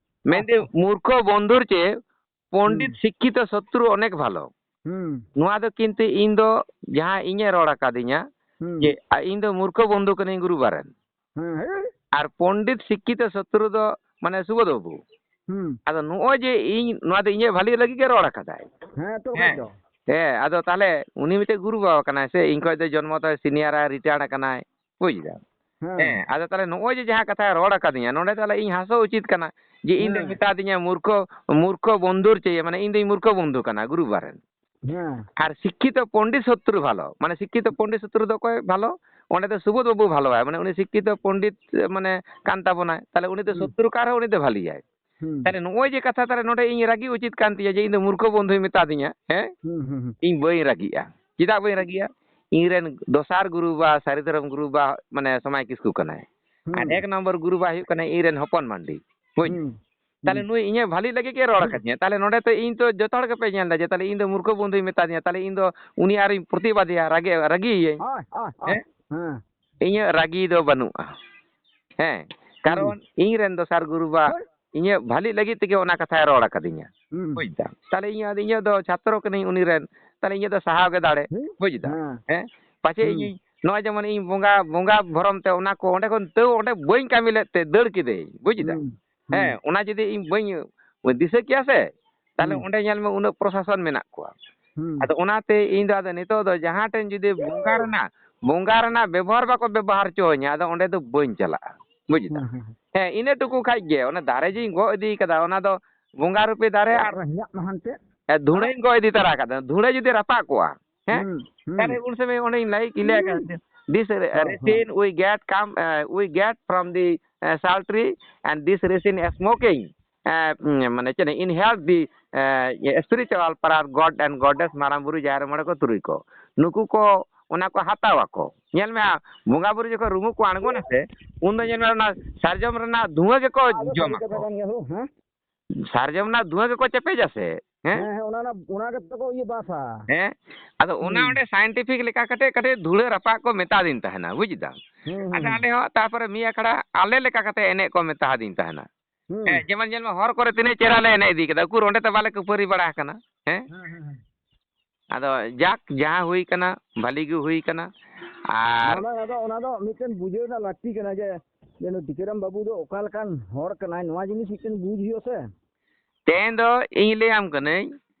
ᱢᱮᱱᱫᱟᱹᱧ, ᱢᱩᱨᱠᱷᱚ ᱵᱚᱱᱫᱷᱩᱨ ᱪᱮ ᱯᱚᱱᱰᱤᱛ ᱦᱩᱸ᱾ ᱥᱤᱠᱠᱷᱤᱛᱚ ᱥᱚᱛᱨᱩ ᱚᱱᱮᱠ ᱵᱷᱟᱞᱚ᱾ ᱦᱩᱸ᱾ ᱱᱚᱣᱟ ᱫᱚ ᱠᱤᱱᱛᱩ ᱤᱧ ᱫᱚ ᱡᱟᱦᱟᱸ ᱤᱧᱮ ᱨᱚᱲ ᱟᱠᱟᱫᱤᱧᱟ ᱦᱩᱸ᱾ ᱡᱮ, ᱟ, ᱤᱧ ᱫᱚ ᱢᱩᱨᱠᱷᱚ ᱵᱚᱱᱫᱷᱩ ᱠᱟᱹᱱᱟᱹᱧ ᱜᱩᱨᱩ ᱵᱟᱨᱮᱱ᱾ ᱦᱮᱸ, ᱦᱮᱸ᱾ ᱟᱨ ᱯᱚᱱᱰᱤᱛ ᱥᱤᱠᱠᱷᱤᱛᱚ ᱥᱚᱛᱨᱩ ᱫᱚ ᱢᱟᱱᱮ ᱥᱩᱵᱳᱫᱷ ᱵᱟᱹᱵᱩ᱾ ᱦᱩᱸ᱾ ᱟᱫᱚ ᱱᱚᱜᱼᱚᱭ ᱡᱮ ᱤᱧ, ᱱᱚᱣᱟ ᱫᱚ ᱤᱧᱟᱹᱜ ᱵᱷᱟᱹᱞᱤ ᱞᱟᱹᱜᱤᱫ ᱜᱮ ᱨᱚᱲ ᱟᱠᱟᱫᱟᱭ᱾ ᱦᱮᱸ, ᱛᱚ ᱦᱮᱸ᱾ ᱵᱟᱠᱷᱟᱡ ᱫᱚ᱾ ᱦᱮᱸ, ᱟᱫᱚ ᱛᱟᱦᱞᱮ ᱩᱱᱤ ᱢᱤᱫᱴᱮᱡ ᱜᱩᱨᱩ ᱵᱟᱵᱟ ᱠᱟᱱᱟᱭ ᱥᱮ, ᱤᱧ ᱠᱷᱚᱡ ᱫᱚ ᱡᱚᱱᱢᱚ ᱛᱟᱭ senior ᱟᱭ, retired ᱟᱠᱟᱱᱟᱭ᱾ ᱵᱩᱡᱽ ᱫᱟᱢ? ᱦᱮᱸ᱾ ᱦᱮᱸ, ᱟᱫᱚ ᱛᱟᱦᱞᱮ ᱱᱚᱜᱼᱚᱭ ᱡᱮ ᱡᱟᱦᱟᱸ ᱠᱟᱛᱷᱟᱭ ᱨᱚᱲ ᱟᱠᱟᱫᱤᱧᱟ, ᱱᱚᱰᱮ ᱛᱟᱦᱞᱮ ᱤᱧ ᱦᱟᱸᱥᱚ ᱩᱪᱤᱛ ᱠᱟᱱᱟ ᱡᱮ ᱤᱧ ᱫᱚᱭ ᱦᱮᱸ᱾ ᱢᱮᱛᱟ ᱫᱤᱧᱟ ᱢᱩᱨᱠᱷᱚ, ᱢᱩᱨᱠᱷᱚ ᱵᱚᱱᱫᱷᱩᱨ ᱪᱮ, ᱢᱟᱱᱮ ᱤᱧ ᱫᱚᱧ ᱢᱩᱨᱠᱷᱚ ᱵᱚᱱᱫᱷᱩ ᱠᱟᱱᱟ ᱜᱩᱨᱩ ᱵᱟᱵᱟ ᱨᱮᱱ᱾ ᱦᱮᱸ᱾ ᱟᱨ ᱥᱤᱠᱠᱷᱤᱛᱚ ᱯᱚᱱᱰᱤᱛ ᱥᱚᱛᱨᱩ ᱵᱷᱟᱞᱚ, ᱢᱟᱱᱮ ᱥᱤᱠᱠᱷᱤᱛᱚ ᱯᱚᱱᱰᱤᱛ ᱥᱚᱛᱨᱩ ᱫᱚ ᱚᱠᱚᱭ ᱵᱷᱟᱞᱚ? ᱚᱸᱰᱮ ᱫᱚ ᱥᱩᱵᱳᱫᱷ ᱵᱟᱹᱵᱩ ᱵᱷᱟᱞᱚᱣᱟᱭ, ᱢᱟᱱᱮ ᱩᱱᱤ ᱥᱤᱠᱠᱷᱤᱛᱚ ᱯᱚᱱᱰᱤᱛ, ᱢᱟᱱᱮ ᱠᱟᱱ ᱛᱟᱵᱚᱱᱟᱭ, ᱛᱟᱦᱞᱮ ᱩᱱᱤ ᱫᱚ ᱦᱩᱸ᱾ ᱥᱚᱛᱨᱩ ᱠᱟᱨ ᱨᱮᱦᱚᱸ ᱩᱱᱤ ᱫᱚ ᱵᱷᱟᱞᱤᱭᱟᱭ᱾ ᱦᱩᱸ᱾ ᱛᱟᱦᱞᱮ ᱱᱚᱜᱼᱚᱭ ᱡᱮ ᱠᱟᱛᱷᱟ, ᱛᱟᱦᱞᱮ ᱱᱚᱰᱮ ᱤᱧ ᱨᱟᱹᱜᱤ ᱩᱪᱤᱛ ᱠᱟᱱ ᱛᱤᱧᱟ ᱡᱮ ᱤᱧ ᱫᱚ ᱢᱩᱨᱠᱷᱚ ᱵᱚᱱᱫᱷᱩᱭ ᱢᱮᱛᱟ ᱫᱤᱧᱟ, ᱦᱮᱸ? ᱦᱩᱸ, ᱦᱩᱸ, ᱦᱩᱸ᱾ ᱤᱧ ᱵᱟᱹᱧ ᱨᱟᱹᱜᱤᱜᱼᱟ᱾ ᱪᱮᱫᱟᱜ ᱵᱟᱹᱧ ᱨᱟᱹᱜᱤᱜᱼᱟ? ᱤᱧ ᱨᱮᱱ ᱫᱚᱥᱟᱨ ᱜᱩᱨᱩ ᱵᱟ, ᱥᱟᱹᱨᱤ ᱫᱷᱚᱨᱚᱢ ᱜᱩᱨᱩ ᱵᱟ, ᱢᱟᱱᱮ ᱥᱚᱢᱟᱭ ᱠᱤᱥᱠᱩ ᱠᱟᱱᱟᱭ᱾ ᱟᱨ ᱦᱩᱸ᱾ ᱮᱠ ᱱᱚᱢᱵᱚᱨ ᱜᱩᱨᱩ ᱵᱟ ᱦᱩᱭᱩᱜ ᱠᱟᱱᱟᱭ ᱤᱧ ᱨᱮᱱ ᱦᱚᱯᱚᱱ ᱢᱟᱱᱰᱤ᱾ ᱵᱩᱡᱽ? ᱦᱩᱸ᱾ ᱛᱟᱦᱞᱮ ᱦᱩᱸ᱾ ᱱᱩᱭ ᱤᱧᱟᱹᱜ ᱵᱷᱟᱹᱞᱤ ᱞᱟᱹᱜᱤᱫ ᱜᱮ ᱨᱚᱲ ᱦᱩᱸ᱾ ᱟᱠᱟᱫᱤᱧᱟ᱾ ᱛᱟᱦᱞᱮ ᱱᱚᱰᱮ ᱛᱚ ᱤᱧ ᱛᱚ ᱡᱚᱛᱚ ᱦᱚᱲ ᱜᱮᱯᱮ ᱧᱮᱞ ᱮᱫᱟ ᱡᱮ ᱛᱟᱦᱞᱮ ᱤᱧ ᱫᱚ ᱢᱩᱨᱠᱷᱚ ᱵᱚᱱᱫᱷᱩᱭ ᱢᱮᱛᱟ ᱫᱤᱧᱟ, ᱛᱟᱦᱞᱮ ᱤᱧ ᱫᱚ ᱩᱱᱤ ᱟᱨᱤᱧ ᱯᱨᱚᱛᱤᱵᱟᱫᱮᱭᱟ, ᱨᱟᱜᱮ, ᱨᱟᱹᱜᱤᱭᱮᱭᱟᱹᱧ᱾ ᱦᱳᱭ, ᱦᱳᱭ, ᱦᱳᱭ᱾ ᱦᱮᱸ? ᱦᱮᱸ᱾ ᱤᱧᱟᱹᱜ ᱨᱟᱹᱜᱤ ᱫᱚ ᱵᱟᱹᱱᱩᱜᱼᱟ᱾ ᱦᱮᱸ, ᱦᱩᱸ᱾ ᱠᱟᱨᱚᱱ ᱤᱧ ᱨᱮᱱ ᱫᱚᱥᱟᱨ ᱜᱩᱨᱩ ᱵᱟ ᱦᱳᱭ᱾ ᱤᱧᱟᱹᱜ ᱵᱷᱟᱹᱞᱤ ᱞᱟᱹᱜᱤᱫ ᱛᱮᱜᱮ ᱚᱱᱟ ᱠᱟᱛᱷᱟᱭ ᱨᱚᱲ ᱟᱠᱟᱫᱤᱧᱟ᱾ ᱦᱩᱸ᱾ ᱵᱩᱡᱽ ᱫᱟᱢ? ᱛᱟᱦᱞᱮ ᱤᱧ ᱟᱫᱚ, ᱤᱧᱟᱹᱜ ᱫᱚ ᱪᱷᱟᱛᱨᱚ ᱠᱟᱹᱱᱟᱹᱧ ᱩᱱᱤ ᱨᱮᱱ, ᱛᱟᱦᱞᱮ ᱤᱧᱟᱹᱜ ᱫᱚ ᱥᱟᱦᱟᱣ ᱜᱮ ᱫᱟᱲᱮ᱾ ᱦᱩᱸ᱾ ᱵᱩᱡᱽ ᱫᱟᱢ? ᱦᱮᱸ᱾ ᱦᱮᱸ? ᱯᱟᱪᱮ ᱦᱩᱸ᱾ ᱤᱧᱤᱧ, ᱱᱚᱜᱼᱚᱭ ᱡᱮᱢᱚᱱ ᱤᱧ ᱵᱚᱸᱜᱟ, ᱵᱚᱸᱜᱟ ᱵᱷᱚᱨᱚᱢ ᱛᱮ ᱚᱱᱟ ᱠᱚ ᱚᱸᱰᱮ ᱠᱷᱚᱱ ᱛᱟᱹᱣ ᱚᱸᱰᱮ ᱵᱟᱹᱧ ᱠᱟᱹᱢᱤ ᱞᱮᱫ ᱛᱮ ᱫᱟᱹᱲ ᱠᱤᱫᱟᱹᱧ᱾ ᱵᱩᱡᱽ ᱫᱟᱢ? ᱦᱩᱸ᱾ ᱦᱩᱸ᱾ ᱦᱮᱸ, ᱚᱱᱟ ᱡᱩᱫᱤ ᱤᱧ ᱵᱟᱹᱧ ᱫᱤᱥᱟᱹ ᱠᱮᱭᱟ ᱥᱮ, ᱛᱟᱦᱞᱮ ᱦᱩᱸ᱾ ᱚᱸᱰᱮ ᱧᱮᱞ ᱢᱮ ᱩᱱᱟᱹᱜ ᱯᱨᱚᱥᱟᱥᱚᱱ ᱢᱮᱱᱟᱜ ᱠᱚᱣᱟ᱾ ᱦᱩᱸ᱾ ᱟᱫᱚ ᱚᱱᱟᱛᱮ ᱤᱧ ᱫᱚ ᱟᱫᱚ ᱱᱤᱛᱚᱜ ᱫᱚ ᱡᱟᱦᱟᱸ ᱴᱷᱮᱱ ᱡᱩᱫᱤ ᱵᱚᱸᱜᱟ ᱨᱮᱱᱟᱜ ᱵᱚᱸᱜᱟ ᱨᱮᱱᱟᱜ ᱵᱮᱵᱚᱦᱟᱨ ᱵᱟᱠᱚ ᱵᱮᱵᱚᱦᱟᱨ ᱦᱚᱪᱚᱣᱟᱹᱧᱟ, ᱟᱫᱚ ᱚᱸᱰᱮ ᱫᱚ ᱵᱟᱹᱧ ᱪᱟᱞᱟᱜᱼᱟ᱾ ᱵᱩᱡᱽ ᱫᱟᱢ? ᱦᱮᱸ, ᱦᱮᱸ, ᱦᱮᱸ᱾ ᱦᱮᱸ, ᱤᱱᱟᱹ ᱴᱩᱠᱩ ᱠᱷᱟᱡ ᱜᱮ, ᱚᱱᱟ ᱫᱟᱨᱮ ᱡᱮᱧ ᱜᱚᱜ ᱤᱫᱤ ᱠᱟᱫᱟ, ᱚᱱᱟ ᱫᱚ ᱵᱚᱸᱜᱟ ᱨᱩᱯᱤ ᱫᱟᱨᱮ ᱟᱨ ᱟᱨ ᱦᱮᱸ, ᱦᱮᱸ, ᱢᱟ ᱦᱟᱱᱛᱮ᱾ ᱮ, ᱫᱷᱩᱲᱟᱹᱧ ᱜᱚᱜ ᱤᱫᱤ ᱛᱟᱨᱟ ᱠᱟᱫᱟ, ᱫᱷᱩᱲᱟᱹ ᱡᱩᱫᱤ ᱨᱟᱯᱟᱜ ᱠᱚᱜᱼᱟ, ᱦᱮᱸ? ᱦᱩᱸ, ᱦᱩᱸ᱾ ᱛᱟᱦᱞᱮ ᱩᱱ ᱥᱚᱢᱚᱭ ᱚᱸᱰᱮᱧ ᱞᱟᱹᱭ, ᱞᱟᱹᱭ ᱟᱠᱟᱫ, ᱦᱩᱸ᱾ "This, uh, ᱦᱚᱸ, ᱦᱚᱸ᱾ Resin we get come, uh, we get from the, uh, sal tree, and this resin is smoking." ᱮ, ᱢᱟᱱᱮ ᱪᱮᱫ, inherit the, A, spiritual power, God and goddess, ᱢᱟᱨᱟᱝ ᱵᱩᱨᱩ, ᱡᱟᱦᱮᱨ ᱢᱚᱬᱮ ᱠᱚ, ᱛᱩᱨᱩᱭ ᱠᱚ, ᱱᱩᱠᱩ ᱠᱚ ᱚᱱᱟ ᱠᱚ ᱦᱟᱛᱟᱣ ᱟᱠᱚ᱾ ᱧᱮᱞ ᱢᱮ ᱦᱟᱸᱜ, ᱵᱚᱸᱜᱟ ᱵᱩᱨᱩ ᱡᱚᱠᱷᱚᱱ ᱨᱩᱢᱩᱜ ᱠᱚ ᱟᱬᱜᱚᱱᱟ ᱥᱮ, ᱩᱱ ᱫᱚ ᱧᱮᱞ ᱢᱮ ᱚᱱᱟ ᱥᱟᱨᱡᱚᱢ ᱨᱮᱱᱟᱜ ᱫᱷᱩᱶᱟᱹ ᱜᱮᱠᱚ ᱟᱫᱚ ᱥᱟᱹᱨᱤ ᱡᱚᱢᱟ ᱠᱟᱛᱷᱟ ᱠᱚ᱾ ᱠᱟᱱ ᱜᱮᱭᱟ ᱦᱳ, ᱦᱮᱸ? ᱥᱟᱨᱡᱚᱢ ᱨᱮᱱᱟᱜ ᱫᱷᱩᱶᱟᱹ ᱜᱮᱠᱚ ᱪᱮᱯᱮᱡᱟ ᱥᱮ, ᱦᱮᱸ? ᱦᱮᱸ, ᱦᱮᱸ, ᱚᱱᱟ, ᱚᱱᱟ, ᱚᱱᱟ ᱜᱮᱛᱚ ᱠᱚ ᱤᱭᱟᱹ ᱵᱟᱥᱟ᱾ ᱦᱮᱸ? ᱟᱫᱚ ᱚᱱᱟ ᱦᱩᱸ᱾ ᱚᱸᱰᱮ scientific ᱞᱮᱠᱟ ᱠᱟᱛᱮ ᱠᱟᱹᱴᱤᱡ ᱫᱷᱩᱲᱟᱹ ᱨᱟᱯᱟᱜ ᱠᱚ ᱢᱮᱛᱟ ᱫᱤᱧ ᱛᱟᱦᱮᱱᱟ, ᱵᱩᱡᱽ ᱫᱟᱢ? ᱦᱩᱸ, ᱦᱩᱸ, ᱟᱫᱚ ᱦᱩᱸ᱾ ᱟᱞᱮ ᱦᱚᱸ ᱛᱟᱨᱯᱚᱨᱮ ᱢᱤᱫ ᱟᱠᱷᱲᱟ ᱟᱞᱮ ᱞᱮᱠᱟ ᱠᱟᱛᱮ ᱮᱱᱮᱡ ᱠᱚ ᱢᱮᱛᱟ ᱫᱤᱧ ᱛᱟᱦᱮᱱᱟ᱾ ᱦᱩᱸ᱾ ᱦᱮᱸ, ᱡᱮᱢᱚᱱ ᱧᱮᱞ ᱢᱮ, ᱦᱚᱨ ᱠᱚᱨᱮ ᱛᱤᱱᱟᱹᱜ ᱪᱮᱦᱨᱟ ᱞᱮ ᱮᱱᱮᱡ ᱤᱫᱤ ᱠᱮᱫᱟ, ᱩᱠᱩᱨ ᱚᱸᱰᱮ ᱛᱚ ᱵᱟᱞᱮ ᱠᱷᱟᱹᱯᱟᱹᱨᱤ ᱵᱟᱲᱟ ᱟᱠᱟᱱᱟ, ᱦᱮᱸ? ᱦᱮᱸ, ᱦᱮᱸ, ᱦᱮᱸ᱾ ᱟᱫᱚ ᱡᱟᱠ, ᱡᱟᱦᱟᱸ ᱦᱩᱭ ᱠᱟᱱᱟ, ᱵᱷᱟᱞᱤ ᱜᱮ ᱦᱩᱭ ᱠᱟᱱᱟ᱾ ᱟᱨ ᱵᱟᱝ, ᱵᱟᱝ, ᱟᱫᱚ ᱚᱱᱟ ᱫᱚ ᱢᱤᱫᱴᱮᱱ ᱵᱩᱡᱷᱟᱹᱣ ᱨᱮᱱᱟᱜ ᱞᱟᱹᱠᱛᱤ ᱠᱟᱱᱟ ᱡᱮ, ᱡᱮ ᱱᱩᱭ ᱴᱤᱠᱟᱹᱨᱟᱢ ᱵᱟᱹᱵᱩ ᱫᱚ ᱚᱠᱟ ᱞᱮᱠᱟᱱ ᱦᱚᱲ ᱠᱟᱱᱟᱭ, ᱱᱚᱣᱟ ᱡᱤᱱᱤᱥ ᱢᱤᱫᱴᱮᱱ ᱵᱩᱡᱽ ᱦᱩᱭᱩᱜᱼᱟ ᱥᱮ᱾ ᱛᱮᱦᱮᱧ ᱫᱚ ᱤᱧ ᱞᱟᱹᱭᱟᱢ ᱠᱟᱹᱱᱟᱹᱧ,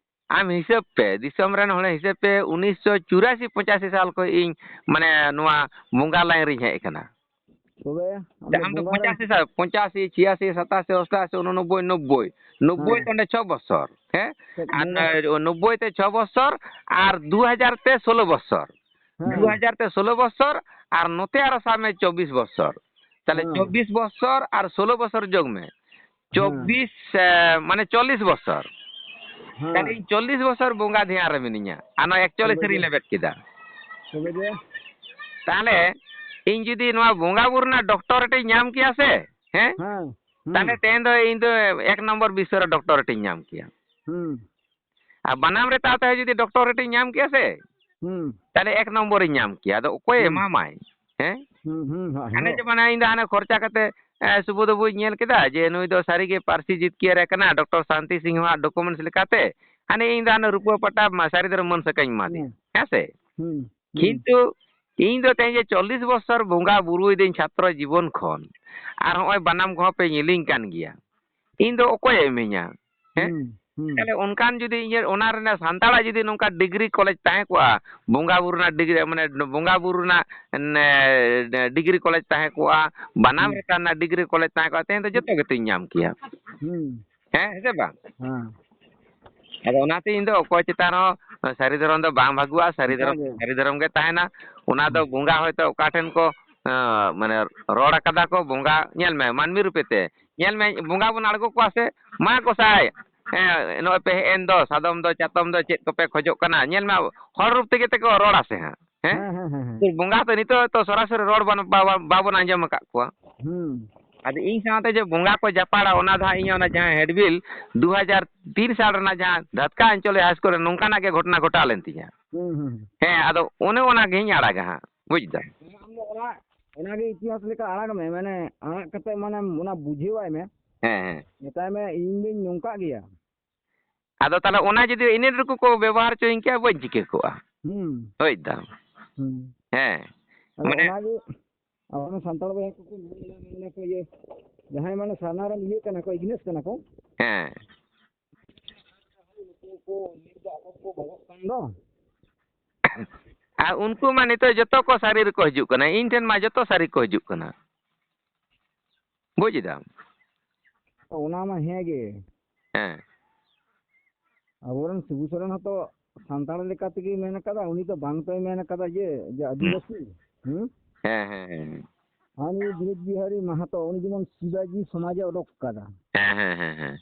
ᱟᱢ ᱦᱤᱥᱟᱹᱵ ᱯᱮ, ᱫᱤᱥᱚᱢ ᱨᱮᱱ ᱦᱚᱲ ᱦᱤᱥᱟᱹᱵ ᱯᱮ, ᱩᱱᱤᱥᱥᱚ ᱪᱩᱨᱟᱥᱤ ᱯᱚᱸᱪᱟᱥᱤ ᱥᱟᱞ ᱠᱷᱚᱱ ᱤᱧ, ᱢᱟᱱᱮ, ᱱᱚᱣᱟ ᱵᱚᱸᱜᱟ ᱞᱟᱭᱤᱱ ᱨᱤᱧ ᱦᱮᱡ ᱟᱠᱟᱱᱟ᱾ ᱛᱚᱵᱮ ᱟᱢ ᱫᱚ ᱟᱢ ᱫᱚ ᱵᱚᱸᱜᱟ ᱨᱮᱱ ᱯᱚᱸᱪᱟᱥᱤ ᱥᱟᱞ, ᱯᱚᱸᱪᱟᱥᱤ, ᱪᱷᱤᱭᱟᱥᱤ, ᱥᱟᱛᱟᱥᱤ, ᱚᱥᱴᱟᱥᱤ, ᱩᱱᱚᱱᱚᱵᱵᱳᱭ, ᱱᱚᱵᱵᱳᱭ, ᱱᱚᱵᱵᱳᱭ ᱦᱮᱸ᱾ ᱛᱮ ᱚᱸᱰᱮ ᱪᱷᱚ ᱵᱚᱪᱷᱚᱨ, ᱦᱮᱸ? ᱪᱮᱫ ᱟᱨ ᱵᱚᱸᱜᱟ? ᱱᱚ-, ᱱᱚᱵᱵᱳᱭ ᱛᱮ ᱪᱷᱚ ᱵᱚᱪᱷᱚᱨ ᱟᱨ ᱫᱩ ᱦᱟᱡᱟᱨ ᱛᱮ ᱥᱳᱞᱳ ᱵᱚᱪᱷᱚᱨ᱾ ᱦᱮᱸ᱾ ᱫᱩ ᱦᱟᱡᱟᱨ ᱛᱮ ᱥᱳᱞᱳ ᱵᱚᱪᱷᱚᱨ ᱟᱨ ᱱᱚᱛᱮ ᱟᱨᱚ ᱥᱟᱵ ᱢᱮ ᱪᱚᱵᱵᱤᱥ ᱵᱚᱪᱷᱚᱨ᱾ ᱛᱟᱦᱞᱮ ᱦᱮᱸ᱾ ᱪᱚᱵᱵᱤᱥ ᱵᱚᱪᱷᱚᱨ ᱟᱨ ᱥᱳᱞᱳ ᱵᱚᱪᱷᱚᱨ ᱡᱳᱜᱽ ᱢᱮ᱾ ᱦᱮᱸ᱾ ᱪᱚᱵᱵᱤᱥ, ᱮ, ᱢᱟᱱᱮ ᱪᱚᱞᱞᱤᱥ ᱵᱚᱪᱷᱚᱨ᱾ ᱦᱮᱸ᱾ ᱛᱟᱦᱞᱮ ᱤᱧ ᱪᱚᱞᱞᱤᱥ ᱵᱚᱪᱷᱚᱨ ᱵᱚᱸᱜᱟ ᱫᱷᱮᱭᱟᱱ ᱨᱮ ᱢᱤᱱᱟᱹᱧᱟ᱾ ᱟᱨ ᱱᱚᱣᱟ ᱮᱠᱪᱚᱞᱞᱤᱥ ᱛᱚᱵᱮ ᱨᱤᱧ ᱡᱮ, ᱞᱮᱵᱮᱫ ᱠᱮᱫᱟ᱾ ᱛᱚᱵᱮ ᱡᱮ᱾ ᱛᱟᱦᱞᱮ ᱤᱧ ᱡᱩᱫᱤ ᱱᱚᱣᱟ ᱵᱚᱸᱜᱟ ᱵᱩᱨᱩ ᱨᱮᱱᱟᱜ ᱰᱚᱠᱴᱚᱨᱮᱴ ᱤᱧ ᱧᱟᱢ ᱠᱮᱭᱟ ᱥᱮ, ᱦᱮᱸ? ᱦᱮᱸ, ᱦᱩᱸ᱾ ᱛᱟᱦᱞᱮ ᱛᱮᱦᱮᱧ ᱫᱚ ᱤᱧ ᱫᱚ ᱮᱠ ᱱᱚᱢᱵᱚᱨ ᱵᱤᱥᱥᱚ ᱨᱮ ᱰᱚᱠᱴᱚᱨᱮᱴ ᱤᱧ ᱧᱟᱢ ᱠᱮᱭᱟ᱾ ᱦᱩᱸ᱾ ᱟᱨ ᱵᱟᱱᱟᱢ ᱨᱮ ᱛᱟᱣ ᱛᱟᱦᱮᱸ ᱡᱩᱫᱤ ᱰᱚᱠᱴᱚᱨᱮᱴ ᱤᱧ ᱧᱟᱢ ᱠᱮᱭᱟ ᱥᱮ, ᱦᱩᱸ᱾ ᱛᱟᱦᱞᱮ ᱮᱠ ᱱᱚᱢᱵᱚᱨ ᱤᱧ ᱧᱟᱢ ᱠᱮᱭᱟ᱾ ᱟᱫᱚ ᱚᱠᱚᱭ ᱦᱩᱸ᱾ ᱮᱢᱟᱢᱟᱭ? ᱦᱮᱸ? ᱦᱩᱸ, ᱦᱩᱸ, ᱦᱩᱸ, ᱦᱟᱱᱮ ᱦᱩᱸ᱾ ᱡᱮ ᱢᱟᱱᱮ ᱤᱧ ᱫᱚ ᱦᱟᱱᱮ ᱠᱷᱚᱨᱪᱟ ᱠᱟᱛᱮ, ᱮ, ᱥᱩᱵᱳᱫᱷ ᱵᱟᱹᱵᱩᱧ ᱧᱮᱞ ᱠᱮᱫᱟ ᱡᱮ ᱱᱩᱭ ᱫᱚ ᱥᱟᱹᱨᱤ ᱜᱮ ᱯᱟᱹᱨᱥᱤ ᱡᱤᱛᱠᱤᱭᱟᱹᱨ ᱮ ᱠᱟᱱᱟ, ᱰᱚᱠᱴᱚᱨ ᱥᱟᱱᱛᱤ ᱥᱤᱝᱦᱚᱣᱟᱜ documents ᱞᱮᱠᱟᱛᱮ᱾ ᱦᱟᱱᱮ ᱤᱧ ᱫᱚ ᱦᱟᱱᱮ ᱨᱩᱯᱟᱹ ᱯᱟᱴᱟ ᱢᱟ-, ᱥᱟᱹᱨᱤ ᱫᱷᱚᱨᱚᱢ ᱢᱟᱹᱱ ᱥᱟᱠᱟᱧ ᱮᱢᱟ ᱫᱮᱭᱟ᱾ ᱦᱩᱸ᱾ ᱦᱮᱸ ᱥᱮ? ᱦᱩᱸ, ᱦᱩᱸ᱾ ᱠᱤᱱᱛᱩ ᱤᱧ ᱫᱚ ᱛᱮᱦᱮᱧ ᱡᱮ ᱪᱚᱞᱞᱤᱥ ᱵᱚᱪᱷᱚᱨ ᱵᱚᱸᱜᱟ ᱵᱩᱨᱩᱭᱮᱫᱟᱹᱧ ᱪᱷᱟᱛᱨᱚ ᱡᱤᱵᱚᱱ ᱠᱷᱚᱱ, ᱟᱨ ᱦᱚᱸᱜᱼᱚᱭ ᱵᱟᱱᱟᱢ ᱠᱚᱦᱚᱸ ᱯᱮ ᱧᱮᱞᱤᱧ ᱠᱟᱱ ᱜᱮᱭᱟ᱾ ᱤᱧ ᱫᱚ ᱚᱠᱚᱭᱮ ᱤᱢᱟᱹᱧᱟ? ᱦᱮᱸ? ᱦᱩᱸ, ᱦᱩᱸ᱾ ᱛᱟᱦᱞᱮ ᱚᱱᱠᱟᱱ ᱡᱩᱫᱤ ᱤᱭᱟᱹ, ᱚᱱᱟ ᱨᱮᱱᱟᱜ ᱥᱟᱱᱛᱟᱲᱟᱜ ᱡᱩᱫᱤ ᱱᱚᱝᱠᱟ ᱰᱤᱜᱽᱨᱤ ᱠᱚᱞᱮᱡᱽ ᱛᱟᱦᱮᱸ ᱠᱚᱜᱼᱟ, ᱵᱚᱸᱜᱟ ᱵᱩᱨᱩ ᱨᱮᱱᱟᱜ ᱰᱤᱜᱽᱨᱤ, ᱢᱟᱱᱮ ᱵᱚᱸᱜᱟ ᱵᱩᱨᱩ ᱨᱮᱱᱟᱜ, ᱮ, ᱰᱤᱜᱽᱨᱤ ᱠᱚᱞᱮᱡᱽ ᱛᱟᱦᱮᱸ ᱠᱚᱜᱼᱟ, ᱵᱟᱱᱟᱢ ᱦᱩᱸ᱾ ᱨᱮᱛᱟ ᱨᱮᱱᱟᱜ ᱰᱤᱜᱽᱨᱤ ᱠᱚᱞᱮᱡᱽ ᱛᱟᱦᱮᱸ ᱠᱚᱜᱼᱟ, ᱛᱮᱦᱮᱧ ᱫᱚ ᱡᱚᱛᱚ ᱜᱮᱛᱚᱧ ᱧᱟᱢ ᱠᱮᱭᱟ᱾ ᱦᱩᱸ᱾ ᱦᱮᱸ, ᱦᱮᱸ ᱥᱮ ᱵᱟᱝ? ᱦᱮᱸ᱾ ᱟᱫᱚ ᱚᱱᱟᱛᱮ ᱤᱧ ᱫᱚ ᱚᱠᱚᱭ ᱪᱮᱛᱟᱱ ᱨᱮᱦᱚᱸ ᱥᱟᱹᱨᱤ ᱫᱷᱚᱨᱚᱢ ᱫᱚ ᱵᱟᱝ ᱵᱷᱟᱹᱜᱩᱜᱼᱟ, ᱥᱟᱹᱨᱤ ᱫᱷᱚᱨᱚᱢ, ᱚᱱᱠᱟᱜᱮ᱾ ᱥᱟᱹᱨᱤ ᱫᱷᱚᱨᱚᱢ ᱜᱮ ᱛᱟᱦᱮᱱᱟ᱾ ᱚᱱᱟ ᱫᱚ ᱦᱩᱸ᱾ ᱵᱚᱸᱜᱟ ᱦᱚᱭᱛᱳ ᱚᱠᱟ ᱴᱷᱮᱱ ᱠᱚ, ᱮᱸ, ᱢᱟᱱᱮ ᱨᱚᱲ ᱟᱠᱟᱫᱟ ᱠᱚ, ᱵᱚᱸᱜᱟ ᱧᱮᱞ ᱢᱮ, ᱢᱟᱹᱱᱢᱤ ᱨᱩᱯᱮ ᱛᱮ ᱧᱮᱞ ᱢᱮ, ᱵᱚᱸᱜᱟ ᱵᱚᱱ ᱟᱬᱜᱚ ᱠᱚᱣᱟ ᱥᱮ, ᱢᱟ ᱜᱚᱸᱥᱟᱭ, ᱦᱮᱸ, ᱱᱚᱜᱼᱚᱭ ᱯᱮ ᱦᱮᱡ ᱮᱱ ᱫᱚ, ᱥᱟᱫᱚᱢ ᱫᱚ, ᱪᱟᱛᱚᱢ ᱫᱚ, ᱪᱮᱫ ᱠᱚᱯᱮ ᱠᱷᱚᱡᱚᱜ ᱠᱟᱱᱟ? ᱧᱮᱞ ᱢᱮ, ᱦᱚᱲ ᱨᱩᱯ ᱛᱮᱜᱮ ᱛᱮᱠᱚ ᱨᱚᱲᱟ ᱥᱮ ᱦᱟᱸᱜ, ᱦᱮᱸ? ᱦᱮᱸ, ᱦᱮᱸ, ᱦᱮᱸ, ᱦᱮᱸ᱾ ᱵᱚᱸᱜᱟ ᱫᱚ ᱱᱤᱛᱚᱜ ᱛᱚ ᱥᱚᱨᱟᱥᱚᱨᱤ ᱨᱚᱲ ᱵᱟᱱ-, ᱵᱟ-, ᱵᱟ-, ᱵᱟᱵᱚᱱ ᱟᱸᱡᱚᱢ ᱟᱠᱟᱫ ᱠᱚᱣᱟ᱾ ᱦᱩᱸ᱾ ᱟᱫᱚ ᱤᱧ ᱥᱟᱶᱛᱮ ᱡᱮ ᱵᱚᱸᱜᱟ ᱠᱚ ᱡᱟᱯᱟᱲᱟ, ᱚᱱᱟ ᱫᱚ ᱦᱟᱸᱜ ᱤᱧ ᱚᱱᱟ ᱡᱟᱦᱟᱸ ᱦᱮᱰᱵᱤᱞ ᱫᱩ ᱦᱟᱡᱟᱨ ᱛᱤᱱ ᱥᱟᱞ ᱨᱮᱱᱟᱜ ᱡᱟᱦᱟᱸ ᱫᱷᱟᱛᱠᱟ ᱟᱧᱪᱚᱞᱤᱠ ᱦᱟᱭ ᱥᱠᱩᱞ ᱨᱮ ᱱᱚᱝᱠᱟᱱᱟᱜ ᱜᱮ ᱜᱷᱚᱴᱚᱱᱟ ᱜᱷᱚᱴᱟᱣ ᱞᱮᱱ ᱛᱤᱧᱟ᱾ ᱦᱩᱸ, ᱦᱩᱸ, ᱦᱩᱸ᱾ ᱦᱮᱸ, ᱟᱫᱚ ᱚᱱᱮ ᱚᱱᱟ ᱜᱤᱧ ᱟᱲᱟᱜᱟ ᱦᱟᱸᱜ, ᱵᱩᱡᱽ ᱫᱟᱢ? ᱟᱢ ᱫᱚ ᱚᱱᱟ, ᱚᱱᱟᱜᱮ ᱤᱛᱤᱦᱟᱥ ᱞᱮᱠᱟ ᱟᱲᱟᱜ ᱢᱮ, ᱢᱟᱱᱮ ᱟᱲᱟᱜ ᱠᱟᱛᱮ ᱢᱟᱱᱮ ᱚᱱᱟ ᱵᱩᱡᱷᱟᱹᱣᱟᱭ ᱢᱮ᱾ ᱦᱮᱸ, ᱦᱮᱸ᱾ ᱢᱮᱛᱟᱭ ᱢᱮ, "ᱤᱧ ᱫᱩᱧ ᱱᱚᱝᱠᱟᱜ ᱜᱮᱭᱟ᱾" ᱟᱫᱚ ᱛᱟᱦᱞᱮ ᱚᱱᱟ ᱡᱩᱫᱤ ᱤᱱᱟᱹ ᱴᱩᱠᱩ ᱠᱚ ᱵᱮᱵᱚᱦᱟᱨ ᱦᱚᱪᱚᱭᱤᱧ ᱠᱮᱭᱟ, ᱵᱟᱹᱧ ᱪᱤᱠᱟᱹ ᱠᱚᱜᱼᱟ᱾ ᱦᱩᱸ᱾ ᱦᱳᱭ ᱫᱟᱢ᱾ ᱦᱩᱸ᱾ ᱦᱮᱸ᱾ ᱟᱫᱚ ᱢᱟᱱᱮ ᱚᱱᱟᱜᱮ ᱟᱵᱚᱨᱮᱱ ᱥᱟᱱᱛᱟᱲ ᱵᱚᱭᱦᱟ ᱠᱚᱠᱚ ᱢᱮᱱ ᱮᱫᱟ, ᱢᱮᱱ ᱮᱫᱟ ᱠᱚ ᱤᱭᱟᱹ, ᱡᱟᱦᱟᱸᱭ ᱢᱟᱱᱮ ᱥᱟᱨᱱᱟ ᱨᱮᱱ ᱤᱭᱟᱹ ᱠᱟᱱᱟ ᱠᱚ, ᱤᱜᱽᱱᱮᱥ ᱠᱟᱱᱟ ᱠᱚ᱾ ᱦᱮᱸ᱾ ᱱᱩᱠᱩ ᱠᱚ ᱱᱤᱛ ᱫᱚ ᱟᱠᱚ ᱠᱚ ᱵᱷᱟᱜᱚᱜ ᱠᱟᱱ ᱫᱚ᱾ ᱟᱨ ᱩᱱᱠᱩ ᱢᱟ ᱱᱤᱛᱚᱜ ᱡᱚᱛᱚ ᱠᱚ ᱥᱟᱹᱨᱤ ᱨᱮᱠᱚ ᱦᱤᱡᱩᱜ ᱠᱟᱱᱟ, ᱤᱧ ᱴᱷᱮᱱ ᱢᱟ ᱡᱚᱛᱚ ᱥᱟᱹᱨᱤ ᱠᱚ ᱦᱤᱡᱩᱜ ᱠᱟᱱᱟ᱾ ᱵᱩᱡᱽ ᱮᱫᱟᱢ? ᱚᱱᱟ ᱢᱟ ᱦᱮᱸ ᱜᱮ᱾ ᱦᱮᱸ᱾ ᱟᱵᱚᱨᱮᱱ ᱥᱤᱵᱩ ᱥᱚᱨᱮᱱ ᱦᱚᱸᱛᱚ ᱥᱟᱱᱛᱟᱲ ᱞᱮᱠᱟ ᱛᱮᱜᱮ ᱢᱮᱱ ᱟᱠᱟᱫᱟ, ᱩᱱᱤ ᱫᱚ ᱵᱟᱝ ᱛᱚᱭ ᱢᱮᱱ ᱟᱠᱟᱫᱟ ᱡᱮ, ᱡᱮ ᱦᱩᱸ᱾ ᱟᱹᱫᱤᱵᱟᱹᱥᱤ᱾ ᱦᱩᱸ? ᱦᱮᱸ, ᱦᱮᱸ, ᱦᱮᱸ᱾ ᱟᱨ ᱱᱩᱭ ᱵᱤᱱᱳᱫ ᱵᱤᱦᱟᱨᱤ ᱢᱟᱦᱟᱛᱚ, ᱩᱱᱤ ᱡᱮᱢᱚᱱ ᱥᱤᱵᱟᱡᱤ ᱥᱚᱢᱟᱡᱽ ᱮ ᱚᱰᱚᱠ ᱠᱟᱫᱟ᱾ ᱦᱮᱸ, ᱦᱮᱸ, ᱦᱮᱸ, ᱦᱮᱸ᱾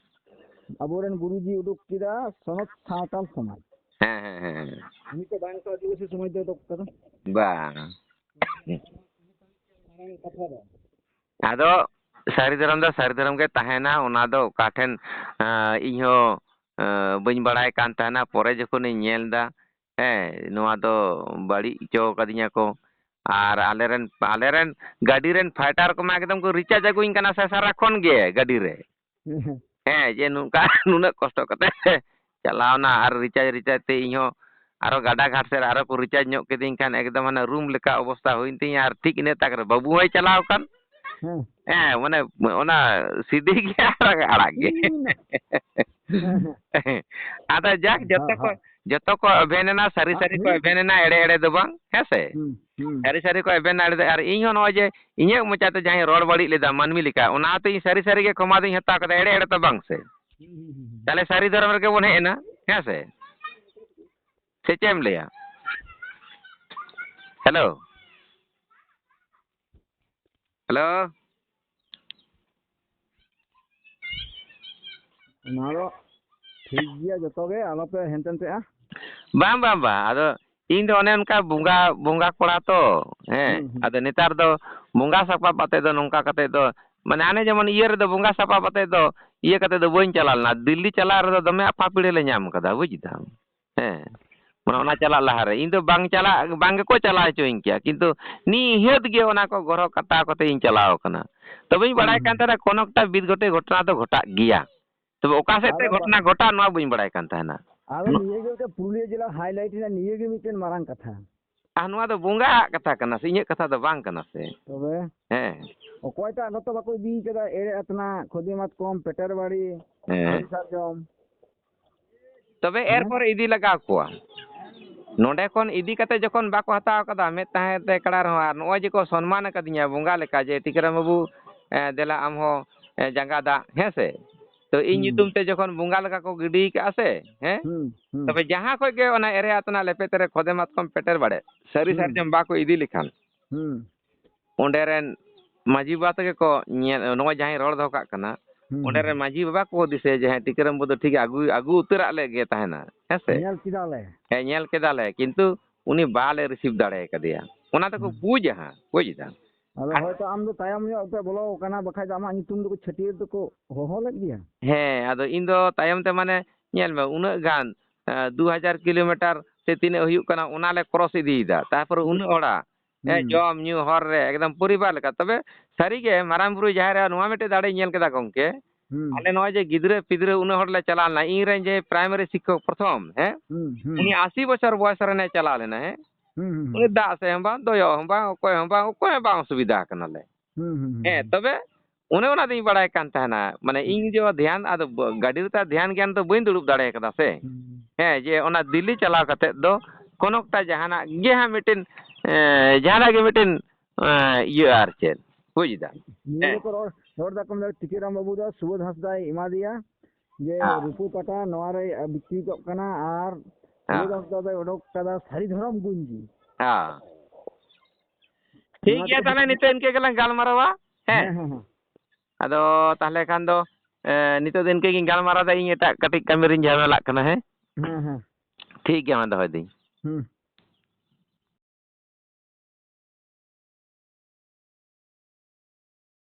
ᱟᱵᱚᱨᱮᱱ ᱜᱩᱨᱩᱡᱤ ᱩᱰᱩᱠ ᱠᱮᱫᱟ ᱥᱚᱱᱚᱛ ᱥᱟᱶᱛᱟᱞ ᱥᱚᱢᱟᱡᱽ᱾ ᱦᱮᱸ, ᱦᱮᱸ, ᱦᱮᱸ, ᱦᱮᱸ᱾ ᱩᱱᱤ ᱛᱚ ᱵᱟᱝ ᱛᱚ ᱟᱹᱫᱤᱵᱟᱹᱥᱤ ᱥᱚᱢᱟᱡᱽ ᱫᱚᱭ ᱚᱰᱚᱠ ᱠᱟᱫᱟ᱾ ᱵᱟᱝ᱾ ᱢᱟᱨᱟᱝ ᱠᱟᱛᱷᱟ ᱫᱚ᱾ ᱟᱫᱚ ᱥᱟᱹᱨᱤ ᱫᱷᱚᱨᱚᱢ ᱫᱚ ᱥᱟᱹᱨᱤ ᱫᱷᱚᱨᱚᱢ ᱜᱮ ᱛᱟᱦᱮᱱᱟ, ᱚᱱᱟ ᱫᱚ ᱚᱠᱟ ᱴᱷᱮᱱ, ᱮᱸ, ᱤᱧ ᱦᱚᱸ, ᱮᱸ, ᱵᱟᱹᱧ ᱵᱟᱲᱟᱭ ᱠᱟᱱ ᱛᱟᱦᱮᱱᱟ, ᱯᱚᱨᱮ ᱡᱚᱠᱷᱚᱱᱤᱧ ᱧᱮᱞ ᱮᱫᱟ, ᱦᱮᱸ, ᱱᱚᱣᱟ ᱫᱚ ᱵᱟᱹᱲᱤᱡ ᱦᱚᱪᱚ ᱠᱟᱫᱤᱧᱟ ᱠᱚ᱾ ᱟᱨ ᱟᱞᱮᱨᱮᱱ, ᱟᱞᱮᱨᱮᱱ ᱜᱟᱹᱰᱤ ᱨᱮᱱ ᱯᱷᱟᱭᱴᱟᱨ ᱠᱚᱢᱟ ᱮᱠᱫᱚᱢ ᱠᱚ ᱨᱤᱪᱟᱨᱡᱽ ᱟᱹᱜᱩᱧ ᱠᱟᱱᱟ ᱥᱮ ᱥᱟᱨᱟᱠᱷᱚᱱ ᱜᱮ ᱜᱟᱹᱰᱤ ᱨᱮ᱾ ᱦᱮᱸ, ᱡᱮ ᱱᱚᱝᱠᱟ ᱱᱩᱱᱟᱹᱜ ᱠᱚᱥᱴᱚ ᱠᱟᱛᱮ ᱪᱟᱞᱟᱣᱱᱟ ᱟᱨ ᱨᱤᱪᱟᱨᱡᱽ, ᱨᱤᱪᱟᱨᱡᱽ ᱛᱮ ᱤᱧᱦᱚᱸ ᱟᱨᱚ ᱜᱟᱰᱟ ᱜᱷᱟᱴ ᱥᱮᱫ ᱟᱨᱚ ᱠᱚ ᱨᱤᱪᱟᱨᱡᱽ ᱧᱚᱜ ᱠᱤᱫᱤᱧ ᱠᱷᱟᱱ ᱮᱠᱫᱚᱢ ᱦᱟᱱᱮ ᱨᱩᱢ ᱞᱮᱠᱟ ᱚᱵᱚᱥᱛᱟ ᱦᱩᱭᱮᱱ ᱛᱤᱧᱟ᱾ ᱟᱨ ᱴᱷᱤᱠ ᱤᱱᱟᱹ ᱛᱟᱠ ᱨᱮ ᱵᱟᱹᱵᱩ ᱦᱚᱸᱭ ᱪᱟᱞᱟᱣ ᱟᱠᱟᱱ᱾ ᱦᱮᱸ᱾ ᱦᱮᱸ, ᱢᱟᱱᱮ ᱚᱱᱟ ᱥᱤᱰᱤ ᱜᱮ ᱟᱲᱟᱜ, ᱟᱲᱟᱜ ᱜᱮ᱾ ᱦᱩᱸ᱾ ᱟᱫᱚ ᱡᱟᱠ, ᱡᱚᱛᱚ ᱠᱚ, ᱡᱚᱛᱚ ᱠᱚ ᱮᱵᱷᱮᱱ ᱮᱱᱟ, ᱥᱟᱹᱨᱤ ᱥᱟᱹᱨᱤ ᱠᱚ ᱮᱵᱷᱮᱱ ᱮᱱᱟ, ᱮᱲᱮ ᱮᱲᱮ ᱫᱚ ᱵᱟᱝ, ᱦᱮᱸ ᱥᱮ? ᱥᱟᱹᱨᱤ ᱥᱟᱹᱨᱤ ᱠᱚ ᱮᱵᱷᱮᱱ ᱮᱱᱟ, ᱮᱲᱮ ᱫᱚ᱾ ᱟᱨ ᱤᱧ ᱦᱚᱸ ᱱᱚᱜᱼᱚᱭ ᱡᱮ ᱤᱧᱟᱹᱜ ᱢᱚᱪᱟᱛᱮ ᱡᱟᱦᱟᱸᱧ ᱨᱚᱲ ᱵᱟᱹᱲᱤᱡ ᱞᱮᱫᱟ ᱢᱟᱹᱱᱢᱤ ᱞᱮᱠᱟ, ᱚᱱᱟ ᱦᱚᱸᱛᱚ ᱤᱧ ᱥᱟᱹᱨᱤ ᱥᱟᱹᱨᱤ ᱜᱮ ᱠᱷᱚᱢᱟ ᱫᱚᱧ ᱦᱟᱛᱟᱣ ᱠᱟᱫᱟ, ᱮᱲᱮ ᱮᱲᱮ ᱛᱚ ᱵᱟᱝ ᱥᱮ? ᱛᱟᱦᱞᱮ ᱥᱟᱹᱨᱤ ᱫᱷᱚᱨᱚᱢ ᱨᱮᱜᱮ ᱵᱚᱱ ᱦᱮᱡ ᱮᱱᱟ, ᱦᱮᱸ ᱥᱮ? ᱥᱮ ᱪᱮᱫ ᱮᱢ ᱞᱟᱹᱭᱟ? Hello, hello. ᱚᱱᱟ ᱫᱚ ᱴᱷᱤᱠ ᱜᱮᱭᱟ, ᱡᱚᱛᱚ ᱜᱮ ᱟᱞᱚᱯᱮ ᱦᱮᱱᱛᱮ ᱱᱛᱮᱜᱼᱟ᱾ ᱵᱟᱝ, ᱵᱟᱝ, ᱵᱟᱝ, ᱟᱫᱚ ᱤᱧ ᱫᱚ ᱚᱱᱮ ᱚᱱᱠᱟ ᱵᱚᱸᱜᱟ, ᱵᱚᱸᱜᱟ ᱠᱚᱲᱟ ᱛᱚ, ᱦᱮᱸ᱾ ᱦᱩᱸ, ᱦᱩᱸ᱾ ᱟᱫᱚ ᱱᱮᱛᱟᱨ ᱫᱚ ᱵᱚᱸᱜᱟ ᱥᱟᱯᱟᱵ ᱟᱛᱮ ᱫᱚ ᱱᱚᱝᱠᱟ ᱠᱟᱛᱮ ᱫᱚ, ᱢᱟᱱᱮ, ᱦᱟᱱᱮ ᱡᱮᱢᱚᱱ ᱤᱭᱟᱹ ᱨᱮᱫᱚ ᱵᱚᱸᱜᱟ ᱥᱟᱯᱟᱵ ᱟᱛᱮ ᱫᱚ ᱤᱭᱟᱹ ᱠᱟᱛᱮ ᱫᱚ ᱵᱟᱹᱧ ᱪᱟᱞᱟᱣ ᱞᱮᱱᱟ᱾ ᱫᱤᱞᱞᱤ ᱪᱟᱞᱟᱜ ᱨᱮᱫᱚ ᱫᱚᱢᱮ ᱟᱯᱷᱟ ᱯᱤᱲᱟᱹ ᱞᱮ ᱧᱟᱢ ᱠᱟᱫᱟ, ᱵᱩᱡ ᱫᱟᱢ᱾ ᱦᱮᱸ, ᱢᱟᱱᱮ, ᱚᱱᱟ ᱪᱟᱞᱟᱜ ᱞᱟᱦᱟᱨᱮ ᱤᱧ ᱫᱚ ᱵᱟᱝ ᱪᱟᱞᱟᱜ, ᱵᱟᱝ ᱜᱮᱠᱚ ᱪᱟᱞᱟᱣ ᱦᱚᱪᱚᱧ ᱠᱮᱭᱟ, ᱠᱤᱱᱛᱩ ᱱᱤᱦᱟᱹᱛ ᱜᱮ ᱚᱱᱟ ᱠᱚ ᱜᱚᱨᱚ ᱠᱟᱛᱟᱣ ᱠᱟᱛᱮ ᱤᱧ ᱪᱟᱞᱟᱣ ᱠᱟᱱᱟ᱾ ᱛᱚᱵᱮᱧ ᱦᱩᱸ, ᱵᱟᱲᱟᱭ ᱠᱟᱱ ᱦᱩᱸ᱾ ᱛᱟᱦᱮᱱᱟ ᱠᱳᱱᱳ ᱮᱠᱴᱟ ᱵᱤᱫ ᱜᱷᱚᱴᱮ ᱜᱷᱚᱴᱚᱱᱟ ᱫᱚ ᱜᱷᱚᱴᱟᱜ ᱜᱮᱭᱟ᱾ ᱛᱚᱵᱮ ᱚᱠᱟ ᱥᱮᱫ ᱛᱮ ᱟᱫᱚ ᱵᱟ- ᱜᱷᱚᱴᱚᱱᱟ ᱜᱷᱚᱴᱟᱜ, ᱱᱚᱣᱟ ᱵᱟᱹᱧ ᱵᱟᱲᱟᱭ ᱠᱟᱱ ᱛᱟᱦᱮᱱᱟ᱾ ᱟᱫᱚ ᱱᱤᱭᱟᱹ ᱜᱮ ᱢᱤᱫᱴᱮᱱ ᱯᱩᱨᱩᱞᱤᱭᱟᱹ ᱡᱮᱞᱟ highlight ᱨᱮᱱᱟᱜ ᱱᱤᱭᱟᱹ ᱜᱮ ᱢᱤᱫᱴᱮᱱ ᱢᱟᱨᱟᱝ ᱠᱟᱛᱷᱟ᱾ ᱟᱨ ᱱᱚᱣᱟ ᱫᱚ ᱵᱚᱸᱜᱟᱣᱟᱜ ᱠᱟᱛᱷᱟ ᱠᱟᱱᱟ ᱥᱮ, ᱤᱧᱟᱹᱜ ᱠᱟᱛᱷᱟ ᱫᱚ ᱵᱟᱝ ᱠᱟᱱᱟ ᱥᱮ? ᱛᱚᱵᱮ ᱦᱮᱸ᱾ ᱚᱠᱚᱭᱴᱟᱜ ᱜᱚᱛᱚ ᱵᱟᱠᱚ ᱤᱫᱤ ᱠᱟᱫᱟ, ᱮᱲᱮ ᱟᱛᱱᱟ, ᱠᱷᱚᱫᱮ ᱢᱟᱛᱠᱚᱢ, ᱯᱮᱴᱮᱨ ᱵᱟᱲᱤ, ᱦᱮᱸ᱾ ᱦᱟᱹᱲᱩ ᱥᱟᱨᱡᱚᱢ᱾ ᱛᱚᱵᱮ ᱦᱮᱸ? ᱮᱨᱯᱚᱨ ᱤᱫᱤ ᱞᱟᱜᱟᱣ ᱠᱚᱣᱟ᱾ ᱱᱚᱸᱰᱮ ᱠᱷᱚᱱ ᱤᱫᱤ ᱠᱟᱛᱮ ᱡᱚᱠᱷᱚᱱ ᱵᱟᱠᱚ ᱦᱟᱛᱟᱣ ᱠᱟᱫᱟ, ᱢᱮᱫ ᱛᱟᱦᱮᱸ ᱛᱮ ᱠᱟᱲᱟ ᱨᱮᱦᱚᱸ, ᱟᱨ ᱱᱚᱜᱼᱚᱭ ᱡᱮᱠᱚ ᱥᱚᱱᱢᱟᱱ ᱟᱠᱟᱫᱤᱧᱟ ᱵᱚᱸᱜᱟ ᱞᱮᱠᱟ, ᱡᱮ, "ᱴᱤᱠᱟᱹᱨᱟᱢ ᱵᱟᱹᱵᱩ, ᱮ, ᱫᱮᱞᱟ ᱟᱢ ᱦᱚᱸ, ᱮ, ᱡᱟᱸᱜᱟ ᱫᱟᱜ", ᱦᱮᱸ ᱥᱮ? ᱛᱚ ᱤᱧ ᱦᱩᱸ᱾ ᱧᱩᱛᱩᱢ ᱛᱮ ᱡᱚᱠᱷᱚᱱ ᱵᱚᱸᱜᱟ ᱞᱮᱠᱟ ᱠᱚ ᱜᱤᱰᱤ ᱠᱟᱜᱼᱟ ᱥᱮ, ᱦᱮᱸ? ᱦᱩᱸ, ᱦᱩᱸ᱾ ᱛᱚᱵᱮ ᱡᱟᱦᱟᱸ ᱠᱷᱚᱡ ᱜᱮ ᱚᱱᱟ ᱮᱨᱮ ᱟᱛᱱᱟ ᱞᱮᱯᱮ ᱛᱮᱨᱮ ᱠᱷᱚᱫᱮ ᱢᱟᱛᱠᱚᱢ ᱯᱮᱴᱮᱨ ᱵᱟᱲᱮ, ᱥᱟᱹᱨᱤ ᱦᱩᱸ᱾ ᱥᱟᱨᱡᱚᱢ ᱵᱟᱠᱚ ᱤᱫᱤ ᱞᱮᱠᱷᱟᱱ, ᱦᱩᱸ᱾ ᱚᱸᱰᱮ ᱨᱮᱱ ᱢᱟᱹᱡᱷᱤ ᱵᱟᱵᱟ ᱛᱮᱜᱮ ᱠᱚ ᱧᱮᱞ, ᱱᱚᱜᱼᱚᱭ ᱡᱟᱦᱟᱸᱭ ᱨᱚᱲ ᱫᱚᱦᱚ ᱠᱟᱜ ᱠᱟᱱᱟ, ᱦᱩᱸ, ᱚᱸᱰᱮ ᱦᱩᱸ᱾ ᱨᱮᱱ ᱢᱟᱹᱡᱷᱤ ᱵᱟᱵᱟ ᱠᱚ ᱫᱤᱥᱟᱹᱭᱟ ᱡᱮ, ᱦᱮᱸ, ᱴᱤᱠᱟᱹᱨᱟᱢ ᱵᱟᱹᱵᱩ ᱫᱚ ᱴᱷᱤᱠ ᱟᱹᱜᱩ, ᱟᱹᱜᱩ ᱩᱛᱟᱹᱨᱟᱜ ᱞᱮ ᱜᱮ ᱛᱟᱦᱮᱱᱟ, ᱦᱮᱸ ᱥᱮ? ᱧᱮᱞ ᱠᱮᱫᱟᱞᱮ᱾ ᱦᱮᱸ, ᱧᱮᱞ ᱠᱮᱫᱟᱞᱮ, ᱠᱤᱱᱛᱩ ᱩᱱᱤ ᱵᱟᱞᱮ receive ᱫᱟᱲᱮ ᱠᱟᱫᱮᱭᱟ᱾ ᱚᱱᱟ ᱫᱚᱠᱚ ᱦᱩᱸ᱾ ᱵᱩᱡᱟ ᱦᱟᱸᱜ, ᱵᱩᱡ ᱫᱟᱢ᱾ ᱟᱫᱚ ᱟᱨ ᱦᱚᱭᱛᱚ ᱟᱢ ᱫᱚ ᱛᱟᱭᱚᱢ ᱧᱚᱜ ᱯᱮ ᱵᱚᱞᱚ ᱟᱠᱟᱱᱟ, ᱵᱟᱠᱷᱟᱡ ᱫᱚ ᱟᱢᱟᱜ ᱧᱩᱛᱩᱢ ᱫᱚᱠᱚ ᱪᱷᱟᱹᱴᱭᱟᱹᱨ ᱫᱚᱠᱚ ᱦᱚᱦᱚ ᱞᱮᱫ ᱜᱮᱭᱟ᱾ ᱦᱮᱸ, ᱟᱫᱚ ᱤᱧ ᱫᱚ ᱛᱟᱭᱚᱢ ᱛᱮ, ᱢᱟᱱᱮ, ᱧᱮᱞ ᱢᱮ, ᱩᱱᱟᱹᱜ ᱜᱟᱱ, ᱮ, ᱫᱩ ᱦᱟᱡᱟᱨ ᱠᱤᱞᱳᱢᱤᱴᱟᱨ ᱥᱮ ᱛᱤᱱᱟᱹᱜ ᱦᱩᱭᱩᱜ ᱠᱟᱱᱟ, ᱚᱱᱟ ᱞᱮ cross ᱤᱫᱤᱭᱮᱫᱟ᱾ ᱛᱟᱨᱯᱚᱨᱮ ᱦᱩᱸ᱾ ᱩᱱᱟᱹᱜ ᱦᱚᱲᱟᱜ, ᱦᱮᱸ, ᱦᱩᱸ᱾ ᱡᱚᱢ ᱧᱩ ᱦᱚᱨ ᱨᱮ ᱮᱠᱫᱚᱢ ᱯᱚᱨᱤᱵᱟᱨ ᱞᱮᱠᱟ᱾ ᱛᱚᱵᱮ ᱥᱟᱹᱨᱤᱜᱮ ᱢᱟᱨᱟᱝ ᱵᱩᱨᱩ ᱡᱟᱦᱮᱨ ᱟᱭᱳ ᱱᱚᱣᱟ ᱢᱤᱫᱴᱮᱡ ᱫᱟᱲᱮᱧ ᱧᱮᱞ ᱠᱮᱫᱟ ᱜᱚᱢᱠᱮ᱾ ᱦᱩᱸ᱾ ᱟᱞᱮ ᱱᱚᱜᱼᱚᱭ ᱡᱮ ᱜᱤᱫᱽᱨᱟᱹ ᱯᱤᱫᱽᱨᱟᱹ ᱩᱱᱟᱹᱜ ᱦᱚᱲ ᱞᱮ ᱪᱟᱞᱟᱣ ᱞᱮᱱᱟ, ᱤᱧ ᱨᱮᱱ ᱡᱮ primary ᱥᱤᱠᱠᱷᱚᱠ ᱯᱨᱚᱛᱷᱚᱢ, ᱦᱮᱸ, ᱦᱩᱸ, ᱦᱩᱸ᱾ ᱩᱱᱤ ᱟᱥᱤ ᱵᱚᱪᱷᱚᱨ ᱵᱚᱭᱮᱥ ᱨᱮᱱᱮ ᱪᱟᱞᱟᱣ ᱞᱮᱱᱟ, ᱦᱮᱸ᱾ ᱦᱩᱸ, ᱦᱩᱸ, ᱦᱩᱸ᱾ ᱩᱱᱤ ᱫᱟᱜ ᱥᱮᱫ ᱦᱚᱸ ᱵᱟᱝ, ᱫᱚᱭᱚᱜ ᱦᱚᱸ ᱵᱟᱝ, ᱚᱠᱚᱭ ᱦᱚᱸ ᱵᱟᱝ, ᱚᱠᱚᱭ ᱦᱚᱸ ᱵᱟᱝ ᱚᱥᱩᱵᱤᱫᱷᱟ ᱠᱟᱱᱟᱞᱮ᱾ ᱦᱩᱸ, ᱦᱩᱸ, ᱦᱩᱸ, ᱦᱮᱸ, ᱦᱩᱸ᱾ ᱛᱚᱵᱮ ᱚᱱᱮ ᱚᱱᱟ ᱫᱚᱧ ᱵᱟᱲᱟᱭ ᱠᱟᱱ ᱛᱟᱦᱮᱱᱟ, ᱢᱟᱱᱮ ᱤᱧ ᱡᱮ ᱫᱷᱮᱭᱟᱱ, ᱟᱫᱚ ᱵ-, ᱜᱟᱹᱰᱤ ᱨᱮ ᱛᱚ ᱫᱷᱮᱭᱟᱱ ᱜᱮᱭᱟᱱ ᱫᱚ ᱵᱟᱹᱧ ᱫᱩᱲᱩᱵ ᱫᱟᱲᱮ ᱠᱟᱫᱟ ᱥᱮ᱾ ᱦᱩᱸ᱾ ᱦᱮᱸ, ᱡᱮ ᱚᱱᱟ ᱫᱤᱞᱞᱤ ᱪᱟᱞᱟᱣ ᱠᱟᱛᱮᱫ ᱫᱚ ᱠᱳᱱᱳ ᱮᱠᱴᱟ ᱡᱟᱦᱟᱱᱟᱜ ᱜᱮ ᱦᱟᱸᱜ ᱢᱤᱫᱴᱮᱱ, ᱮᱸ, ᱡᱟᱦᱟᱱᱟᱜ ᱜᱮ ᱢᱤᱫᱴᱮᱱ, ᱮᱸ, ᱤᱭᱟᱹ ᱟᱨ ᱪᱮᱫ, ᱵᱩᱡᱽ ᱫᱟ? ᱱᱤᱭᱟᱹ ᱦᱮᱸ᱾ ᱫᱚᱠᱚ ᱨᱚᱲ, ᱨᱚᱲ ᱫᱟᱠᱚ ᱢᱮᱱᱫᱟ, ᱴᱤᱠᱟᱹᱨᱟᱢ ᱵᱟᱹᱵᱩ ᱫᱚ ᱥᱩᱵᱳᱫᱷ ᱦᱟᱸᱥᱫᱟᱭ ᱮᱢᱟ ᱫᱮᱭᱟ, ᱡᱮ ᱦᱮᱸ᱾ ᱨᱩᱯᱟᱹ ᱯᱟᱴᱟ ᱱᱚᱣᱟ ᱨᱮ ᱵᱤᱠᱨᱤᱛᱚᱜ ᱠᱟᱱᱟ, ᱟᱨ ᱦᱮᱸ᱾ ᱥᱩᱵᱳᱫᱷ ᱦᱟᱸᱥᱫᱟ ᱫᱚᱭ ᱚᱰᱚᱠ ᱠᱟᱫᱟ ᱥᱟᱹᱨᱤ ᱫᱷᱚᱨᱚᱢ ᱜᱩᱧᱡᱤ᱾ ᱦᱮᱸ᱾ ᱴᱷᱤᱠ ᱱᱚᱣᱟ ᱜᱮᱭᱟ, ᱛᱮ ᱛᱟᱦᱞᱮ ᱱᱤᱛᱚᱜ ᱤᱱᱠᱟᱹ ᱜᱮᱞᱟᱝ ᱜᱟᱞᱢᱟᱨᱟᱣᱟ᱾ ᱦᱮᱸ᱾ ᱦᱮᱸ, ᱦᱮᱸ, ᱦᱮᱸ᱾ ᱟᱫᱚ ᱛᱟᱦᱞᱮ ᱠᱷᱟᱱ ᱫᱚ, ᱮ, ᱱᱤᱛᱚᱜ ᱫᱚ ᱤᱱᱠᱟᱹ ᱜᱤᱧ ᱜᱟᱞᱢᱟᱨᱟᱣ ᱫᱟ, ᱤᱧ ᱮᱴᱟᱜ ᱠᱟᱹᱴᱤᱡ ᱠᱟᱹᱢᱤ ᱨᱤᱧ ᱡᱷᱟᱢᱮᱞᱟᱜ ᱠᱟᱱᱟ, ᱦᱮᱸ? ᱦᱮᱸ, ᱦᱮᱸ᱾ ᱴᱷᱤᱠ ᱜᱮᱭᱟ, ᱢᱟ ᱫᱚᱦᱚᱭ ᱫᱟᱹᱧ᱾ ᱦᱩᱸ᱾